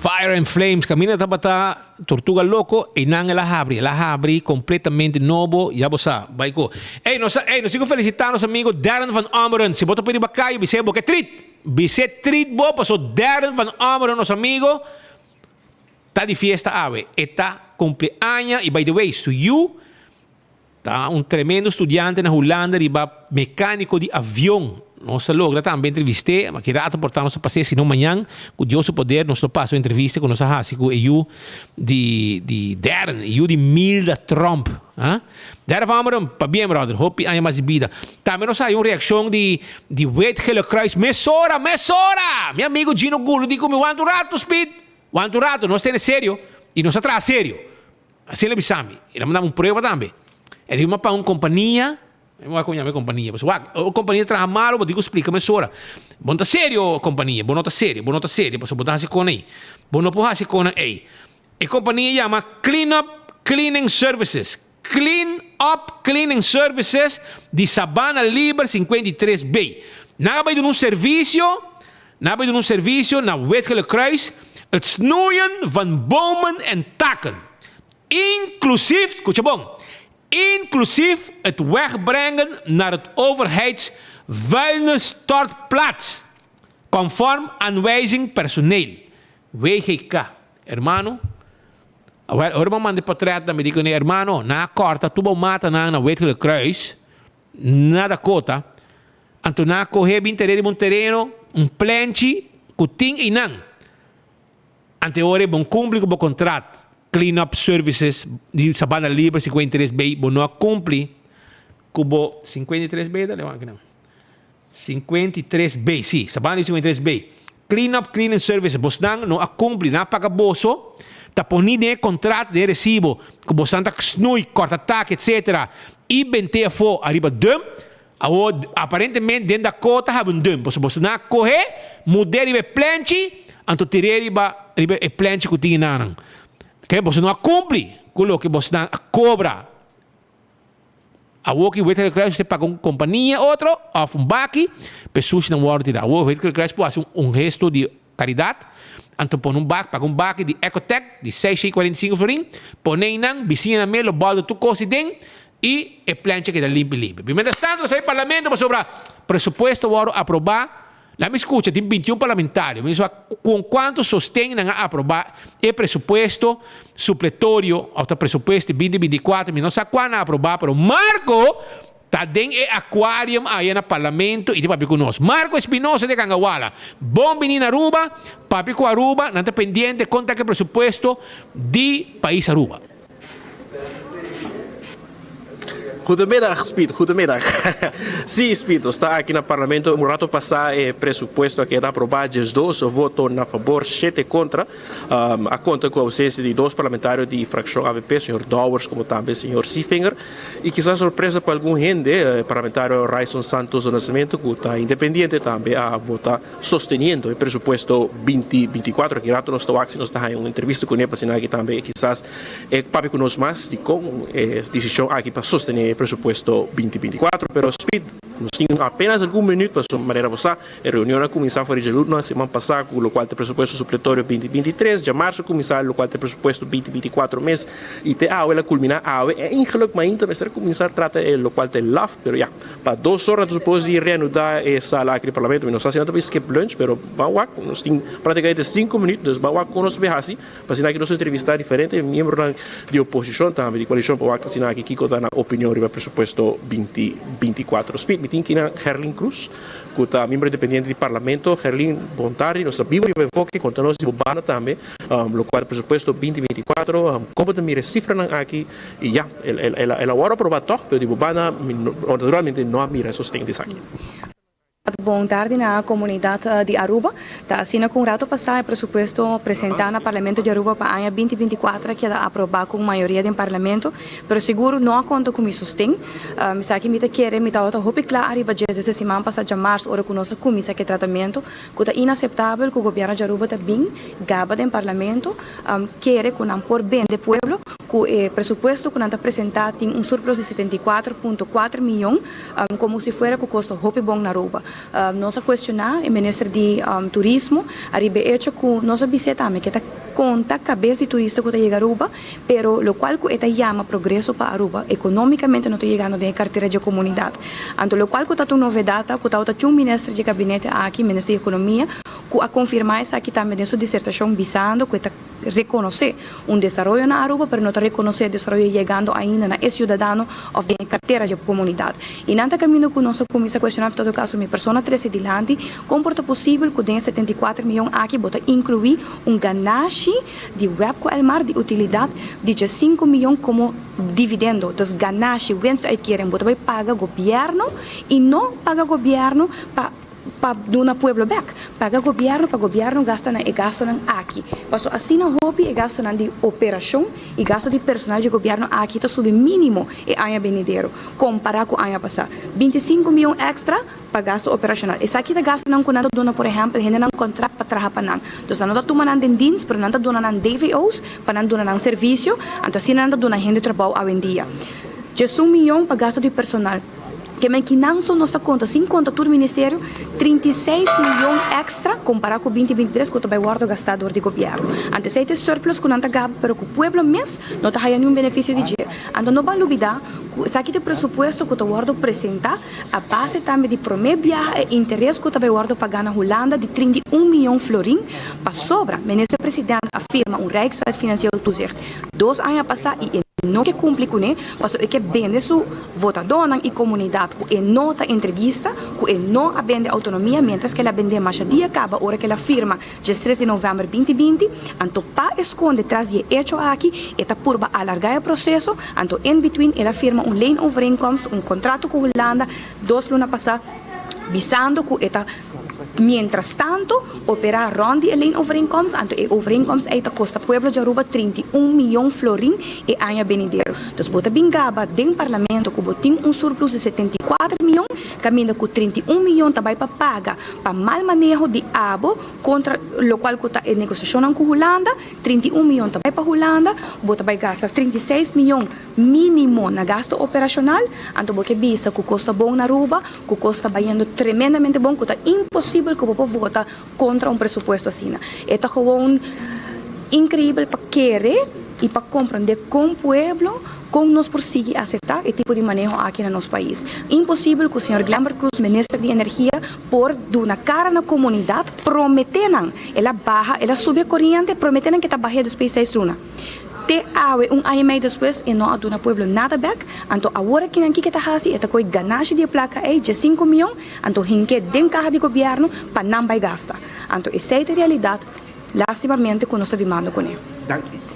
Fire and Flames caminda tabata Tortuga Loco y nan el a habri, el a habri completamente nobo, ya bo sa, bay cu. Ey, nos a, ey, nos tin cu felicita nos amigo Darren van Ommeren, si bo ta pidi bacayo, bis'é bo ke trit, bis'é trit bo, paso Darren van Ommeren, nos amigo, ta di fiesta awe, e ta cumpli aña y by the way, su yu Ta un tremendo studiante na Hulanda riba mecanico di avion. Nos a logra tambe entrevist'é, ma ki rato por ta nos a pas'é, si no mañan, cu Dios su poder nos lo pasa un entrevista cu nos a haci cu e yu di di Darren, e yu di Milda Tromp. Ha? Darren van Ommeren, pabien brother, hopi aña mas di bida. Tambe nos a haya un reaccion di di Wit Gele Kruis mesora, mesora! Mi amigo Gino Gulo di cu mi wanta un rato, Speed, wanta un rato, nos tene serio y nos a traha serio. Asina el a bisa mi. El a manda mi un prueba tambe. El di mi pa un kompania, mi wak kon yama e kompania, pasobra wak, ora kompania traha malu bo tin ku splika mesora. Bo no ta serio kompania, bo no ta serio, bo no ta serio pasobra bo ta hasi kon ei. Bo no por hasi konnan ei. E kompania yama Clean Up Cleaning Services, Clean Up Cleaning Services di Sabana Liber 53 B. Nan a bai duna un servisio Nan a bai duna un servisio na Wit-Gele Kruis, het snoeien van bomen en takken, inclusief, scucha bon, inclusief het wegbrengen naar het overheids vuilnisstortplaats, conform aanwijzing personeel, WGK. Hermano, awel, ora mi a manda e portret nan, mi di kuné, hermano, nan a kòrta tur bo matanan na Wit-Gele Kruis, na Dakota, Anto nan a kohe bin tere riba un tereno, un plenchi ku tin einan. Anto e ora ei bon kumpli ku bo kontrat, Clean Up Services di Sabana Libre 53 B, bo no a kumpli ku bo 53 B ta? Lewant kinan. 53 B, si, Sabana Libre 53 B. Clean Up Cleaning Services, bosnan no a kumpli, nan a paga boso, ta poni den e kontrat, den e resibo, ku bosnan ta snui, kòrta tak, etsetera, i bent'é afó ariba dump, Awor, aparentemente den Dakota habi un dump, pasobra boso nan a kohe, mud'é riba e plenchi, anto tir'é riba riba e plenchi ku tin enanan. Ke boso no a kumpli ku loke boso nan a kobra. Awor ki Wit Gele Kruis mester paga un kompania otro òf un baki pa e sushinan wòrdu tirá. Awor Wit Gele Kruis por hasi un gesto di karidat, anto pone un bak, paga un baki di Ecotec di seis shei kuarenta i sinku florin, pone einan, bisiñanan mes lo bòldu tur kos ei den i e plenchi a keda limpi limpi. Mientras tanto nos a e parlamento pasobra presupuesto wòrdu aprobá, laat mi skucha tin bintiun parlamentario, mi sa kon kuantu sosten nan a aprobá e presupuesto supletorio òf ta presupuesto di binti binti kuater, mi no sa kua nan a aprobá pero Marco ta den e aquarium aya na parlamento y ta papia cu nos. Marco Espinosa de Cangawala, bon bini na Aruba, papia cu Aruba, nan ta pendiente con ta ke presupuesto di pais Aruba. Goedemiddag Speed, goedemiddag. Sí Speed, nos ta aki na Parlamento, un rato pasá e presupuesto a keda aprobá, diesdos voto na fabor, shete kontra. A konta ku ousensia di dos parlamentario di frakshon avp, señor Dowers komo tambe señor Siefinger. I kisas sorpresa pa algun hende, e parlamentario Ryson Santos do Nascimento ku ta independiente tambe a vota sosteniendo e presupuesto binti binti kuater. Aki rato nos ta wak si nos ta haña un entrevista kuné pa asina aki tambe kisas e papia ku nos mas dikon e desishon aki pa sostené e presupuesto binti binti kuater. Pero Speed. Nos tin apenas algun minuut pasobra manera bo sa e reunion a cuminsa for di djaluna siman pasa cu locual ta e presupuesto supletorio 2023, djamarzo a cuminsa locual ta e presupuesto 2024 mes y te awe el a culmina awe. Eigenlijk mainta mester a cuminsa trata e locual ta e laf pero ya pa dos ora ta supos di reanuda e sala aki di parlamento. Mi no sa si nan ta bay skip lunch pero ban wak nos tin practicamente cinco minuut dus ban wak con nos ta bay haci. Pa asina aki nos entrevistá diferente miembronan di oposishon tambe di koalishon pa wak asina aki kiko ta nan opinion riba presupuesto binti 24. Speed mi tin kina Gerlin Cruz ku ta miembro independiente di parlamento. Gerlin bon tardi nos ta bibo riba enfoke konta nos di bo banda tambe lokual ta presupuesto binti 24 kon bo ta mira e sifranan aki i ya el a wòrdu aprobá tòg pero di bo banda mi naturalmente no a mira e sosten di esaki. Bon tardi na comunidad di Aruba. Ta asina cu un rato pasa e presupuesto presenta na Parlamento di Aruba pa aña binti 24 a keda aproba cu un mayoria den Parlamento, pero sigur no a conta cu mi sosten. Esaki mi ta kere mi tabata hopi cla ariba dje desde siman pasa djamars ora cu nos a cuminsa cu e tratamento cu ta inaceptabel cu Gobierno di Aruba ta bin gaba den Parlamento kere cu nan por bende pueblo cu e presupuesto cu nan ta presenta tin un surplus di 74.4 miyon. Como si fuera cu cos ta hopi bon na Aruba. Nos a cuestiona e minister di turismo ariba e hecho cu nos a bis'e tambe cu e ta conta cabes di turista cu ta yega Aruba, pero locual cu e ta yama progreso pa Aruba economicamente no ta yegando den e cartera dje comunidad. Anto locual cu ta ta un novedad ta cu tabata tin un minister dje gabinete aki, minister di economia, cu a confirma esaki tambe den su disertacion bisando cu e ta reconoce un desaroyo na Aruba pero no ta reconoce e desaroyo yegando ainda na e ciudadano of den e cartera dje comunidad. Y nan ta caminda cu nos a cuminsa cuestiona of todo caso mi persona trece dilanti con por ta posibel cu den e 74 miyon aki bo ta inclui un ganashi di web cu Elmar di utilidad di dje 5 miyon como dividendo. Dus ganashi, winstuitkering, bo ta bay paga gobierno y no paga gobierno pa. pa duna pueblo bek. Paga gobierno pa gobierno gasta na e gastonan aki. Paso asina hopi e gastonan di operacion y gasto di personal dje gobierno aki ta subi minimo e aña benidero, compara cu aña pasa. 25 miyon extra pa gasto operacional. Esaki ta gastonan cu nan ta duna por ehempel hendenan contract pa traha pa nan. Dus nan no ta tuma nan den dienst pero nan ta duna nan DVO's pa nan duna nan servicio, anto asina nan ta duna hende trabou awendia. 11 miyon pa gasto di personal. Ke men kinan so nos ta konta, sin konta tur ministerio, 36 miyon extra kompará ku 2023 ku ta bai wòrdu gastá dor di gobièrnu. Anto esei ta e surplus ku nan ta gaba pero ku pueblo mes no ta haya niun benefisio di dje. Anto no ban lubidá ku esaki ta e presupuesto ku ta wòrdu presentá a base tambe di promé biaha e interes ku ta bai wòrdu pagá na Hulanda di 31 miyon florin pasobra Minister President a firma un Rijkswet Financieel Toezicht dos aña pasá i e no ke kumpli kuné pasobra e ke bende su Votadónan i komunidat ku e no ta entreguista, ku e no a bende outonomia miéntras ku el a bend'é masha dia kaba ora ku el a firma 13 di novèmber 2020, anto pa e skonde tras di e echo aki e ta purba alargá e proseso, anto in between el a firma un leenovereenkomst, un kontrato ku Hulanda dos luna pasá bisando ku e ta mientrastanto operá rònt di e leenovereenkomst, anto e overeenkomst ei ta kosta pueblo di Aruba 31 miyon florin e aña benidero. Dus bo ta bin gaba den parlamento ku bo tin un surplus di 74 miyon, kaminda ku 31 miyon ta bai pa paga pa mal maneho di abo kontra lokual ku ta e negosiashonnan ku Hulanda, 31 miyon ta bai pa Hulanda, bo ta bai gasta 36 miyon mínimo na gasto operashonal, anto bo ke bisa ku kos ta bon na Aruba, ku kos ta bayendo tremendamente bon, ku ta imposibel ku bo por vota kontra un presupuesto asina. E ta gewoon inkreibel pa kere i pa komprendé kon pueblo, kon nos por sigui aseptá e tipo di maneho aki na nos pais. Imposibel ku señor Glenbert Croes, minister di Energia, por duna kara na komunidat, prometé nan, el a baha, el a subi e koriente, prometé nan ke ta bah'é despues di seis luna. Te awe, un aña i mei despues, e no a duna pueblo nada bek. Anto awor akinan kiko e ta hasi? E ta koe ganashi di e plaka ei, 15 mion, anto hink'é den kaha di gobièrnu pa nan bai gasta. Anto esei ta e realidat, lastimamente, ku nos ta bimando kuné. Danki.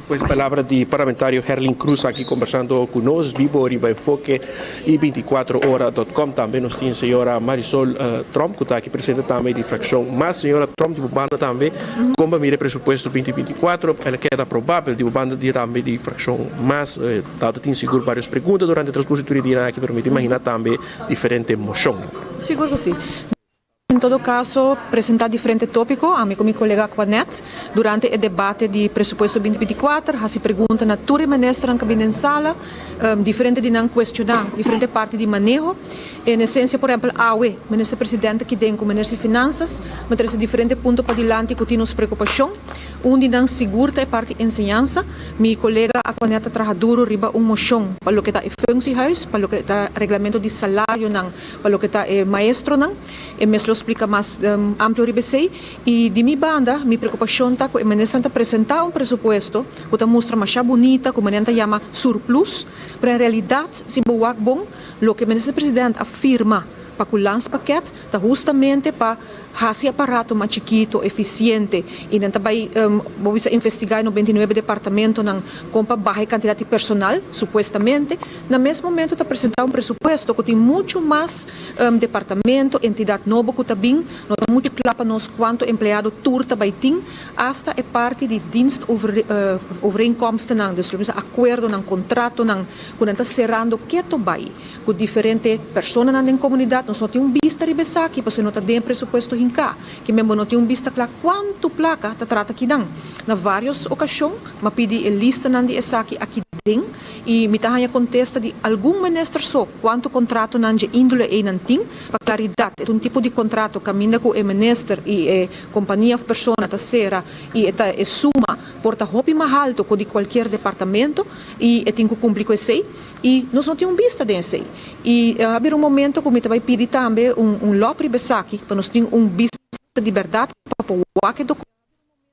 Pues palabra di parlamentario Gerlin Cruz aki kombersando ku nos bibo riba Enfoke i 24 ora dot com. Tambe nos tin señora Marisol Tromp ku ta aki presente tambe di frakshon mas. Señora Tromp di bo banda tambe kon bo a mira e presupuesto 2024? El a keda aprobá pero di bo banda di tambe di frakshon mas ta tin sigur varios pregunta durante e transkurso di tur e dianan aki pero mi ta imagina tambe diferente moshon. Sigur ku si. En todo caso, presenta diferente topico, ami cu mi colega Aquanet, durante e debate di presupuesto 2024, haci pregunta na tur e ministernan cu a bini den sala, diferente di nan cuestiona diferente parti di maneho. En esencia, por ehempel, awe, Minister Presidente aki den cu Minister di Finanzas, mi trece diferente punto padilanti cu tin nos preocupacion. Un di nan sigur ta e parti enseñansa. Mi colega Aquanet a traha duro riba un mocion pa loke ta e functiehuis, pa loke ta reglamento di salarionan, pa loke ta e maestronan. E mes lo splica mas amplio riba esey. Y di mi banda, mi preocupacion ta cu e ministernan ta presenta un presupuesto cu ta mustra masha bunita, cu manera nan ta yama surplus, pero en realidad, si bo wak bon, loke Minister President a firma pa cu landspakket ta hustamente pa Hasi aparato mas chikito, efisiente i nan ta bai bo bisa investigá e 99 departamentonan kon pa baha e kantidat di personal, supuestamente. Na mes momento ta presentá un presupuesto ku tin muchu mas departamento, entidat nobo ku ta bin. No ta muchu kla pa nos kuantu empleado tur ta bai tin, asta e parti di dienstovereenkomstennan, dus lo bisa akuerdonan, kontratonan ku nan ta serando keto bai. Ku diferente personanan den komunidat nos no tin un bista riba esaki pasobra no ta den e presupuesto hinká. Ke men bo no tin un bista kla kuantu plaka ta trata kinan. Na vários okashon m'a pidi e listanan di esaki aki den i mi ta haña kontesta di algun minister so kuantu kontratonan dje índole ei nan tin. Pa klaridat e ta un tipo di kontrato kaminda ku e minister i e kompania òf persona ta sera i e ta e suma por ta hopi mas haltu ku di kualkier departamento i e tin ku kumpli ku esei. I nos no tin un bista den esei. I a bira un momento ku mi ta bai pidi tambe un un lòp riba esaki pa nos tin un bista di bèrdat pa por wak e dokumentonan.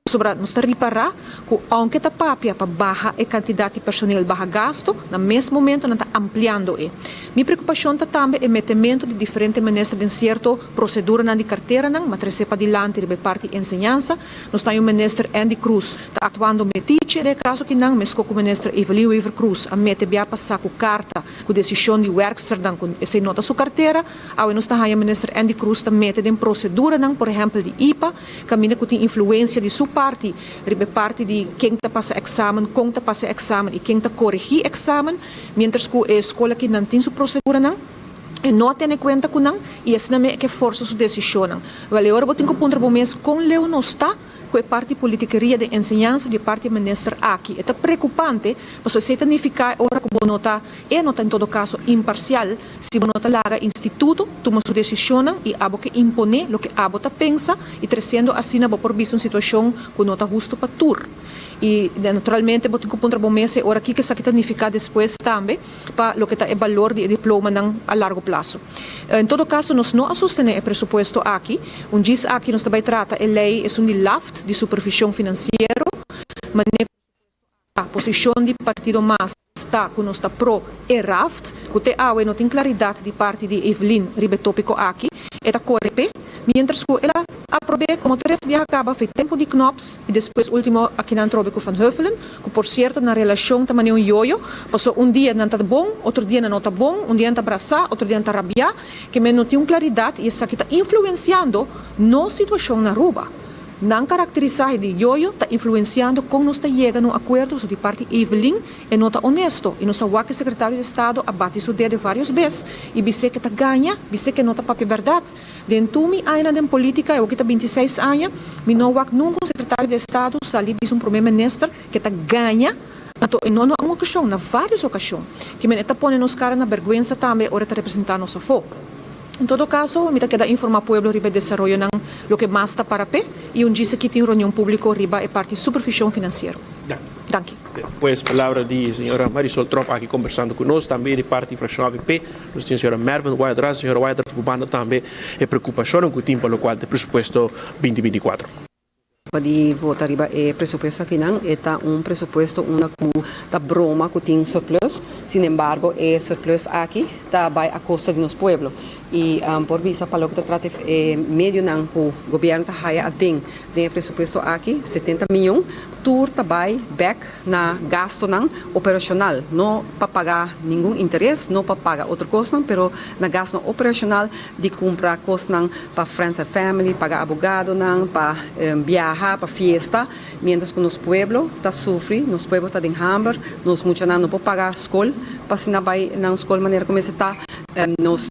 Pasobra nos ta ripará ku ounke ta papia pa baha e kantidat di personel, baha gasto, na mes momento nan ta ampliando e. Mi preokupashon ta tambe e metementu di diferente minister den sierto proseduranan di karteranan, ma tresé padilanti riba e parti enseñansa. Nos ta un minister Endy Croes ta actuando metiche den e caso kinan, mesco cu minister Evelyn Wever Croes a mete bia pasa cu carta cu decision di werksternan cu esey no ta su cartera. Awe nos ta haya minister Endy Croes ta mete den proceduranan, por ehempel di ipa, caminda cu tin influencia di su parti riba e parti di ken ta pasa examen, con ta pasa examen y ken ta coregi examen, mientras cu e school akinan tin su proceduranan. E no a tene kuenta ku nan i asina me e ke forsa su desishonnan. Wèl, e ora bo tin ku puntra bo mes kon leu nos ta ku e parti politikeria den enseñansa di e parti minister aki. E ta preokupante pasobra esei ta nifiká e ora ku bo no ta, e no ta en todo kaso imparsial si bo no ta laga instituto tuma su desishonnan i abo ke imponé loke abo ta pensa i tresiendo asina bo por bisa un situashon ku no ta hustu pa tur. I naturalmente bo tin ku puntra bo mes e ora kiko esaki ta nifiká despues tambe. pa loke ta e balor di e diplomanan a largo plaso. En todo caso nos no a sostene e presupuesto aki. Un djis aki nos ta bay trata e ley esun di LAFT di supervision financiero, mane cu a posicion di partido mas ta cu nos ta pro e raft, cu te awe no tin claridad di parti di Evelyn riba e topico aki. E ta core p'e, mientras cu el a aprob'e como tres biaha caba fe tempo di Knops y despues ultimo akinan trobe cu Van Huffelen, Ku por sierto nan relashon ta manera un yoyo, pasobra un dia nan ta bon, otro dia nan no ta bon, un dia nan ta brasá, otro dia nan ta rabiá, ke men no tin un klaridat i esaki ta influensiando nos situashon na Aruba. Nan karakterisahe di yoyo ta influensiando kon nos ta yega na un akuerdo pasobra di parti Evelyn e no ta onesto i nos a wak e sekretario di estado a bati su dede varios bes i bis'é ke ta gaña, bis'é ke no ta papia bèrdat. Den tur mi añanan den politica, e oki ta 26 aña, mi no wak nunca un secretario di estado sali bisa un prome minister ke ta gaña, anto e no na un ocasion, na varios ocasion. Ki men e ta pone nos cara na berguensa tambe ora e ta representa nos afo. En todo caso, mi ta keda informa pueblo riba e desaroyonan, loke mas ta para p'e, y un djis aki tin reunion publico riba e parti supervision financiero. Danki. Pues palabra di señora Marisol Tromp aki conversando cu nos, tambe di parti fraccion avp. Nos tin señora Mervin Wyatt-Ras. Señora Wyatt-Ras, bo banda tambe e preocupacionnan cu tin pa locual ta e presupuesto 2024. Pa di vota riba e presupuesto akinan, e ta un presupuesto unda cu ta broma cu tin surplus, sin embargo e surplus aki ta bay a costa di nos pueblo. Y por bisa pa loke ta trata e medionan cu gobierno ta haya aden den e presupuesto aki, 70 miyon, Tur ta bai bek na gastonan operacional, no pa paga ningun interes, no pa paga otro cosnan, pero na gastonan operacional di cumpra cosnan pa friends and family, paga abogadonan, pa biaha, pa fiesta, mientras cu nos pueblo ta sufri, nos pueblo ta den hamber, nos muchanan no por paga scol pa asina bai nan scol manera cu mester ta, nos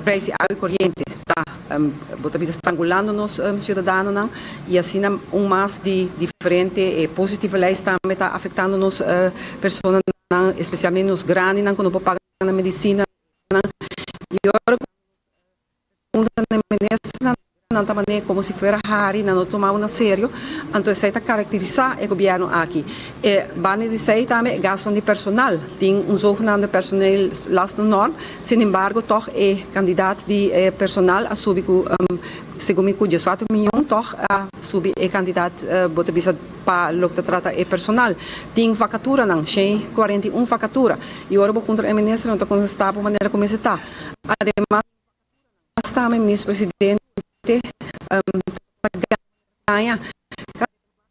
prijs di awa y coriente ta. Bo ta bisa strangulando nos ciudadanonan y asina un mas di diferente e positieve lijst tambe ta afectando nos personanan, especialmente nos grandinan cu no por paga nan medicinanan y ora cu punta na e ministernan nan ta manera como si fuera hari, nan no tuma bo na serio, anto esey ta caracterisa e gobierno aki. E banda di esey tambe e gastonan di personal, tin un zogenaamde personeel lastennorm, sin embargo toch e cantidad di e personal a subi cu segun mi cu diescuatro miyon toch a subi e cantidad bo ta bisa pa loke ta trata e personal. Tin vacaturanan, 141 vacatura, y ora bo puntra e minister no ta contesta bo manera cu mester ta. Ademas tambe minister presidente ta gaña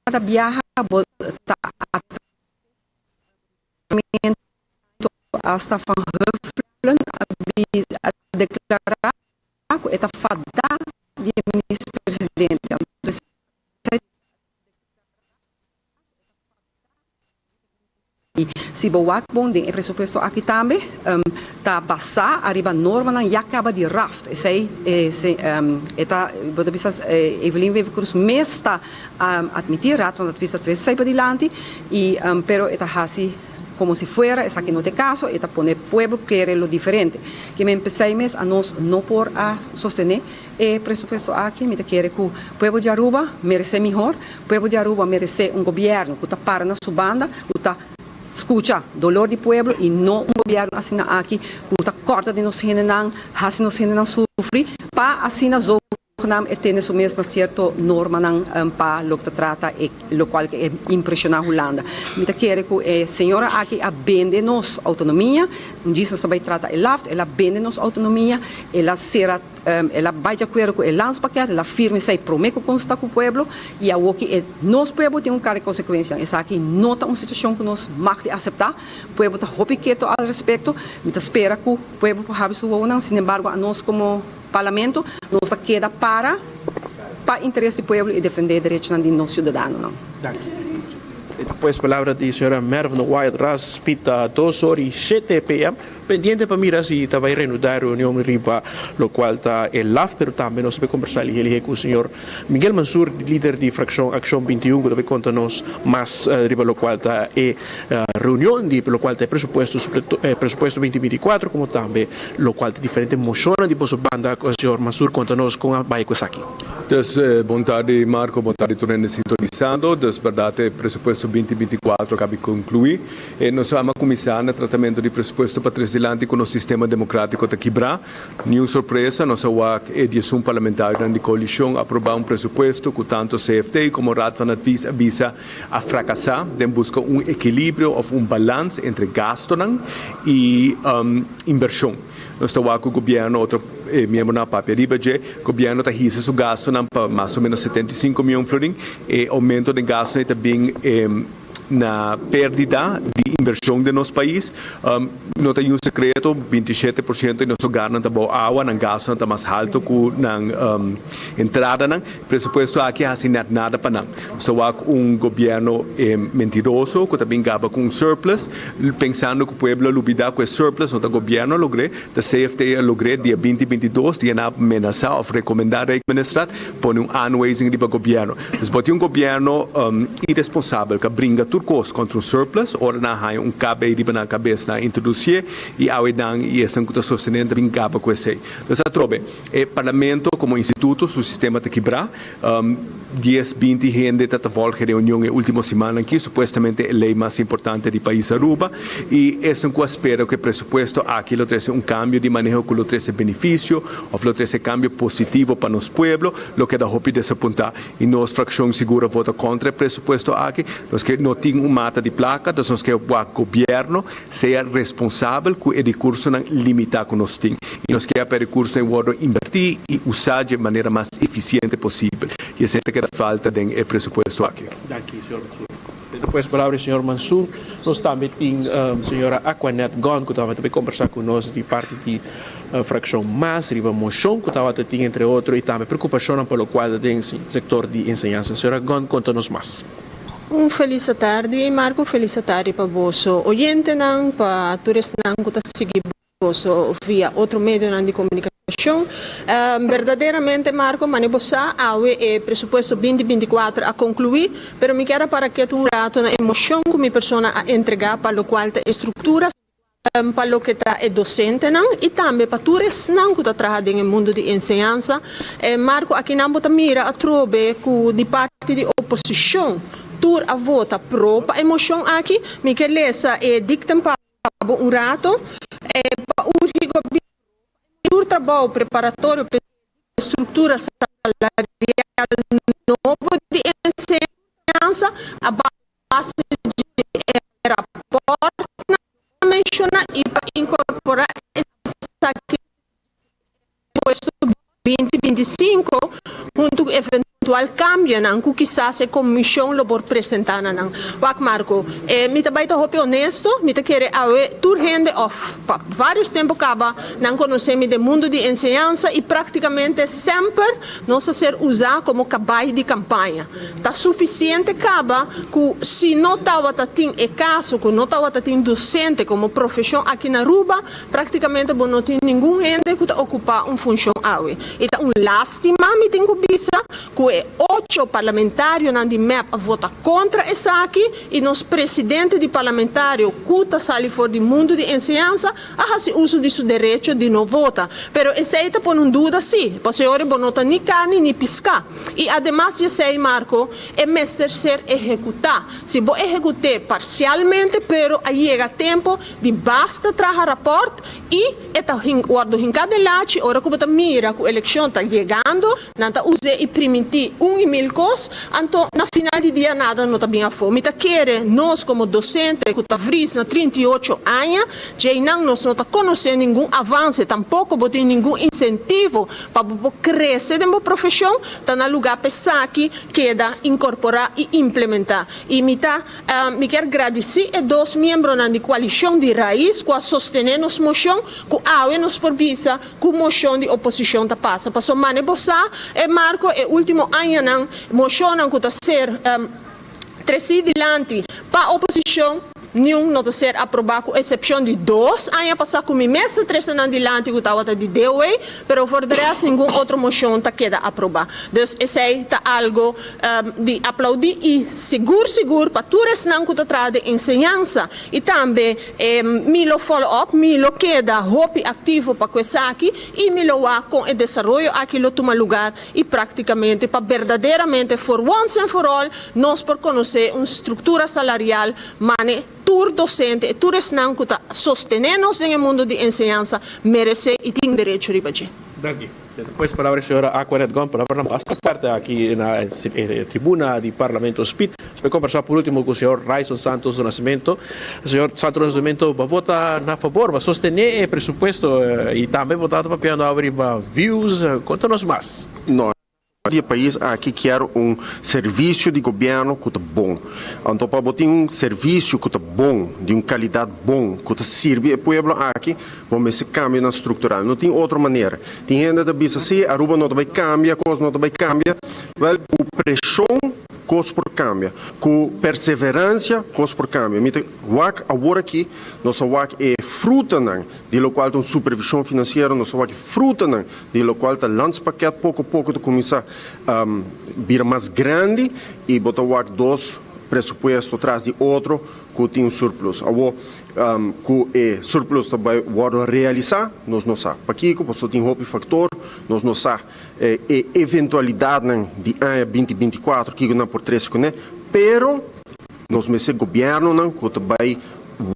cada biaha bo ta atrapamento hasta Van Huffelen a declara cu e ta fada di e minister presidente. Anto esey Si bo wak bon den e presupuesto aki tambe ta basá ariba normanan ya kaba di raft. Esei e ta, bo ta bisa Evelyn Wever-Croes mes ta atmití, Raad van Advies ta trese esei padilanti i pero e ta hasi komo si fuera esaki no ta e kaso, e ta pone pueblo kere lo diferente. Ke men p'esei mes anos no por a sostené E presupuesto aki mi ta kere ku pueblo di Aruba meresé mihor, pueblo di Aruba meresé un gobierno ku ta para na su banda, ku ta skucha dolor di pueblo i no un gobierno asina aki ku ta kòrta di nos hendenan, hasi nos hendenan sufri pa asina zogenaam e tene su mes na sierto normanan pa loke ta trata e lokual ke e impreshoná Hulanda. Mi ta kere ku e señora aki a bende nos outonomia, un djis nos ta bai trata e laft, el a bende nos outonomia, el a sera. El a bai di akuerdo ku e landspakket, el a firma esei promé ku konsultá ku pueblo i awor ki e nos pueblo tin un kara di konsekuensianan. Esaki no ta un situashon ku nos mag di aseptá. Pueblo ta hopi keto al respekto. Mi ta spera ku pueblo por habri su wowonan. Sinembargo anos komo parlamento nos ta keda para pa interes di pueblo i defendé derechonan di nos siudadanonan. Danki. E ta pues palabra di señora Mervin Wyatt Ras pita dos or i shete PM. Pendiente pa mira si ta bay reanuda e reunion riba locual ta e laf, pero tambe nos ta bay conversa lihe lihe cu señor Miguel Mansur, lider di fraccion Accion 21, cu ta bay conta nos mas riba locual ta e reunion di locual ta e presupuesto, presupuesto 2024, como tambe locual ta diferente mocionnan di boso banda. Señor Mansur, conta nos con a bay cu esaki. Dus, bon tardi Marco, bon tardi tur hende sintonisando. Dus, berdad e presupuesto 2024 a cabi conclui. E nos ama kuminsá na tratamentu di presupuesto pa tres dilanti ku nos sistema demokratiko ta kibrá. Niun sorpresa, nos a wak e diesun parlamentarionan di koalishon aprobá un presupuesto ku tantu CFT komo Raad van Advies a bisa a frakasá den buska un ekilibrio òf un balans entre gastonan i inbershon. Nos ta wak ku gobièrnu, otro miembronan a papia riba dje, gobièrnu ta hisa su gastonan pa mas o ménos 75 mion florin. E oumento den gastonan ei ta bin. Na perdida di inversion den nos pais. No ta niun secreto, 27% di nos hogarnan ta bou awa, nan gastonan ta mas halto cu nan entradanan. Presupuesto aki a haci net nada pa nan. Nos ta wak un gobierno mentiroso cu ta bin gaba cu un surplus, pensando cu pueblo a lubida cu e surplus no ta gobierno a logr'e, ta CFT a logr'e dia binti 22, dia nan a menasa of recomenda Rijksministraat pone un aanwijzing riba gobierno. Dus bo tin un gobierno iresponsabel ka bringa tur kos kontra un surplus, ora nan haña un KB riba nan kabes nan a introdusié i awe nan i esnan ku ta sostené ta bin gaba ku esei. Dus atrobe, e parlamento komo instituto su sistema ta kibrá. Dies, binti hende ta ta volg e reunion e ultimo simannan aki, supuestamente e lei mas importante di pais Aruba, i esnan ku a spera ku e presupuesto aki lo trese un kambio di maneho ku lo trese benefisio òf lo trese kambio positivo pa nos pueblo, Lo keda hopi desapuntá i nos frakshon sigur a vota kontra e presupuesto aki. Nos ke no tin un mata di plaka, dus nos ke wak gobièrnu sea responsabel ku e rekursonan limitá ku nos tin. I nos ke pa e rekursonan ei wòrdu inbertí i usá dje manera mas efisiente posibel. I esei ta keda falta den e presupuesto aki. Danki, señor Mansur. Despues palabra di señor Mansur, nos tambe tin señora Aquanet Gon ku tabata bai kombersá ku nos di parti di Frakshon mas riba moshon ku tabata tin entre otro i tambe preokupashonnan pa lokual ta den sektor di enseñansa. Señora Gon konta nos mas. Un felis atardi Marco, un felis atardi pa boso oyentenan, pa tur esnan ku ta sigui. boso via otro medionan di komunikashon. Berdaderamente Marco, mane bo sa, awe e presupuesto binti 24 a konkluí, pero mi kier a para ketu un rato na e moshon ku mi persona a entregá pa lokual ta e struktura pa loke ta e dosentenan i tambe pa tur esnan ku ta traha den e mundu di enseñansa. Marco, akinan bo ta mira atrobe ku di parti di oposishon tur a vota pro pa e moshon aki. Mi ke lesa e dikten pa bo un rato. Pa urgi gobièrnu tur trabou preparatorio pa e struktura salarial nobo di enseñansa a base di e rapòrtnan menshoná i pa inkorporá esaki Presupuesto 2025 huntu ku eventual kambionan ku kisas e komishon lo por presentá na nan. Wak Marco, e mi ta bai ta hopi honesto, mi ta kere awe tur hende òf pa vários tempu kaba nan konosé mi den mundu di enseñansa i práktikamente semper nos a ser usá komo kabai di kampaña. Ta sufisiente kaba ku si no tabata tin e kaso ku no tabata tin dosente komo profeshon aki na Aruba, Práktikamente bo no tin ningun hende ku ta okupá un funshon awe. I ta un lástima, mi tin ku bisa, ku e ocho parlamentarionan di mep a vota kontra esaki i nos presidente di parlamentario ku ta sali for di mundu di enseñansa a hasi uso di su derecho di no vota. Pero esei ta pone un duda sí, pasobra bo no ta ni karni ni piská. I ademas di esei, Marco, e mester ser ehekutá. Si bo ehekut'é parsialmente, pero a yega tempo Di basta traha raport y e ta wordo hinca den lachi ora cu bo ta mira cu eleccion ta yegando, nan ta use y priminti un y mil cos, anto na final di dia nada no ta bin afo. Mi ta kere nos como docente cu ta vries na 38 aña, djeinan nos no ta conoce ningun avance, tampoco bo tin ningun incentivo pa bo por crece den bo profesion, ta na lugar pa esaki keda incorpora y implementa. Y mi ta. Mi kier gradisí e dos miembronan di koalishon di Rais ku a sostené nos moshon, ku awe nos por bisa ku moshon di oposishon ta pasa. Pasobra mane bo sa, e Marco, e último añanan moshonnan ku ta ser tresí dilanti pa oposishon, niun no ta ser aprobá ku esepshon di dos aña pasá ku mi mes a trese nan dilanti ku tabata di DOE, pero for de rest ningun otro moshon ta keda aprobá. Dus esei ta algo. Di aplaudí i sigur sigur pa tur esnan ku ta traha den enseñansa i tambe mi lo follow up, mi lo keda hopi aktivo pa ku esaki i mi lo wak kon e desaroyo aki lo tuma lugar i praktikamente pa berdaderamente for once and for all nos por konosé un struktura salarial mane tur dosente i tur esnan ku ta sostené nos den e mundu di enseñansa meresé i tin derecho riba dje. Danki. Despues palabra señora Aquanet Gon, palabranan basta fuerte aki na e tribuna di Parlamento Speed. Nos por conversa por ultimo cu señor Ryson Santos do Nascimento. Señor Santos do Nascimento, bo vota na favor, bo sostene e presupuesto y tambe bo ta papiando awe riba views. Conta nos mas. No. Di e pais aki kier un servicio di gobierno cu ta bon. Anto pa bo tin un servicio cu ta bon, di un calidad bon, cu ta sirbi e pueblo aki, bo mester cambionan structural. No tin otro manera. Tin hende ta bisa, si, Aruba no ta bay cambia, cos no ta bay cambia. Wel, cu presion cos por cambia. Cu perseverancia cos por cambia. Mi ta wak awor aki, nos a wak e frutanan di locual ta un supervision financiero, nos a wak e frutanan Di locual ta landspakket poco poco ta cuminsa bira mas grandi y bo ta wak dos presupuesto tras di otro cu tin un surplus. Awo cu e surplus ta bay wordo realisa nos no sa. Pakico? Pasobra tin hopi factor, nos no sa e eventualidadnan di aña 2024 kico nan por trece cune, pero nos mester gobiernonan cu ta bay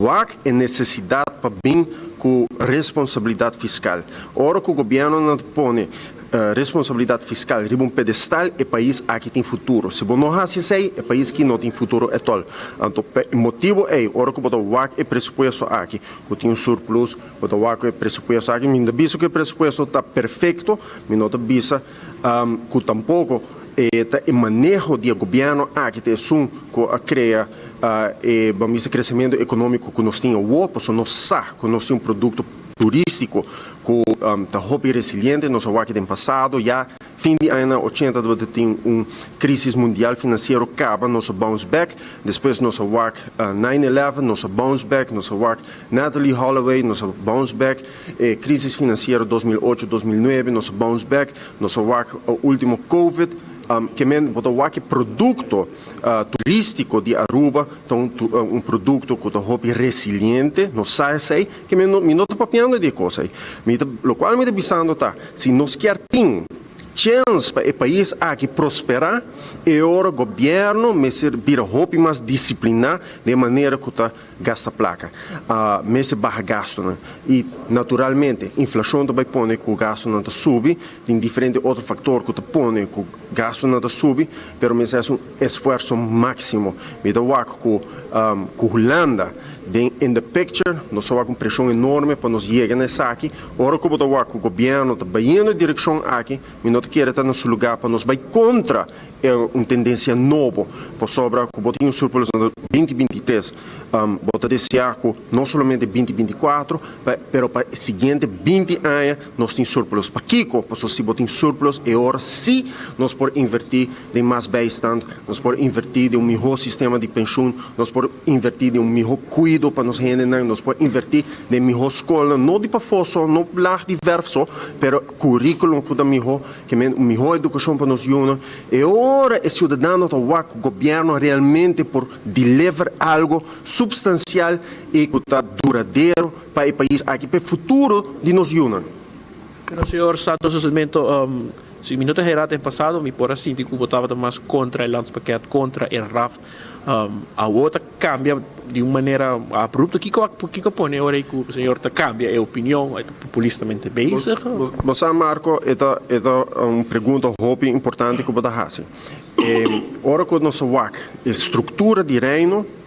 Wak e nesesidat pa bin ku responsabilidat fiskal. Ora ku gobièrnunan ta pone responsabilidat fiskal riba un pedestal, e pais aki tin futuro. Si bo no hasi esei, e pais ki no tin futuro etòl. Anto pa e motibu ei, ora ku bo ta wak e presupuesto aki, ku tin un surplus, bo ta wak ku e presupuesto aki, mi no ta bisa ku e presupuesto ta perfekto, mi no ta bisa ku tampoko e ta e maneho di e gobièrnu aki ta esun ku a krea e ban bisa kresementu ekonómiko ku nos tin awor, pasobra nos sa ku nos tin un produkto turístiko ku ta hopi resiliente, nos a wak den pasado ya. Fin di añanan ochenta tabata tin un crisis mundial financiero caba nos a bounce back, despues nos a wak nine eleven nos a bounce back, nos a wak Natalee Holloway nos a bounce back, e crisis financiero 2008, 2009 nos a bounce back, nos a wak ultimo covid, ke men bo ta wak e producto turistico di Aruba ta un producto cu ta hopi resiliente, nos sa esey, ke men mi no ta papiando di e cos ey, mi ta locual mi ta bisando ta Si nos kier tin chens pa e pais aki prosperá, e ora gobièrnu mester bira hopi mas disipliná den e manera ku ta gasta plaka. Mester baha gastunan. I naturalmente inflashon ta bai pone ku gastunan ta subi, tin diferente otro faktor ku ta pone ku gastunan ta subi, pero mester hasi un esfuerso máksimo. Mi ta wak ku ku Hulanda den in the picture, nos ta wak un preshon enorme pa nos yega na esaki. Ora ku bo ta wak ku gobièrnu ta bayendo e direkshon aki, mi no ta kere ta na su lugá pa nos bai kontra e un tendensia nobo, pasobra ku bo tin un surplus na 2023, bo ta deseá ku no solamente 2024, pero pa e siguiente 20 aña nos tin surplus. Pakiko? Pasobra si bo tin surplus e ora sí nos por invertí den mas bijstand, nos por invertí den un mihó sistema di penshun, nos por invertí den un mihó kuido pa nos hendenan, nos por invertí den mihó skolnan, no di pafó so, no laag di verf so, pero kuríkulum ku ta mihó, ke men un mihó edukashon pa nos yunan. E ora e siudadano ta wak ku gobièrnu realmente por deliver algu supstansial i ku ta duradero pa e pais aki, pa e futuro di nos yunan. Pero señor Santos Nascimento, si mi no ta hera den pasado mi por a sinti ku bo tabata mas kontra e landspakket, kontra e raft. Awor ta kambia di un manera abrupto. Kiko a pone ora ei ku señor ta kambia e opinion? E ta populistamente bezig? Bo sa Marco, e ta e ta un pregunta hopi importante ku bo ta hasi. Ora ku nos a wak e struktura di Reino,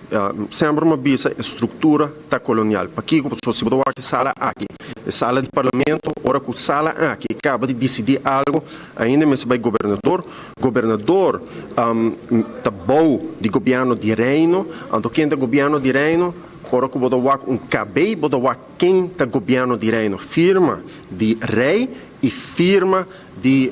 Semper mi a bisa e struktura ta kolonial. Pakiko? Pasobra si bo ta wak e sala aki, e sala di parlamento, ora ku sala aki kaba di disidí algu, ainda mester bai gobernador. Gobernador ta bou di gobièrnu di Reino. Anto ken ta gobièrnu di Reino? Ora ku bo ta wak un KB, bo ta wak ken ta gobièrnu di Reino. Firma di Rei i firma di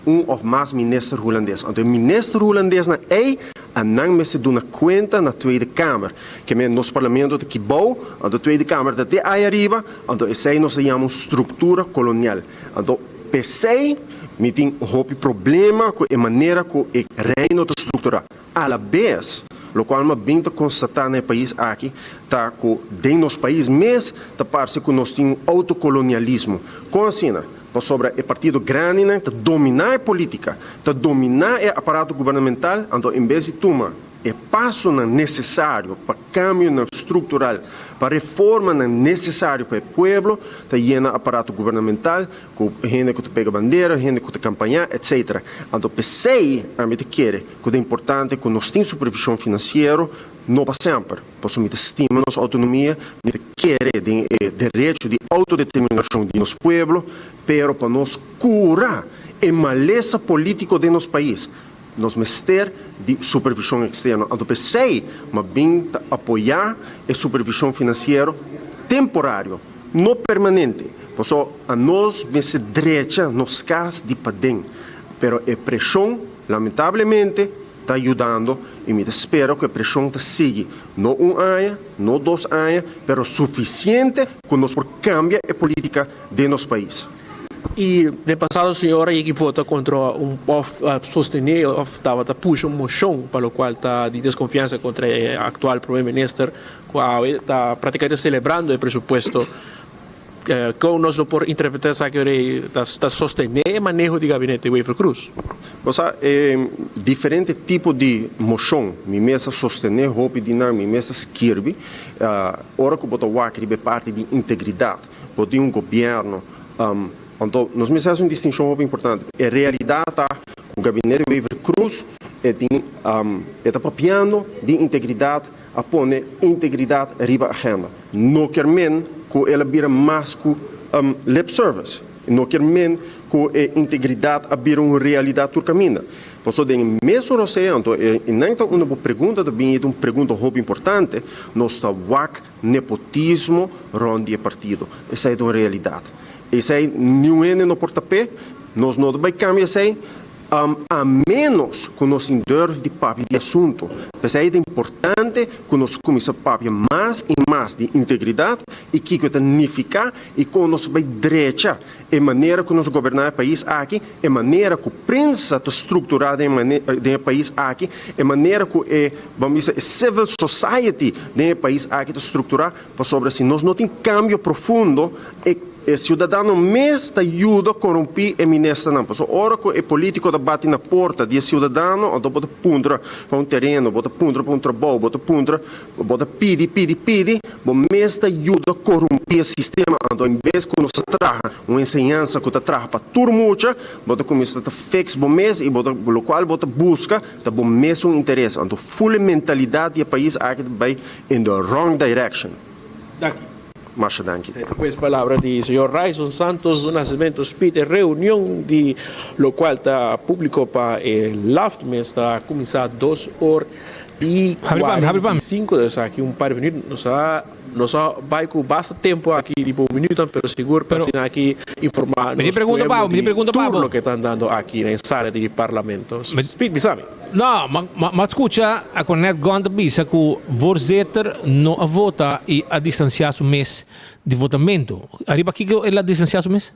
un of mas minister hulandes. Anto e minister hulandesnan ei a nan mester duna kuenta na Tweede Kamer. Ke men nos parlamento ta kibou, anto Tweede Kamer ta te ai ariba, anto esei nos ta yama un struktura kolonial. Anto p'esei mi tin hopi problema ku e manera ku e Reino ta strukturá. Alabes, lokual mi a bin ta konstatá na e pais aki ta ku den nos pais mes ta parse ku nos tin un outokolonialismo. Kon asina? Pasobra e partido grandinan ta dominá e polítika, ta dominá e aparato gubernamental, anto en bes di tuma e pasonan nesesario pa kambionan struktural, pa reformanan nesesario pa e pueblo, ta yena aparato gubernamental ku hende ku ta pega bandera, hende ku ta kampañá, etcetera. Anto p'esei ami ta kere ku ta importante ku nos tin supervishon finansiero, no pa semper, pasobra mi ta stima nos outonomia, mi ta kere den e derecho di outodeterminashon di nos pueblo, pero pa nos kura e malesa polítiko den nos pais, nos mester di supervishon eksterno. Anto p'esei mi a bin ta apoyá e supervishon finansiero temporario, no permanente, pasobra anos mester drecha nos kas di paden, pero e preshon lamentablemente ta yudando y mi ta spera cu e presion ta sigui, no un aña, no dos aña, pero suficiente cu nos por cambia e politica den nos pais. Y den pasado señor a yega y vota contra un of sostene of tabata pusha un mocion pa locual ta di desconfiansa contra e actual prome minister cu awe ta practicamente celebrando e presupuesto. Kon nos lo por interpretá esaki ora ei ta sostené e maneho di gabinete Wever-Croes? Bo sa, e diferente tipo di moshon, mi mes a sostené hopi di nan, mi mes a skirbi. Ora ku bo ta wak riba e parti di integridat, bo tin un gobièrnu, anto nos mester hasi un distinshon hopi importante. E realidat ta ku gabinete Wever-Croes e tin, e ta papiando di integridat, A pone integridat riba agenda. No kier men ku el a bira mas ku lip service. No kier men ku e integridat a bira un realidat tur kaminda. Pasobra den e mesun rosea, anto e nan ta unda bo pregunta ta bini, ta un pregunta hopi importante, nos ta wak nepotismo rònt di e partido. Esei ta un realidat. Esei niun hende no por tap'é. Nos no ta bai kambia esei a ménos ku nos tin durf di papia di asuntu. P'esei ta importante ku nos kuminsá papia mas i mas di integridat i kiko e ta nifiká i kon nos bai drecha e manera ku nos goberná e pais aki, e manera ku prensa ta strukturá den e pais aki, e manera ku e, ban bisa, e civil society den e pais aki ta strukturá, pasobra si nos no tin kambio profundo, e E siudadano mes ta yuda korumpí e ministernan. Pasobra ora ku e polítiko ta bati na porta di e siudadano, anto bo ta puntra pa un tereno, bo ta puntra pa un trabou, bo ta puntra, bo ta pidi, pidi, pidi, bo mes ta yuda korumpí e sistema. Anto en bes ku nos ta traha un enseñansa ku ta traha pa tur mucha, bo ta kuminsá ta fix bo mes i bo ta lokual bo ta buska ta bo mesun interes. Anto ful e mentalidat di e pais aki ta bai in the wrong direction. Danki. Masha danki. Pues palabra di señor Ryson Santos do Nascimento Speed e reunion di locual ta publico pa e laft mes ta cuminsa dos or y 45 dus aki un par di minuut nos a nos a bay cu basta tempo aki di bo minuutnan pero sigur pa asina aki informa nos pueblo di tur loke ta andando aki den sala di parlamento. Speed bisa mi. No, ma scucha a con net Gont a bisa cu voorzitter no a vota y a distancia su mes di votamento. Ariba kico el a distancia su mes?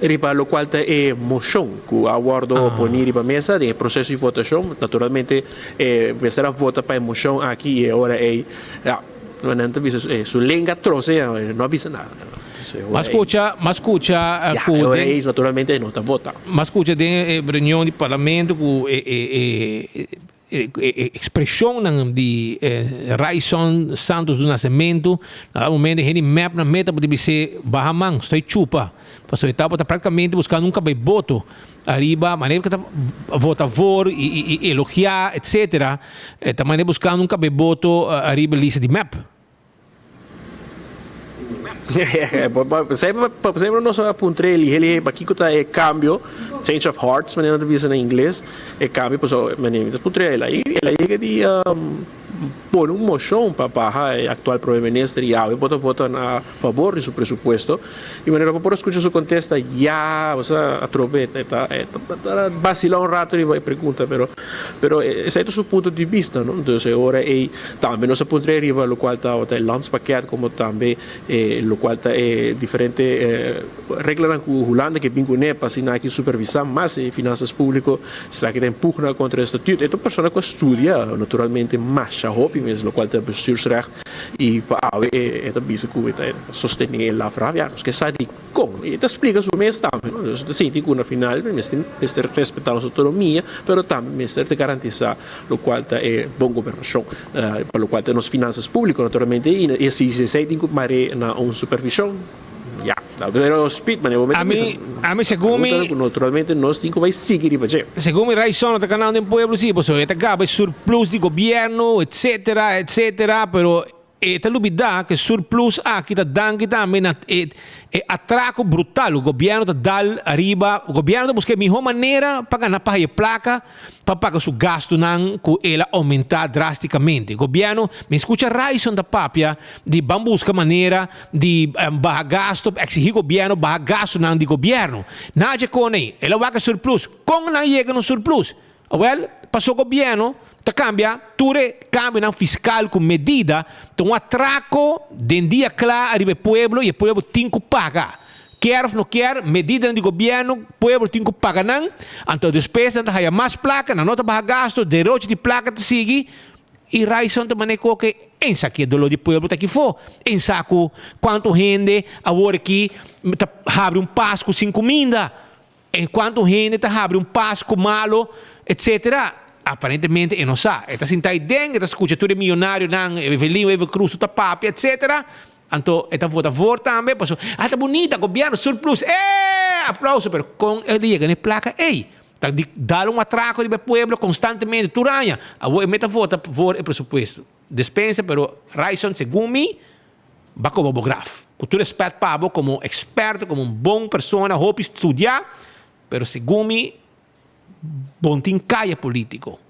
Riba locual ta e mocion cu a wordo poni riba mesa den e proceso di votacion. Naturalmente e mester a vota pa e mocion aki y e ora ey, ya, nan ta bisa su lenga troce, no a bisa nada. M'a scucha, m'a scucha cu den. Ora ei naturalmente e no ta vota. M'a scucha den e reunion di parlamento cu e e e expresionnan di Ryson Santos do Nascimento na dat momento hende mep nan meta por bis'é baha man estoy chupa pasobra e tabata practicamente buscando un cabey boto ariba manera cu ta vota voor y y elogia etcetera e ta manera buscando un cabey boto ariba lista di mep. Por nos a puntra e lihe lihe pakiko ta e cambio, change of hearts manera nan ta bisa na ingles, e cambio pasobra manera mi ta puntra el a el a yega di pone un mocion pa baha e actual prome minister y awe bo ta vota na favor di su presupuesto y manera bo por a scucha su contesta ya osea atrobe e ta e ta basila un rato riba e pregunta pero pero esey ta su punto di bista no entonces e ora ey Tambe nos a puntra e riba locual ta e landspakket como tambe e locual ta e diferente reglanan cu Hulanda ke bin cune pa asina aki supervisa mas e finanzas publico, esaki ta impugna contra e statuut. E ta un persona cu a studia naturalmente masha hopi mes locual ta bestuursrecht y pa awe e ta bisa cu e ta sostene e lafraf. Ya nos ke sa di Kon? E ta splika su mes tambe, no? Nos ta sinti ku na final mester mester respetá nos outonomia, pero tambe mester ta garantisá lokual ta e bon gobernashon, pa lokual ta nos finansas públiko naturalmente, i si esei tin ku mar'é na un supervishon, ya. Pero Speed, manera bo mester bisa, Ami segun mi. ku naturalmente nos tin ku bai sigui riba dje. Segun mi Raison no ta kanando den pueblo si, pasobra e ta gaba e surplus di gobièrnu, etcetera, etcetera, pero E ta lubidá ku e surplus aki ta danki tambe na e e atrako brutal ku gobièrnu ta dal ariba. Gobièrnu ta buska e mihó manera pa gana pa haya plaka pa paga su gastunan ku el a oumentá drástikamente. Gobièrnu, mi skucha Ryson ta papia di ban buska manera di baha gastu, eksigí gobièrnu baha gastunan di gobièrnu. Nachi kon ei, el a wak e surplus. Kon nan yega na un surplus? Awel, paso gobièrnu ta kambia tur e kambionan fiskal ku medida ta un atrako den dia kla ariba e pueblo i e pueblo tin ku paga. Kier òf no kier, medidanan di gobièrnu pueblo tin ku paga nan, anto despues nan ta haya mas plaka, nan no ta baha gastu, derochi di plaka ta sigui i Ryson ta manera koke en sa ki e doló di pueblo ta kifó, en sa ku kuantu hende awor aki ta habri un pasku sin kuminda. En cuanto un hende ta habri un pascu malo, etc. Aparentemente e no sa. E ta sinta ei den, e ta scucha tur e millonarionan, Evelyn Wever Croes ta papia, etc. Anto e ta vota voor tambe, pasobra, ah, ta bunita, gobierno, surplus, eh! Aplauso, pero con el a yega na e placa ei? Ta di dal un atraco riba e pueblo constantemente, tur aña. Awor e meta vota voor e presupuesto. Despensa, pero Ryson, segun mi, Ba koba bo graf. Ku tur respèt pa bo komo eksperto, komo un bon persona, hopi studiá, pero segun mi bo no tin kaya polítiko.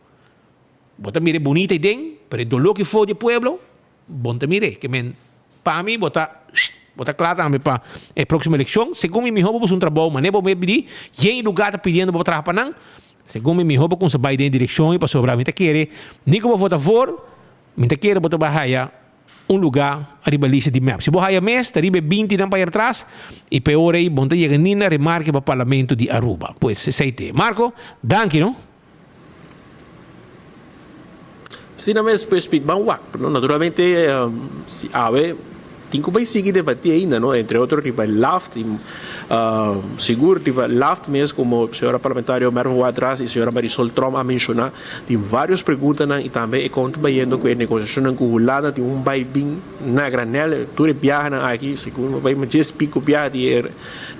Bo ta mira e bunita ei den, pero e doló ki for di e pueblo, bo no ta mir'é. Ke men, pa mi bo ta. Bo ta kla tambe pa e próksimo elekshon. Segun mi mihó bo buska un trabou manera bo mester pidi. Yen lugá ta pidiendo bo pa traha pa nan. Segun mi mihó bo kumsa bai den e direkshon ei pasobra mi ta kere ni ku bo vota voor, mi ta kere bo ta bai haya un lugá riba lista di mep. Si bo haya mes ta riba e binti nan pa yer tras i pa e ora ei bo no ta yega ni na remarke pa Parlamento di Aruba. Pues esei te. Marco, danki no. Asina mes pues Piet ban wak no naturalmente si awe tin ku bai sigui debati ainda no entre otro riba e laft y sigur riba laft mes como señora parlamentario Mervin Waldras y señora Marisol Tromp a menciona tin varios preguntanan y tambe e kon ta bayendo ku e negociacionnan ku Hulanda tin un bai bin na granel tur e biahanan aki segun bai djes pico biaha di e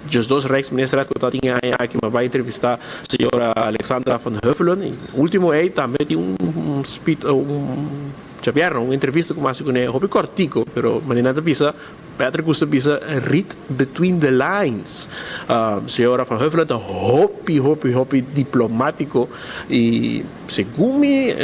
Djesdos Rijksminister ku ta tin e aña aki mi a bai entrevistá señora Alexandra van Huffelen i último ei tambe tin un speed un djabièrnè un entrevista ku mi a hasi kuné hopi kòrtiku pero manera nan ta bisa Patrick gusta bisa read between the lines señora van Huffelen ta hopi hopi hopi diplomátiko i segun mi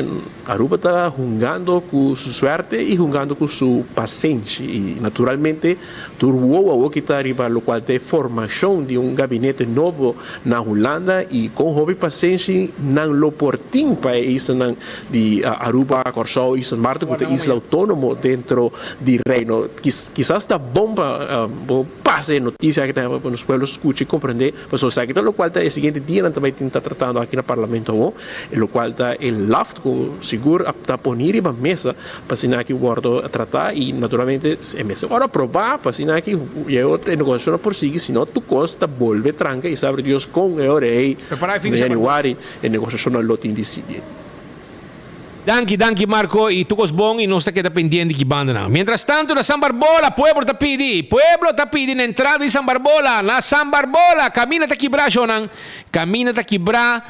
Aruba ta hungando ku su suerte i hungando ku su pasenshi i naturalmente Tur wowo awor ki ta riba locual ta e formacion di un gabinete nobo na Hulanda y con hopi pasenshi nan lo por tin pa e islanan di Aruba, Corsou y Sint Maarten cu ta isla autonomo dentro di Reino. Kisas ta bon pa bo pasa e noticia aki tambe pa nos pueblo scucha y comprende pasobra esaki ta locual ta e siguiente dianan ta bay tin ta tratando aki na Parlamento awor, e locual ta e laft cu sigur a ta poni riba mesa. Pa asina aki wordo trata y naturalmente e mester ora aproba pa asina aki y e otro e negocio no por sigui sino tu cos ta bolbe tranca y sabe Dios con e ora ey na januari e negociacionnan lo tin di sigui. Danki danki Marco y tu cos bon y nos ta keda pendiente ki bandanan. Mientras tanto na San Barbola pueblo ta pidi pueblo ta pidi na entrada di San Barbola na San Barbola camina ta kibra shownan camina ta kibra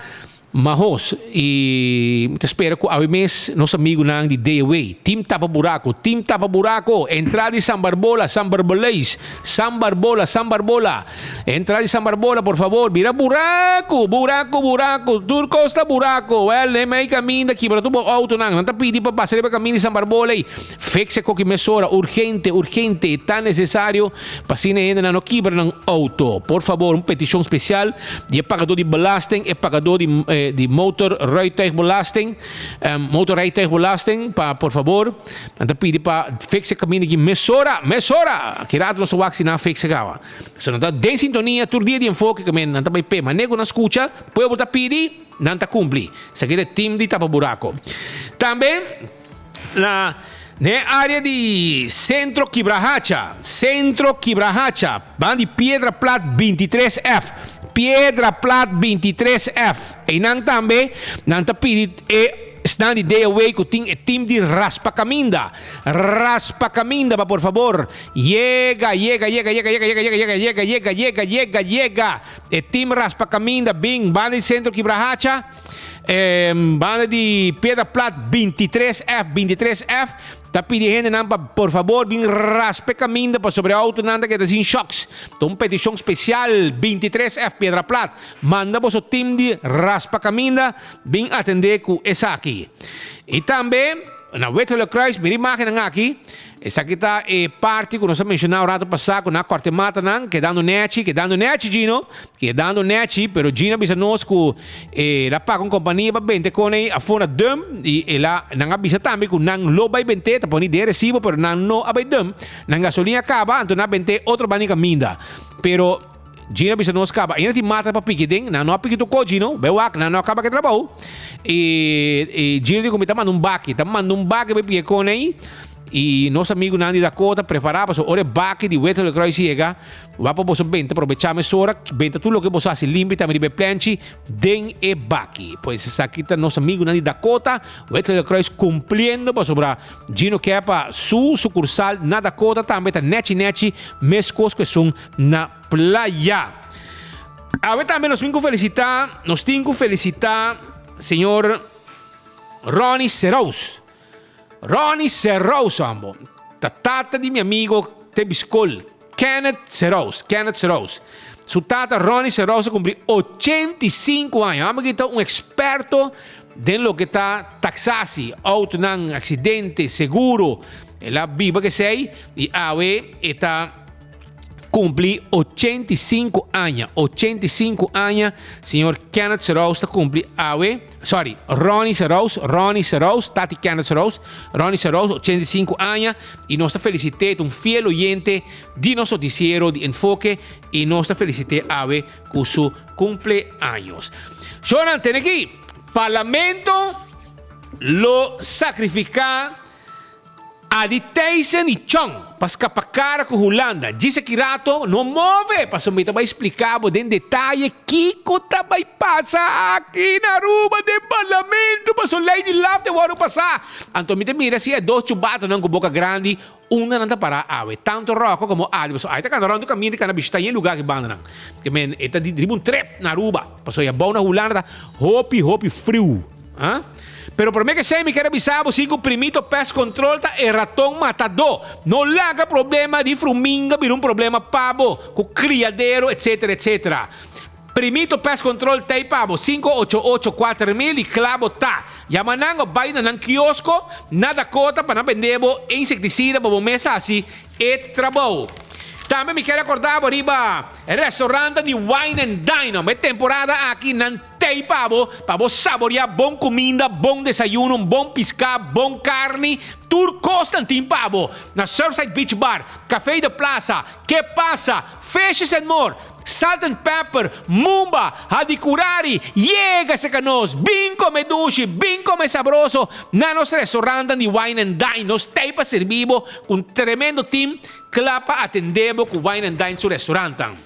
Mahos, y mi ta spera cu awe mes nos amigunan di DAW, Team Tapa Buraco, Team Tapa Buraco, entra di San Barbola, San Barboleis, San Barbola, San Barbola, entra di San Barbola por favor, bira buraco, buraco, buraco, tur cos ta buraco, wel, den mei caminda kibra tur bo autonan, nan ta pidi pa pasa riba caminda di San Barbola ey, fix e coki mesora, urgente, urgente, ta necesario pa asina e hendenan no kibra nan auto, por favor, un peticion special. Di e pagadó di belasting, e pagadó di di motorrijtuigbelasting, motorrijtuigbelasting, pa por fabor, nan ta pidi pa fix e kaminda aki mesora, mesora! Ki rato nos ta wak si nan a fix e kawa. So nan ta den sintonia tur dia di enfoke ke men nan ta bai p'e. Manera ku nan skucha, pueblo ta pidi, nan ta kumpli. Esaki ta e tim di tapa burako. Tambe. Na n'e área di Centro Kibrahacha, Centro Kibrahacha, ban di Piedra Plat 23 F, Piedra Plat 23 F, einan tambe nan ta pidi e esnan di DOW ku tin e tim di raspa kaminda, raspa kaminda pa por fabor yega, yega, yega, yega, yega, yega, yega, yega, yega, yega, yega, yega, e tim raspa kaminda bin banda di Centro Kibrahacha. Banda di Piedra Plat 23F, 23F, ta pidi hendenan pa por fabor bin raspa e kaminda pasobra e autonan ta keda sin shocks. Ta un petishon spesial 23F Piedra Plat, manda boso tim di raspa kaminda bin atendé ku esaki. I tambe na Wit Kruis, mira imagennan aki. Esaki ta e parti ku nos a menshoná un rato pasá ku nan a kòrta e matanan, kedando nèchi, kedando nèchi Gino, kedando nèchi, pero Gino a bisa nos ku el a paga un kompania pa bente kon ei afó na dùm i el a, nan a bisa tambe ku nan lo bai bent'é, ta pone den resibo, pero nan no a bai dùm, nan gasolin a kaba, anto nan a bent'é otro banda di kaminda. Pero Gino a bisa nos kaba, ainda tin mata pa piki den, nan no a piki tur kos Gino, bai wak, nan no a kaba ku e trabou, i i Gino di ku mi ta manda un baki, ta manda un baki bai piki kon ei, I nos amigunan di Dakota prepará pasobra ora e baki di Wit Kruis yega, wak pa boso benta probechá mesora, benta tur loke boso hasi limpi tambe riba e plenchi den e baki. Pues esaki ta nos amigunan di Dakota, Wit Kruis kumpliendo pasobra Gino ke pa su sukursal na Dakota tambe ta nechi nechi meskos ku esun na Playa. Awe tambe nos tin ku felisitá, nos tin ku felisitá señor Ronnie Serous. Ronnie Serous ambo ta tata di mi amigo te biskol Kenneth Serous, Kenneth Serous. Su tata Ronnie Serous a kumpli 85 aña. Ambo aki ta un eksperto den loke ta taksasi, outonan, aksidente, seguro. El a biba kesei i awe e ta. cumpli 85 aña. 85 aña, señor Kenneth Seraus ta cumpli awe. Sorry, Ronnie Seraus, Ronnie Seraus, tati Kenneth Seraus, Ronnie Seraus, 85 aña. Y nos ta felicite, un fiel oyente di nos noticiero di Enfoke. Y nos ta felicite awe cu su cumpleaños. Shonan, tene aki, Parlamento lo sacrifica Adi Thijssen y Chong pa scapa cara cu Hulanda. Djis aki rato no move pasobra mi ta bay splica bo den detaye kico ta bay pasa aki na Aruba den Parlamento pasobra ley di laf ta worde pasa. Anto mi ta mira si e dos chubatonan cu boca grandi unda nan ta para awe. Tanto Rocco como Adi pasobra Adi ta cana rond caminda y cana bishita yen lugar aki bandanan. Ke men e ta di riba un trip na Aruba pasobra e abao na Hulanda ta hopi hopi friu. Ah? Pero promé ke esei mi ker a bisa bo si ku Primito Pest Control ta e raton matadó. No laga problema di fruminga bira un problema pa bo, ku kriadero etcetera etcetera. Primito Pest Control t'ei pa bo, 588 4000 i kla bo ta. Yama nan o bai na nan kiosko na Dakota pa nan bende bo e insektisida pa bo mes hasi e trabou. Tambe mi ker a korda bo riba restaurantnan di Wine and Dine. E temporada aki nan. Tei pa bo, pa bo saboreá bon kuminda, bon desayuno, un bon piská, bon karni, tur kosnan tin pa bo na Surfside Beach Bar, Café de Plaza, Ke Pasa, Fishes and More, Salt and Pepper, Mumba, Hadicurari, yega serka nos, bin kome dushi, bin kome sabroso na nos restaurantnan di Wine and Dine. Nos tei pa sirbi bo ku un tremendo team kla pa atendé bo ku Wine and Dine su restaurantnan.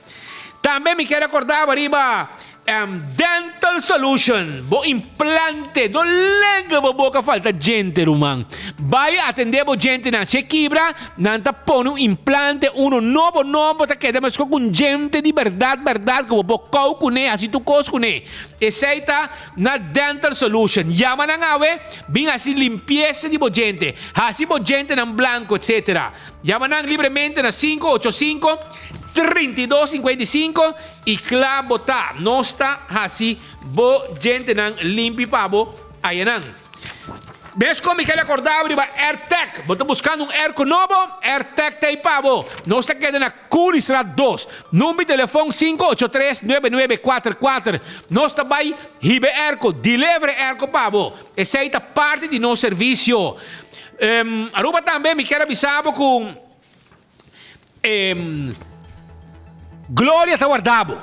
Tambe mi kier akorda bo riba Dental Solution, bo implante, no lega bo boca falta djente ruman. Bai atende bo djentenan, si e kibra, nan ta pone un implante, uno nobo nobo ta keda mesco cu un djente di berdad berdad cu bo por kou cune, haci tur cos cune. Esey ta na Dental Solution. Yama nan awe, bin haci limpieza di bo djente, haci bo djentenan blanco etc. Yama nan libremente na 585 32 55. I kla bo ta, nos ta hasi bo djentenan limpi pa bo ayanan. Mes kon mi ker akorda bo riba AirTag. Bo ta buskando un airco nobo? AirTag ta ei pa bo. Nos ta keda na Koolstraat dos. Number di telefon 583 9944. Nos ta bai hiba e airco, deliver e airco pa bo. Esei ta parti di nos servisio. Aruba tambe mi ker a bisa bo ku. E Gloria ta warda bo.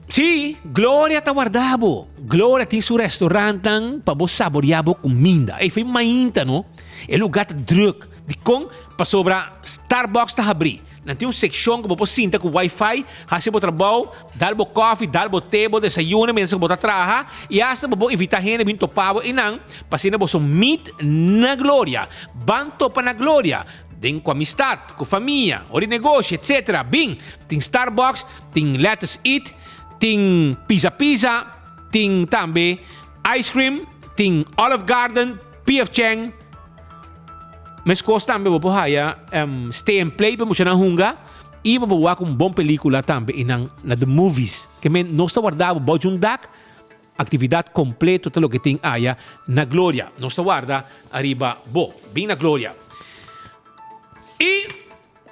Sí, Gloria ta warda bo. Gloria tin su restaurantnan pa bo saboreá bo kuminda. Ey, foi mainta, no? E lugá ta druk. Dikon? Pasobra Starbucks ta habrí. Nan tin un sekshon ku bo por sinta ku wifi, hasi bo trabou, dal bo kòfi, dal bo te, bo desayuno mientras ku bo ta traha i asta bo por invitá hende bin topa bo einan pa asina boso meet na Gloria. Ban topa na Gloria. Den ku amistad, ku famia, ora di negoshi, etc. Bin! Tin Starbucks, tin Lettuce Eat, tin Pizza Pizza, tin tambe Ice Cream, tin Olive Garden, PF Chang. Meskos tambe bo por haya Stay and Play pa muchanan hunga i bo por wak un bon pelikula tambe einan na The Movies. Ke men nos ta warda bo bou djun dak. Actividad completo ta loke tin aya na Gloria. Nos ta warda ariba bo. Bin na Gloria. Y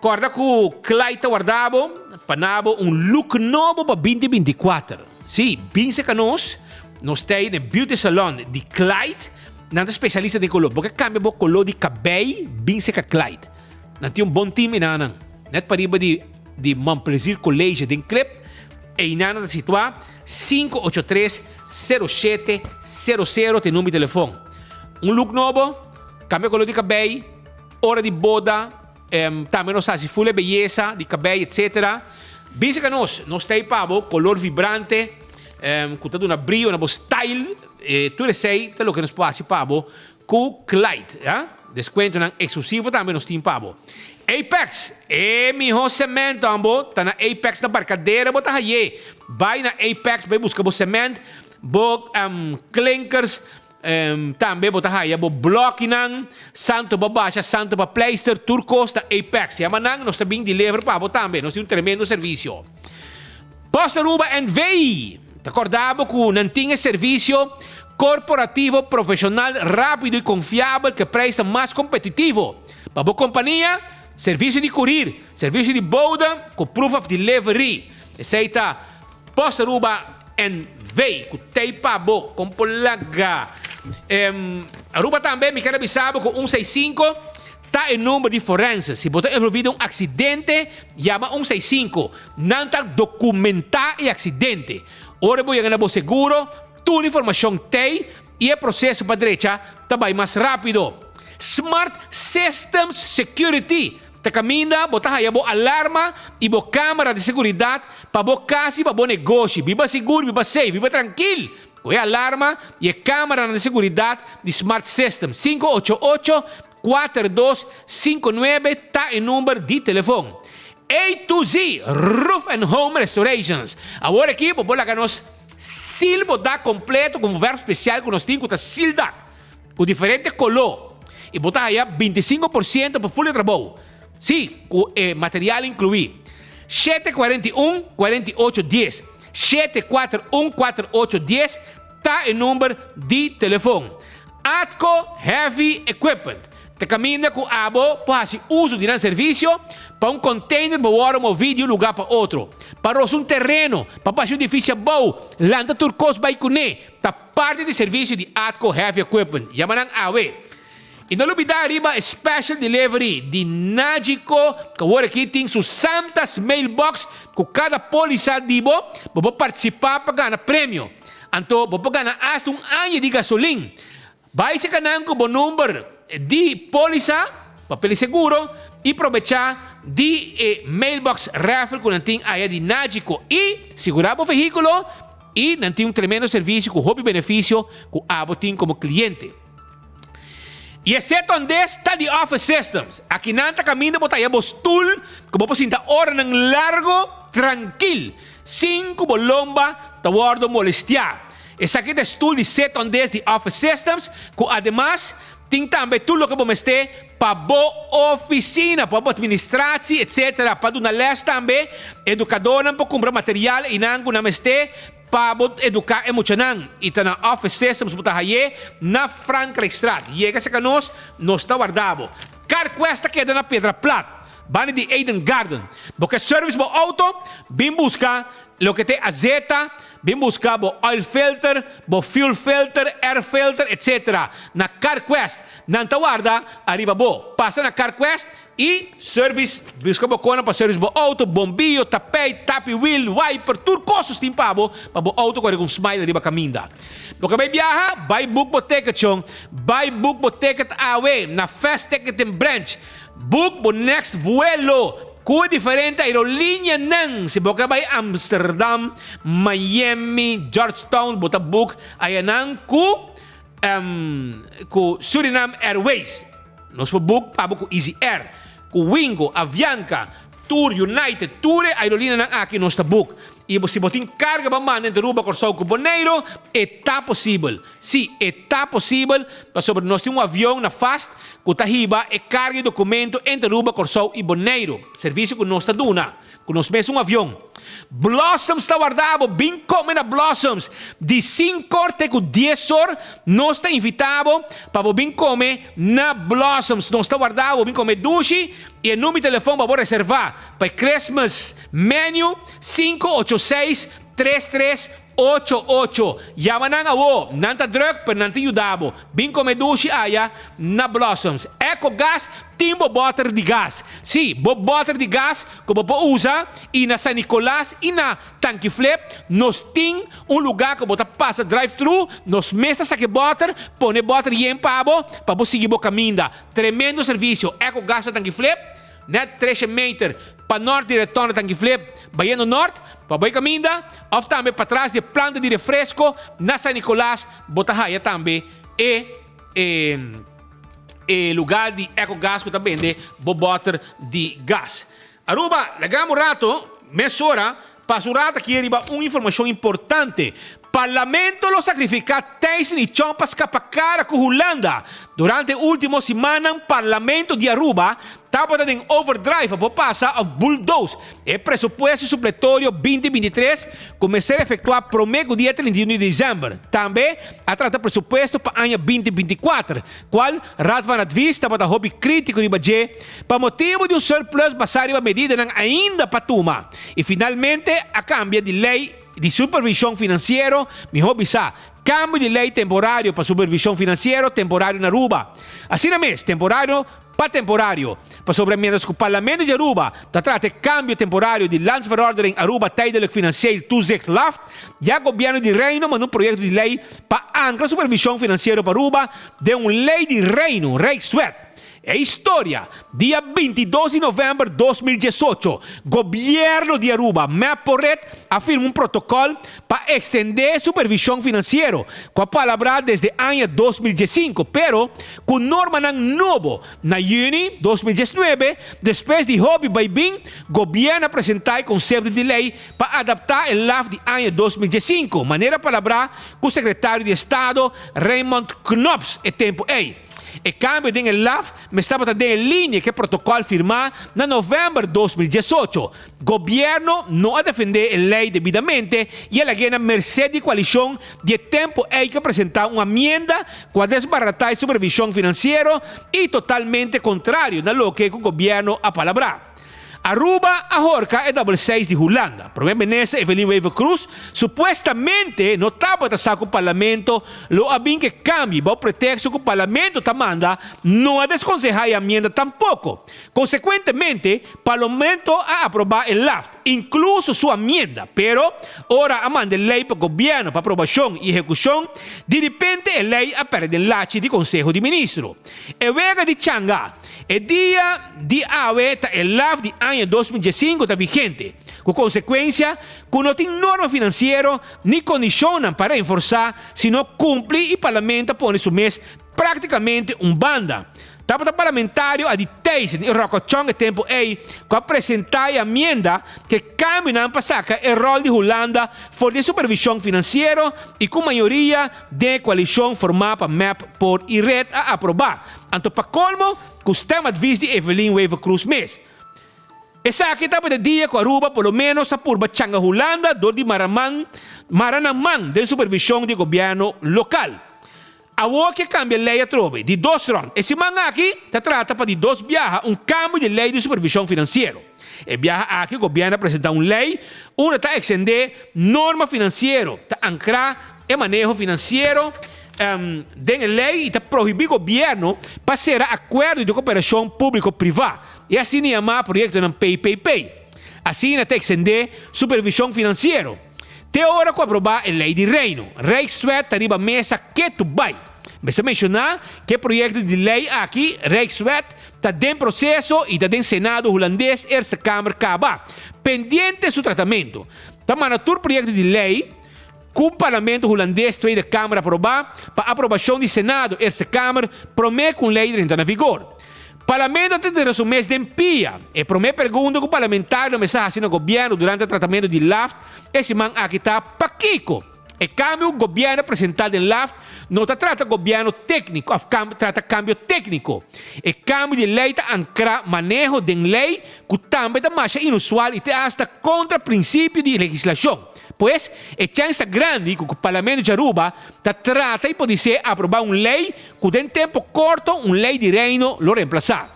corda cu Clyde ta warda bo pa na bo un look nobo pa binti 24. Si, bin seca nos. Nos ta na Beauty Salon di Clyde. Nan ta specialista den color. Bo ke cambia bo color di cabey, bin seca Clyde. Nan tin un bon team enanan. Net pariba di di Montplaisir College den Klip. Einan ta situá 583 0700 ta e number di telefon. Un look nobo, kambia kolor di kabei, ora di boda, tambe nos hasi full e beyesa di kabei etc. Bisa ka nos, nos ta ei pa bo, kolor vibrante ku ta duna brio na bo style, tur esei ta loke nos por hasi pa bo Ku Clyde, ya. Deskuentonan eksklusivo tambe nos tin pa bo. Apex, e mihó semento ambo ta na Apex na Barcadera bo ta hay'é. Bai na Apex bai buska bo sement, bo klinkers, tambe bo ta haya bo blòkinan, santo pa basha, santo pa pleister, tur kos na Apex. Yama nan, nos ta bin deliver pa bo tambe. Nos tin un tremendo servisio. Post Aruba NV. Ta corda bo cu nan tin e servicio corporativo profesional rapido y confiabel cu e prijsnan mas competitivo. Pa bo compania, Servisio di kurir, servisio di bouda ku proof of delivery. Esei ta Post Aruba NV ku tei pa bo kon por laga. Aruba tambe mi ker a bisa bo ku un seis sinku ta e number di forense. Si bo ta envolvi den un aksidente yama un seis sinku. Nan ta dokumentá e aksidente. Ora bo yega na bo seguro tur informashon tei i e proseso pa drecha ta bai mas rápido. Smart Systems Security ta kaminda bo ta haya bo alarma i bo kámara di seguridat pa bo kas i pa bo negoshi. Biba sigur, biba safe, biba trankil ku e alarma i e kámaranan di seguridat di Smart Systems. 588 4259 ta e number di telefon. A to Z Roof and Home Restorations. Awor aki bo por laga nos sil bo dak kompleto ku un verf spesial ku nos tin ku ta sil dak ku diferente koló i bo ta haya 25% pa ful e trabou. Sí, ku e material inkluí. 741 48 10 741 48 10 ta e number di telefon. Atco Heavy Equipment ta kaminda ku abo por hasi uso di nan servisio pa un container por wòrdu moví di un lugá pa otro, pa rosa un tereno, pa basha un edifisio abou, lanta tur kos bai kuné, ta parti di servisio di Atco Heavy Equipment. Yama nan awe. I no lubidá riba e special delivery di Nagico ku awor aki tin su Santa's Mailbox ku kada polisa di bo, bo por partisipá pa gana premio. Anto bo por gana asta un aña di gasolin. Bai seka nan ku bo number di polisa, papel di seguro, i probechá di e mailbox raffle ku nan tin aya di Nagico. I sigurá bo vehíkulo i nan tin un tremendo servisio ku hopi benefisio ku abo tin komo kliente. I e set ondes ta di Office Systems. Aki nan ta kaminda bo ta haya bo stul ku bo por sinta oranan largo trankil sin ku bo lomba ta wòrdu molestiá. Esaki ta e stul di set ondes di Office Systems ku ademas tin tambe tur loke bo mester pa bo ofisina, pa bo administratie etc. Pa duna lès tambe. Edukadornan por kumpra material einan ku nan mester Pa bo eduká e muchanan i ta na Office Systems bo ta hay'é na Frankrijkstraat. Yega serka nos, nos ta warda bo. CarQuest ta keda na Piedra Plat, banda di Eden Garden. Bo ke service bo auto? Bin buska loke ta e azeta, bin buska bo oil filter, bo fuel filter, air filter, etc. Na CarQuest. Nan ta warda ariba bo. Pasa na CarQuest I service, buska bo kona pa service bo auto, bombiyo, tapijt, tapi wiel, wiper, tur kos nos tin pa bo, pa bo auto kore ku un smile riba kaminda. Bo ke bai biaha? Bai book bo ticket shon. Bai book bo ticket awe na Fast Ticketing Branch. Book bo next vuelo ku e diferente aerolinianan. Si bo ke bai Amsterdam, Miami, Georgetown, bo ta book ayanan ku ku Suriname Airways. Nos por book pa bo ku Easy Air, ku Wingo, Avianca, Tour, United, tur e aerolinianan aki nos ta book. I si bo tin karga pa manda entre Aruba, Kòrsou ku Boneiru, e ta posibel. Sí, e ta posibel pasobra nos tin un avion na fast ku ta hiba e karga i dokumento entre Aruba, Kòrsou i Boneiru. Servisio ku nos ta duna. Ku nos mes un avion. Blossoms ta warda bo, bin kome na Blossoms. Di sinkor te ku dies or nos ta invita bo pa bo bin kome na Blossoms. Nos ta warda bo bin kome dushi i e number di telefon pa bo reserva pa e Christmas menu 586 33 88. Yama nan awo, nan ta druk pero nan ta yuda bo. Bin kome dushi aya na Blossoms. Eco Gas tin bo boter di gas. Sí, bo boter di gas ku bo por usa i na San Nicolas i na Tanki Flip nos tin un luga ku bo ta pasa drive thru, nos mes ta saka e boter, pone e boter yen pa bo, pa bo sigui bo kaminda. Tremendo servisio Eco Gas na Tanki Flip. Net treshe meter pa nort di retorno Tanki Flip bayendo nort pa bo e kaminda of tambe patras di e planta di refresco na San Nicolas bo ta haya tambe e e e lugar di Ecogas ku ta bende bo boter di gas. Aruba, laga un rato, mesora, pasa un rato aki riba un informashon importante. Parlamento lo sacrifica Thijssen y Chong pa scapa cara cu Hulanda. Durante e ultimo simannan Parlamento di Aruba Tabata den overdrive pa por pasa of bulldoze e presupuesto supletorio 2023 ku mester efektuá promé ku dia 31 di desèmber. Tambe a trata presupuesto pa aña 2024, kual Raad van Advies tabata hopi krítiko riba dje pa motibu di un surplus basá riba medidanan ainda pa tuma i finalmente a kambia di lei di supervishon finansiero, mihó bisá, kambio di lei temporario pa supervishon finansiero temporario na Aruba. Asina mes, temporario pa temporario, pasobra mientras cu Parlamento di Aruba ta trata e cambio temporario di Landsverordening Aruba Tijdelijk Financieel Toezicht LAFT, ya Gobierno di Reino manda un proyecto di ley pa ancla supervision financiero pa Aruba den un ley di Reino, Rijkswet. E historia, Dia 22 di november 2018, Gobierno di Aruba, mep por red, a firma un protocol pa extende e supervision financiero cu a palabra desde aña 2015, pero cu normanan nobo. Na juni 2019, despues di hopi baibin, gobierno a presenta e concepto di ley pa adapta e laf di aña 2015, manera palabrá cu Secretario di Estado Raymond Knops e tempo ey. E kambio den e laf mes tabata den e linia ku e protokòl firmá na novèmber 2018. Gobièrnu no a defendé e lei debidamente i a lag'é na mersé di koalishon di e tempu ei ku a presentá un amienda ku a desbaratá e supervishon finansiero i totalmente kontrario na loke ku gobièrnu a palabrá. Aruba a horka e double seis di Hulanda. Prome Minister Evelyn Wever-Croes supuestamente no tabata sa ku Parlamento lo a bin ke kambio bou preteksto ku Parlamento ta manda no a deskonsehá e amienda tampoko. Konsekuentemente Parlamento a aprobá e LAFT, inkluso su amienda, pero ora a manda e lei pa gobièrnu pa aprobashon i ehekushon, diripente e lei a pèrdè den lachi di Konseho di Ministro. E wega di changa. E dia di awe ta e laf di aña 2015 ta vigente, ku konsekuensia ku no tin norma finansiero ni kondishonnan pa reenforsá si no kumpli i Parlamento a pone su mes práktikamente un banda. Tabata parlamentario Adi Thijssen i Rocco Chong e tempu ei ku a presentá e amienda ku e kambionan pa saka e ròl di Hulanda for di e supervishon finansiero i ku mayoria den e koalishon formá pa mep, por i red a aprobá. Anto pa colmo cu stemadvies di Evelyn Wever-Croes mes. Esaki tabata e dia cu Aruba por lo menos a purba changa Hulanda dor di mara man mara nan man den supervision di gobierno local. Awor ke cambia ley atrobe, di dos rond. E siman aki ta trata pa di dos biaha un cambio di ley di supervision financiero. E biaha aki gobierno a presenta un ley unda ta extende norma financiero, ta ancra e maneho financiero den e ley y ta prohibi gobierno pa cera acuerdo di cooperacion publico-priva y asina yama proyectonan PPP. Asina ta extende supervision financiero. Te ora cu aproba e ley di Reino, Rijkswet ta riba mesa ketu bay. Mester menciona cu e proyecto di ley aki, Rijkswet, ta den proceso y ta den Senado Hulandes, Eerste Kamer, caba, pendiente su tratamento. Ta manda tur proyecto di ley cu Parlamento Hulandes, Tweede Kamer, aproba pa aprobacion di Senado, Eerste Kamer, prome cu un ley drenta na vigor. Parlamento ta tene su mes den pia. E prome pregunta cu parlamentarionan mester haci na gobierno durante tratamento di LAFT e siman aki ta, Pakico e cambio cu gobierno a presenta den LAFT no ta trata gobierno tecnico of trata cambio tecnico? E cambio di ley ta ancra maneho den ley cu tambe ta masha inusual y te hasta contra principio di legislacion. Pues, e chens ta grandi cu Parlamento di Aruba ta trata y podisé aproba un ley Ku den tempu korto un lei di Reino lo remplasá.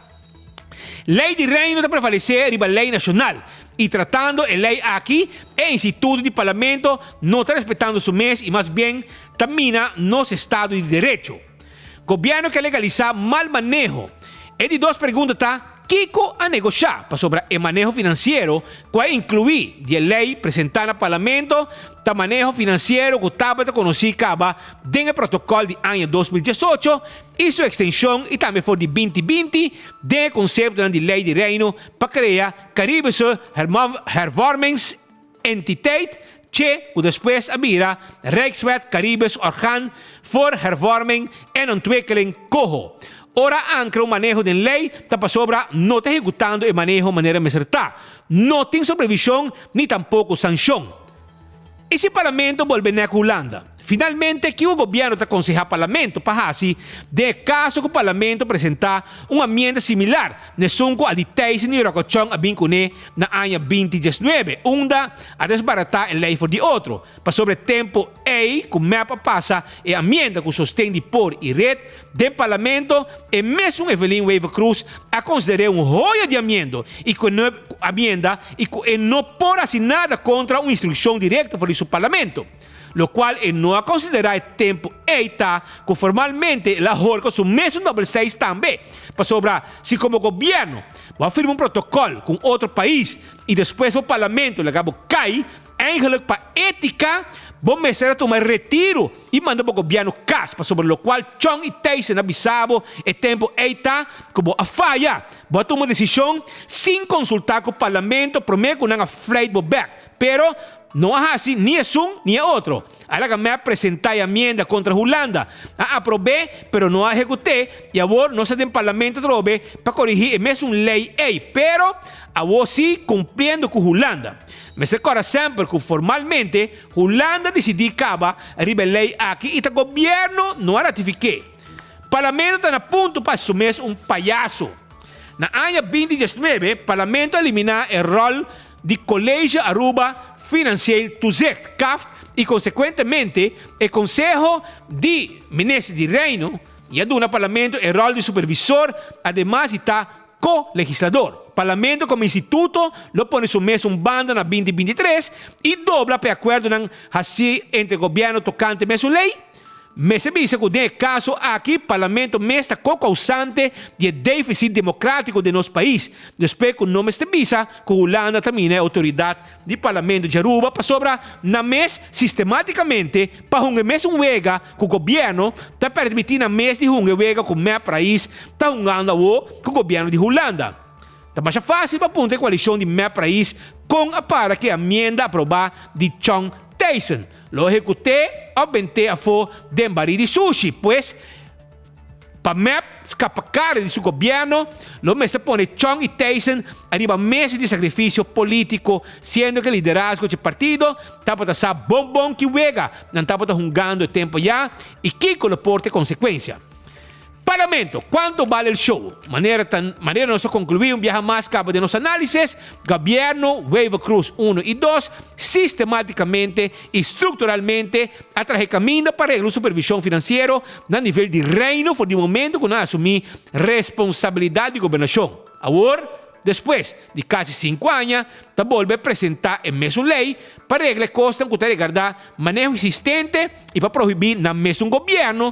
Lei di Reino ta prevalesé riba lei nashonal i tratando e lei aki e instituto di Parlamento no ta respetando su mes i mas bien ta mina nos estado di derecho. Gobièrnu ke legalisá mal maneho. E di dos pregunta ta Kiko a negoshá pasobra e maneho finansiero ku a inkluí di e lei presentá na Parlamento ta maneho finansiero ku tabata konosí kaba den e protokòl di aña 2018 i su ekstenshon i tambe for di 2020 den e konseptonan di Lei di Reino pa krea Caribische Hervormings Entiteit, che, ku despues a bira Rijkswet Caribisch Orgaan voor Hervorming en Ontwikkeling, COHO. Ora ankra un maneho den lei ta pasobra no ta ehekutando e maneho manera mester ta. No tin supervishon ni tampoko sanshon. I si Parlamento bolbe nek Hulanda? Finalmente, kico gobierno ta conseha Parlamento pa haci den e caso cu Parlamento presenta un amienda similar na esun cu Adi Thijssen y Rocco Chong a bin cune na aña 2019, unda a desbarata e ley for di otro, pasobra e tempo ey cu mep a pasa e amienda cu sosten di por y red den Parlamento, e mesun Evelyn Wever-Croes a consider'e un hoya di amiendo y cu e amienda y cu e no por haci nada contra un instruccion directo for di su Parlamento. Locual e no a considera e tempo ey ta cu formalmente el a horca su mesun dobbel seis tambe. Pasobra si como gobierno bo a firma un protocol cu un otro pais y despues bo parlamento laga bo cay, eigenlijk pa etica bo mester a tuma retiro y manda bo gobierno cas pasobra locual Chong y Thijssen a bisa bo e tempo ey ta cu bo a faya. Bo a tuma decision sin consulta cu parlamento prome cu nan a fluit bo bek. Pero no a hasi ni esun ni e otro. A laga mep presentá e amienda kontra Hulanda. A aprob'é, pero no a ehekut'é, i awor nos ta den parlamento atrobe pa korigí e mesun lei ei, pero awor sí kumpliendo ku Hulanda. Mester kòrda semper ku formalmente Hulanda disidí kaba riba e lei aki i ta gobièrnu no a ratifik'é. Parlamento ta na punto pa hasi su mes un payaso. Na aña 2019 parlamento a eliminá e ròl di College Aruba Financieel Toezicht, CAFT, y consecuentemente e Conseho di Minister di Reino y a duna Parlamento e rol di supervisor ademas di ta co-legislador. Parlamento como instituto lo pone su mes un banda na 2023 y dobla pa e acuerdonan haci entre Gobierno tocante mesun ley. Mester bisa ku den e kaso aki Parlamento mes ta ko-kousante di e defisit demokratiko den nos pais. Despues ku no mester bisa ku Hulanda ta mina e outoridat di Parlamento di Aruba pasobra nan mes sistematikamente pa hunga e mesun wega ku gobièrnu ta permití nan mes di hunga e wega ku mep Rais ta hungando awo ku gobièrnu di Hulanda. Ta masha fásil pa puntra e koalishon di mep Rais kon a para ku e amienda aprobá di Chong Thijssen. Lo ehekut'é òf bent'é afó den barí di sushi. Pues, pa mep skapa kara di su gobièrnu, lo mester pone Chong i Thijssen ariba mesa di sakrifisio polítiko, siendo ku e liderazgo dje partido tabata sa bon bon ki wega nan tabata hungando e tempu ayá i kiko lo por ta e konsekuensia. Parlamento, cuanto bale el show? Manera ta manera nos a conclui un biaha mas caba den nos analisis, Gobierno, Wever Croes uno y dos, sistematicamente y structuralmente a traha e caminda pa regla un supervision financiero na nivel di Reino for di momento cu nan a asumi responsabilidad di gobernacion. Awor, despues di casi cinco aña, ta bolbe presenta e mesun ley pa regla e cosnan cu ta regarda maneho existente y pa prohibi nan mesun gobierno.